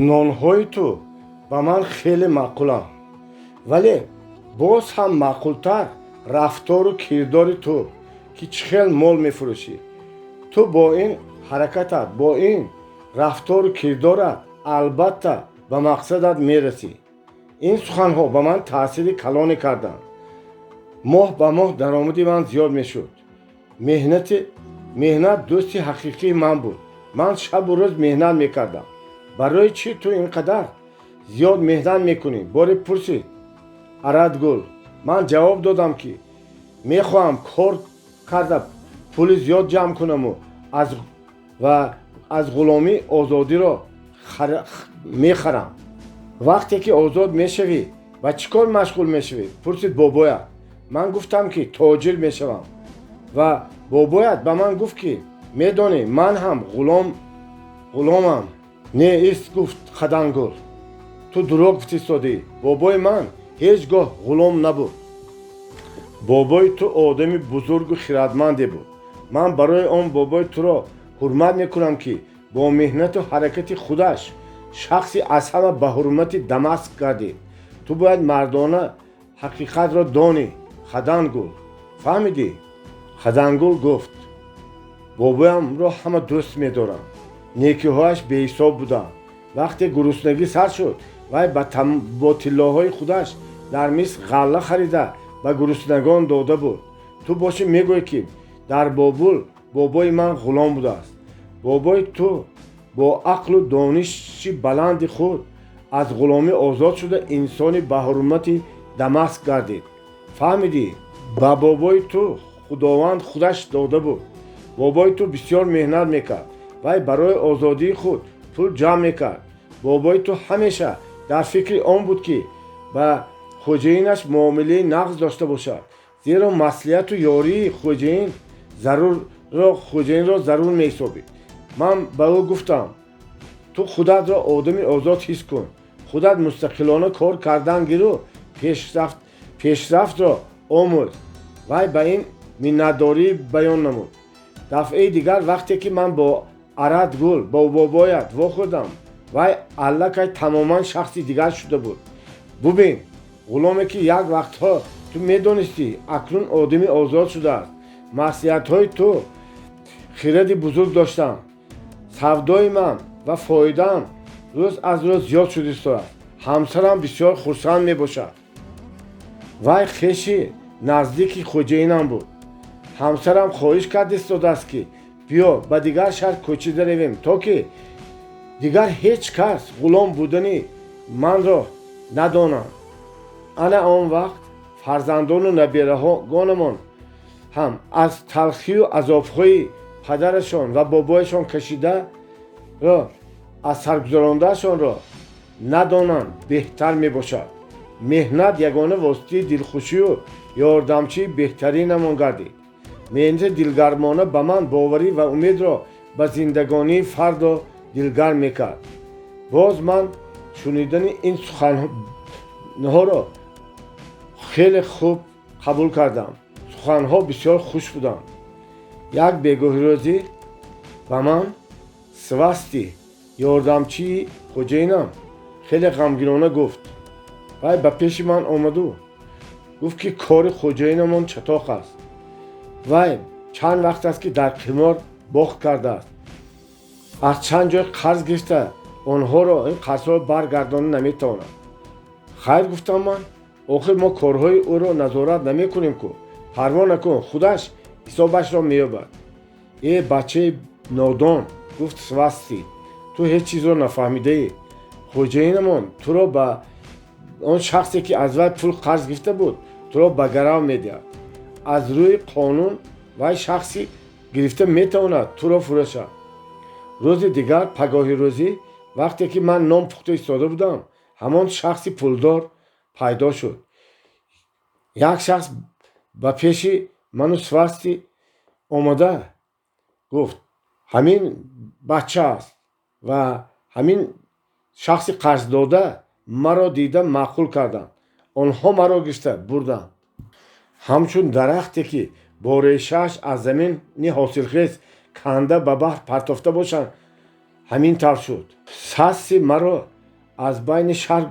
нонҳои ту ба ман хеле маъқуланд, вале боз ҳам маъқултар рафтору кирдори ту, ки чӣ хел мол мефурӯшӣ. Ту бо ин ҳаракатат, бо ин рафтору кирдорат албатта ба мақсадат мерасӣ. Ин суханҳо ба ман таъсири калоне карданд. Моҳ ба моҳ даромади ман зиёд мешуд. Меҳнат дӯсти ҳақиқии ман буд. Ман шабу рӯз меҳнат мекардам. Барои чӣ ту ин қадар зиёд меҳнат мекунӣ? Боре пурсид Арадгул. Ман ҷавоб додам, ки мехоҳам кор карда пули зиёд ҷамъ кунаму ва аз ғуломӣ озодиро мехарам. Вақте ки озод мешавӣ, ба чӣ кор машғул мешавӣ? Пурсид бобоят. Ман гуфтам, ки тоҷир мешавам. Ва бобоят ба ман гуфт, ки медонӣ, ман ҳам ғуломам. Не ист, гуфт Хадангул, ту дурӯғ гуфтистодӣ. Бобои ман ҳеҷ гоҳ ғулом набуд. Бобои ту одами бузургу хирадманде буд. Ман барои он бобои туро ҳурмат мекунам, ки бо меҳнату ҳаракати худаш шахси аз ҳама ба ҳурмати Дамаск гардид. Ту бояд мардона ҳақиқатро донӣ, Хадангул, фаҳмидӣ? Хадангул гуфт: бобоямро ҳама дӯст медоранд, некиҳояш беҳисоб буданд. Вақте гуруснагӣ сар шуд, вай бо тиллоҳои худаш дар Миср ғалла харида ба гуруснагон дода буд. Ту бошӣ мегӯӣ, ки дар Бобул бобои ман ғулом будааст. Бобои ту бо ақлу дониши баланди худ аз ғуломӣ озод шуда, инсони ба ҳурмати Дамаск гардид. Фаҳмидӣ? Ба бобои ту Худованд худаш дода буд. Бобои ту бисёр меҳнат мекард. Вай барои озодии худ пул ҷамъ мекард. Бобои ту ҳамеша дар фикри он буд, ки ба хоҷаинаш муомилаи нағз дошта бошад, зеро маслиҳату ёрии хоҷаинро зарур меҳисобид. Ман ба ӯ гуфтам: ту худатро одами озод ҳис кун, худат мустақилона кор кардан гиру пешрафтро омӯз. Вай ба ин миннатдорӣ баён намуд. Дафъаи дигар, вақте ки ман бо Арадгул, бо бобоят вохӯрдам, вай аллакай тамоман шахси дигар шуда буд. Бубин, ғуломе ки як вақтҳо ту медонистӣ, акнун одами озод шудааст. Маслиҳатҳои ту Хиради бузург доштам. Савдои ман ва фоидаам рӯз аз рӯз зиёд шуда истодааст. Ҳамсарам бисёр хурсанд мебошад. Вай хеши наздики хоҷаинам буд. Ҳамсарам хоҳиш карда истодааст, ки биё, ба дигар шаҳр кӯчида равем, то ки дигар ҳеҷ кас ғулом будани манро надонанд. Ана он вақт фарзандону набераҳогонамон ҳам аз талхию азобҳои падарашон ва бобояшон кашидаро, аз саргузарондаашонро надонанд, беҳтар мебошад. Меҳнат ягона воситаи дилхушию ёрдамчии беҳтаринамон гардид. Меҳнати дилгармона ба ман боварӣ ва умедро ба зиндагонии фардо дилгарм мекард. Боз ман шунидани ин суханҳоро хеле хуб қабул кардам. Суханҳо бисёр хуш буданд. Як бегоҳи рӯзӣ ба ман Свасти, ёрдамчии хоҷаинам, хеле ғамгинона гуфт. Вай ба пеши ман омаду гуфт, ки кори хоҷаинамон чатоқ аст. Вай чанд вақт аст, ки дар қимор бохт кардааст. Аз чанд ҷой қарз гирифта, онҳоро, ин қарзҳоро баргардонда наметавонад. Хайр, гуфтам ман, охир мо корҳои ӯро назорат намекунем ку. Парво накун, худаш ҳисобашро меёбад. Э, бачаи нодон, гуфт Свасти, ту ҳеҷ чизро нафаҳмидаӣ. Хоҷаинамон туро ба он шахсе, ки аз вай пул қарз гирифта буд, туро ба гарав медиҳад. Аз рӯи қонун вай шахси гирифта метавонад туро фурӯшад. Рӯзи дигар, пагоҳи рӯзӣ, вақте ки ман нон пухта истода будам, ҳамон шахси пулдор пайдо шуд. Як шахс ба пеши ману Свасти омада гуфт: ҳамин бача аст. Ва ҳамин шахси қарздода маро дида маъқул карданд. Онҳо маро гирифта бурданд. Ҳамчун дарахте, ки бо решааш аз замини ҳосилхез канда ба баҳр партофта бошанд, ҳамин тавр шуд. Сасси маро аз байни шаҳр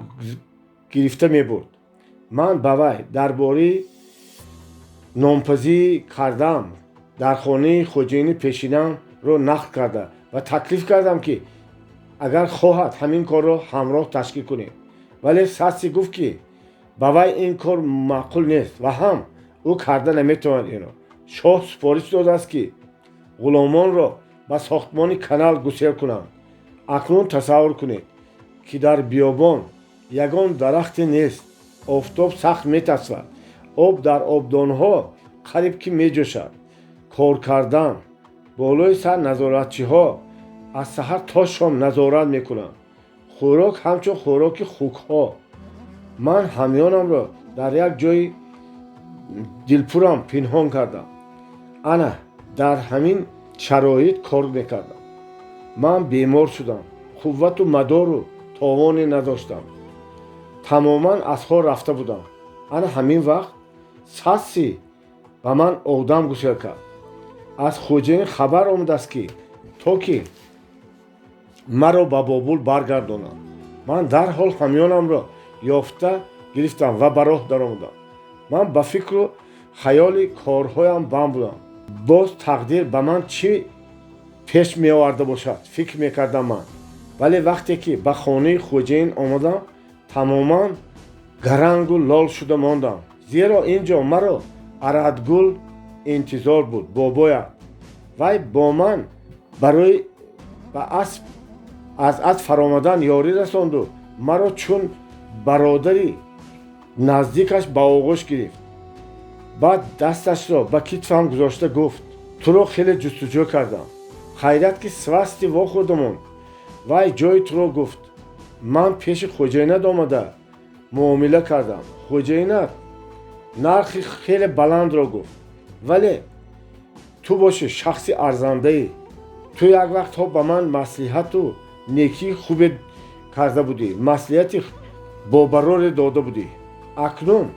гирифта мебурд. Ман ба вай дар бораи нонпазӣ кардам дар хонаи хоҷаини пешинамро нақл карда ва таклиф кардам, ки агар хоҳад, ҳамин корро ҳамроҳ ташкил кунем. Вале Сасси гуфт, ки ба вай ин кор маъқул нест ва ҳам ӯ карда наметавонад инро. Шоҳ супориш додааст, ки ғуломонро ба сохтмони канал гусел кунанд. Акнун тасаввур кунед, ки дар биёбон ягон дарахте нест, офтоб сахт метасвад, об дар обдонҳо қариб ки меҷӯшад. Кор кардан болои сар назоратчиҳо аз саҳар то шом назорат мекунанд. Хӯрок ҳамчун хӯроки хукҳо. Ман ҳамёнамро дар як ҷои дилпурам пинҳон кардам. Ана дар ҳамин шароит кор мекардам. Ман бемор шудам, қуввату мадору товоне надоштам, тамоман аз ҳол рафта будам. Ана ҳамин вақт Сасси ба ман одам гусел кард: аз хоҷаин хабар омадааст, ки то ки маро ба Бобул баргардонанд. Ман дарҳол ҳамёнамро ёфта гирифтам ва ба роҳ даромадам. Ман ба фикру хаёли корҳоям банд будам. Боз тақдир ба ман чӣ пеш меоварда бошад, фикр мекардам ман. Вале вақте ки ба хонаи хоҷаин омадам, тамоман гарангу лол шуда мондам, зеро ин ҷо маро Арадгул интизор буд, бобоям. Вай бо ман барои ба асп аз асп фаромадан ёрӣ расонду маро чун бародари наздикаш ба оғӯш гирифт. Баъд дасташро ба китфам гузошта гуфт: туро хеле ҷустуҷӯ кардам. Хайрият, ки Свасти вохӯрдамон. Вай ҷои туро гуфт. Ман пеши хоҷаинат омада муомила кардам. Хоҷаинат нархи хеле баландро гуфт, вале ту бошӣ шахси арзандаӣ. Ту як вақтҳо ба ман маслиҳату некии хубе карда будӣ, маслиҳати бобароре дода будӣ. Акнун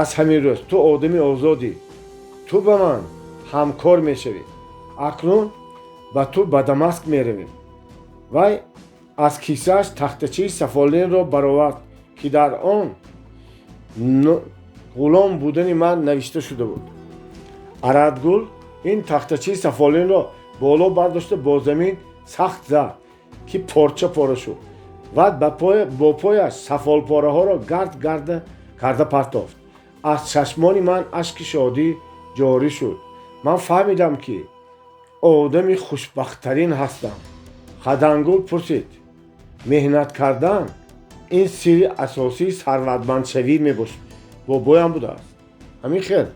аз ҳамин рӯз ту одами озодӣ, ту ба ман ҳамкор мешавӣ. Акнун ба ту ба Дамаск меравем. Вай аз кисааш тахтачаи сафолинро баровард, ки дар он ғулом будани ман навишта шуда буд. Арадгул Ин тахтачаи сафолинро боло бардошта, бо замин сахт зад, ки порча пора шуд. Ва бо пояш сафолпораҳоро гард гарда карда партофт. Аз чашмони ман ашки шодӣ ҷорӣ шуд. Ман фаҳмидам, ки одами хушбахттарин ҳастам. Хадангул пурсид: «Меҳнат кардан ин сирри асосии сарватмандшавӣ мебошад. Бобоям будааст ҳамин хел?»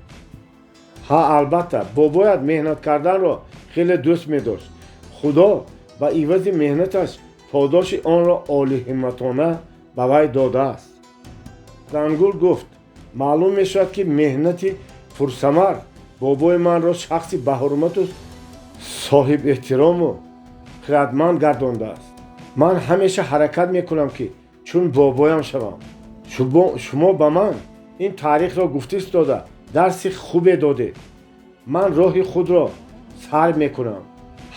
«Ҳа, албатта, бобоят меҳнат карданро хеле дӯст медошт. Худо ба ивази меҳнаташ подоши онро олиҳимматона ба вай додааст». Хадангул гуфт: «Маълум мешавад, ки меҳнати пурсамар бобои манро шахси баҳурмату соҳибэҳтирому хирадманд гардондааст. Ман ҳамеша ҳаракат мекунам, ки чун бобоям шавам. Шумо ба ман ин таърихро гуфта истода дарси хубе додед. Ман роҳи худро сар мекунам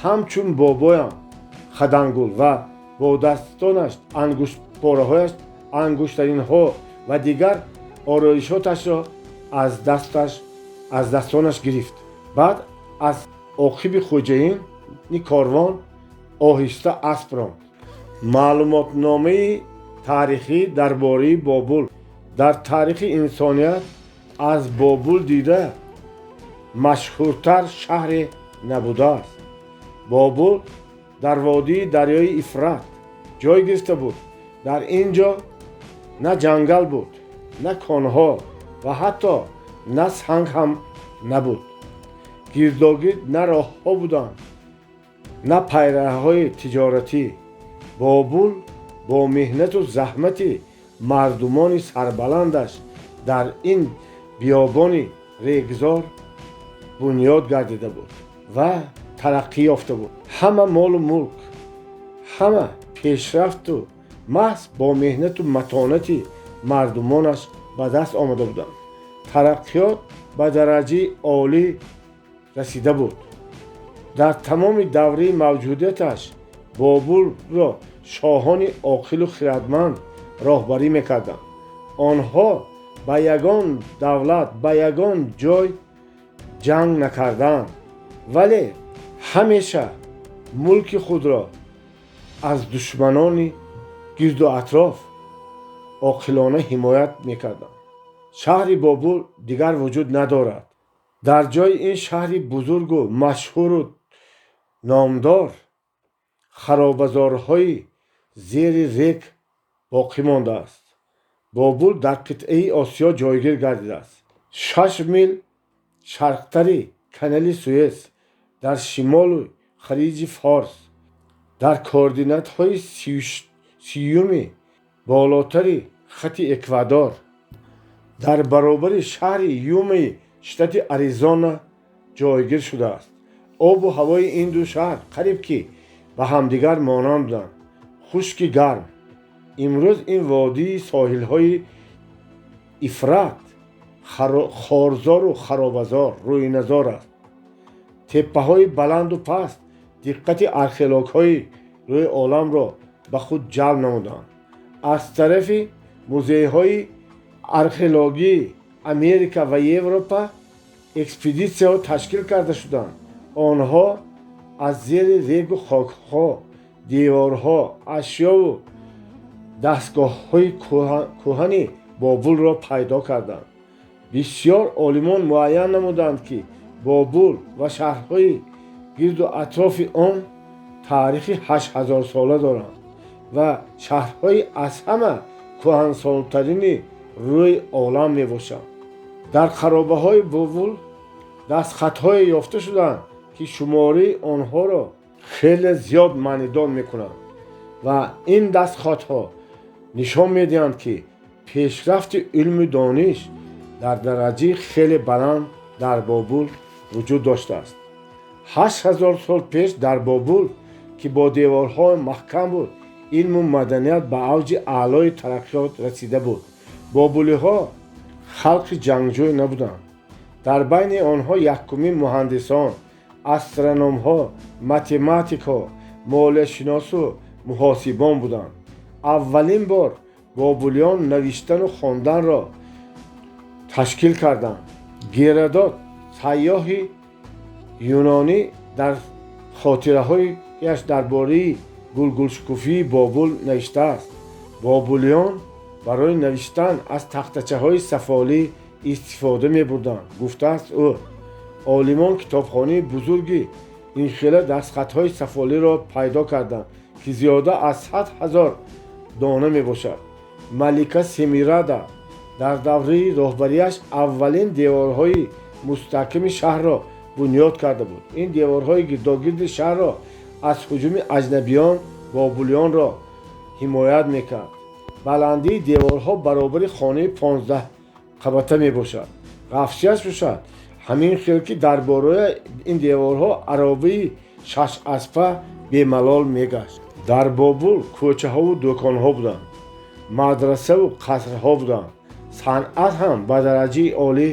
ҳамчун бобоям». Хадангул ва бо дастонаш ангуштпораҳояш, ангуштаринҳо ва дигар ороишоташро аз дастонаш гирифт. Баъд аз оқиби хоҷаини корвон оҳиста асп ронд. Маълумотномаи таърихӣ дар бораи Бобул. Дар таърихи инсоният аз Бобул дида машҳуртар шаҳре набудааст. Бобул дар водии дарёи Ифрат ҷой гирифта буд. Дар ин ҷо на ҷангал буд, на конҳо ва ҳатто на санг ҳам набуд. Гирдогирд на роҳҳо буданд, на пайраҳаҳои тиҷоратӣ. Бобул бо меҳнату заҳмати мардумони сарбаландаш дар ин биёбони регзор бунёд гардида буд ва тараққӣ ёфта буд. Ҳама молу мулк, ҳама пешрафту маҳз бо меҳнату матонати мардумонаш ба даст омада буданд. Тараққиёт ба дараҷаи олӣ расида буд. Дар тамоми давраи мавҷудияташ Бобулро шоҳони оқилу хирадманд роҳбарӣ мекарданд. Онҳо ба ягон давлат, ба ягон ҷой ҷанг накарданд, вале ҳамеша мулки худро аз душманони гирду атроф оқилона ҳимоят мекарданд. Шаҳри Бобул дигар вуҷуд надорад. Дар ҷои ин шаҳри бузургу машҳуру номдор харобазорҳои зери рег боқӣ мондааст. Бобул дар қитъаи Осиё ҷойгир гардидааст, 6 мил шарқтари канали Суэс, дар шимолу Халиҷи Форс, дар координатҳои 30-юми болотари хати эквадор, дар баробари шаҳри Юмаи штати Аризона ҷойгир шудааст. Обу ҳавои ин ду шаҳр қариб ки ба ҳамдигар монанд буданд: хушки гарм. Имрӯз ин водии соҳилҳои Ифрат хорзору харобазор, рӯйназор аст. Теппаҳои баланду паст диққати археологҳои рӯи оламро ба худ ҷалб намуданд. Аз тарафи музейҳои археологии Америка ва Европа экспедитсияҳо ташкил карда шуданд. Онҳо аз зери регу хокҳо деворҳо, ашёву дастгоҳҳои кӯҳани Бобулро пайдо карданд. Бисёр олимон муайян намуданд, ки Бобул ва шаҳрҳои гирду атрофи он таърихи 8000-сола доранд ва шаҳрҳои аз ҳама кӯҳансолтарини рӯи олам мебошанд. Дар харобаҳои Бобул дастхатҳое ёфта шуданд, ки шумораи онҳоро хеле зиёд маънидор мекунанд ва ин дастхатҳо нишон медиҳанд, ки пешрафти илму дониш дар дараҷаи хеле баланд дар Бобул вуҷуд доштааст. 8000 сол пеш дар Бобул, ки бо деворҳои маҳкам буд, илму маданият ба авҷи аълои тараққиёт расида буд. Бобулиҳо халқи ҷангҷӯй набуданд. Дар байни онҳо якумин муҳандисон, астрономҳо, математикҳо, молияшиносу муҳосибон буданд. Аввалин бор бобулиён навиштану хонданро ташкил карданд. Геродот, сайёҳи Юнонӣ дар хотираҳояш дар бораи гулгулшукуфии Бобул навиштааст. Бобулиён барои навиштан аз тахтачаҳои сафолӣ истифода мебурданд, гуфтааст ӯ. Олимон китобхонаи бузурги инхела дастхатҳои сафолиро пайдо карданд, ки зиёда аз 100 000 дона мебошад. Малика Семирада дар давраи роҳбарияш аввалин деворҳои мустаҳками шаҳрро бунёд карда буд. Ин деворҳои гирдогирди шаҳрро аз ҳуҷуми аҷнабиён бобулиёнро ҳимоят мекард. Баландии деворҳо баробари хонаи 15 қабата мебошад. Ғафсияш бошад ҳамин хел, ки дар бораи ин деворҳо аробаи шашаспа бемалол мегашт. Дар Бобул кӯчаҳову дӯконҳо буданд, мадрасаву қасрҳо буданд. Санъат ҳам ба дараҷаи олӣ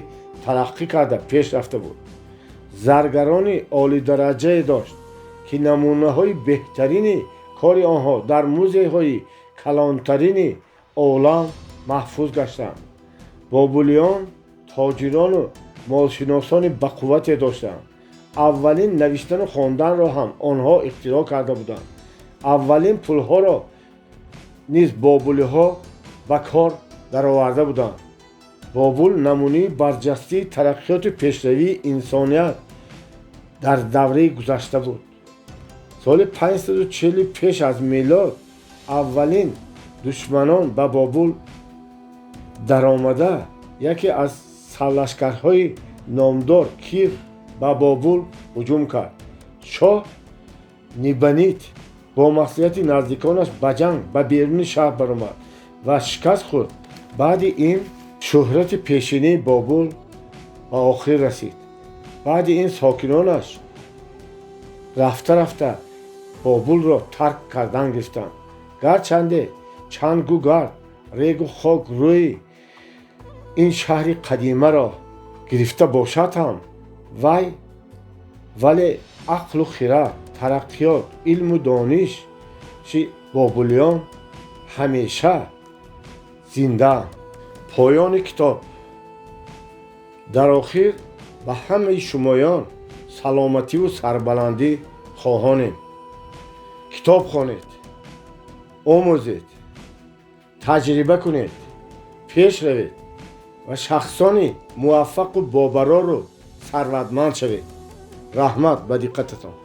тараққӣ карда пеш рафта буд. Заргарони олидараҷае дошт, ки намунаҳои беҳтарини кори онҳо дар музейҳои калонтарини олам маҳфуз гаштанд. Бобулиён тоҷирону молшиносони бақуввате доштанд. Аввалин навиштану хонданро ҳам онҳо ихтироъ карда буданд. Аввалин пулҳоро низ бобулиҳо ба кор дароварда буданд. Бобул намунаи барҷастии тараққиёту пешравии инсоният дар давраи гузашта буд. Соли 540 пеш аз милод аввалин душманон ба Бобул даромада, яке аз сарлашкарҳои номдор Кир ба Бобул ҳуҷум кард. Шоҳ Набонид бо маслиҳати наздиконаш ба ҷанг ба беруни шаҳр баромад ва шикаст хӯрд. Баъди ин шӯҳрати пешинаи Бобул ба охир расид. Баъди ин сокинонаш рафта рафта Бобулро тарк кардан гирифтанд. Гарчанде чангу гард, регу хок рӯи ин шаҳри қадимаро гирифта бошад ҳам, вай вале ақлу хирад, тараққиёт, илму дониши бобулиён ҳамеша зиндаанд. Поёни китоб. Дар охир ба ҳамаи шумоён саломативу сарбаландӣ хоҳонем. Китоб хонед, омӯзед, таҷриба кунед, пеш равед ва шахсони муваффақу бобарору сарватманд шавед. Раҳмат ба диққататон.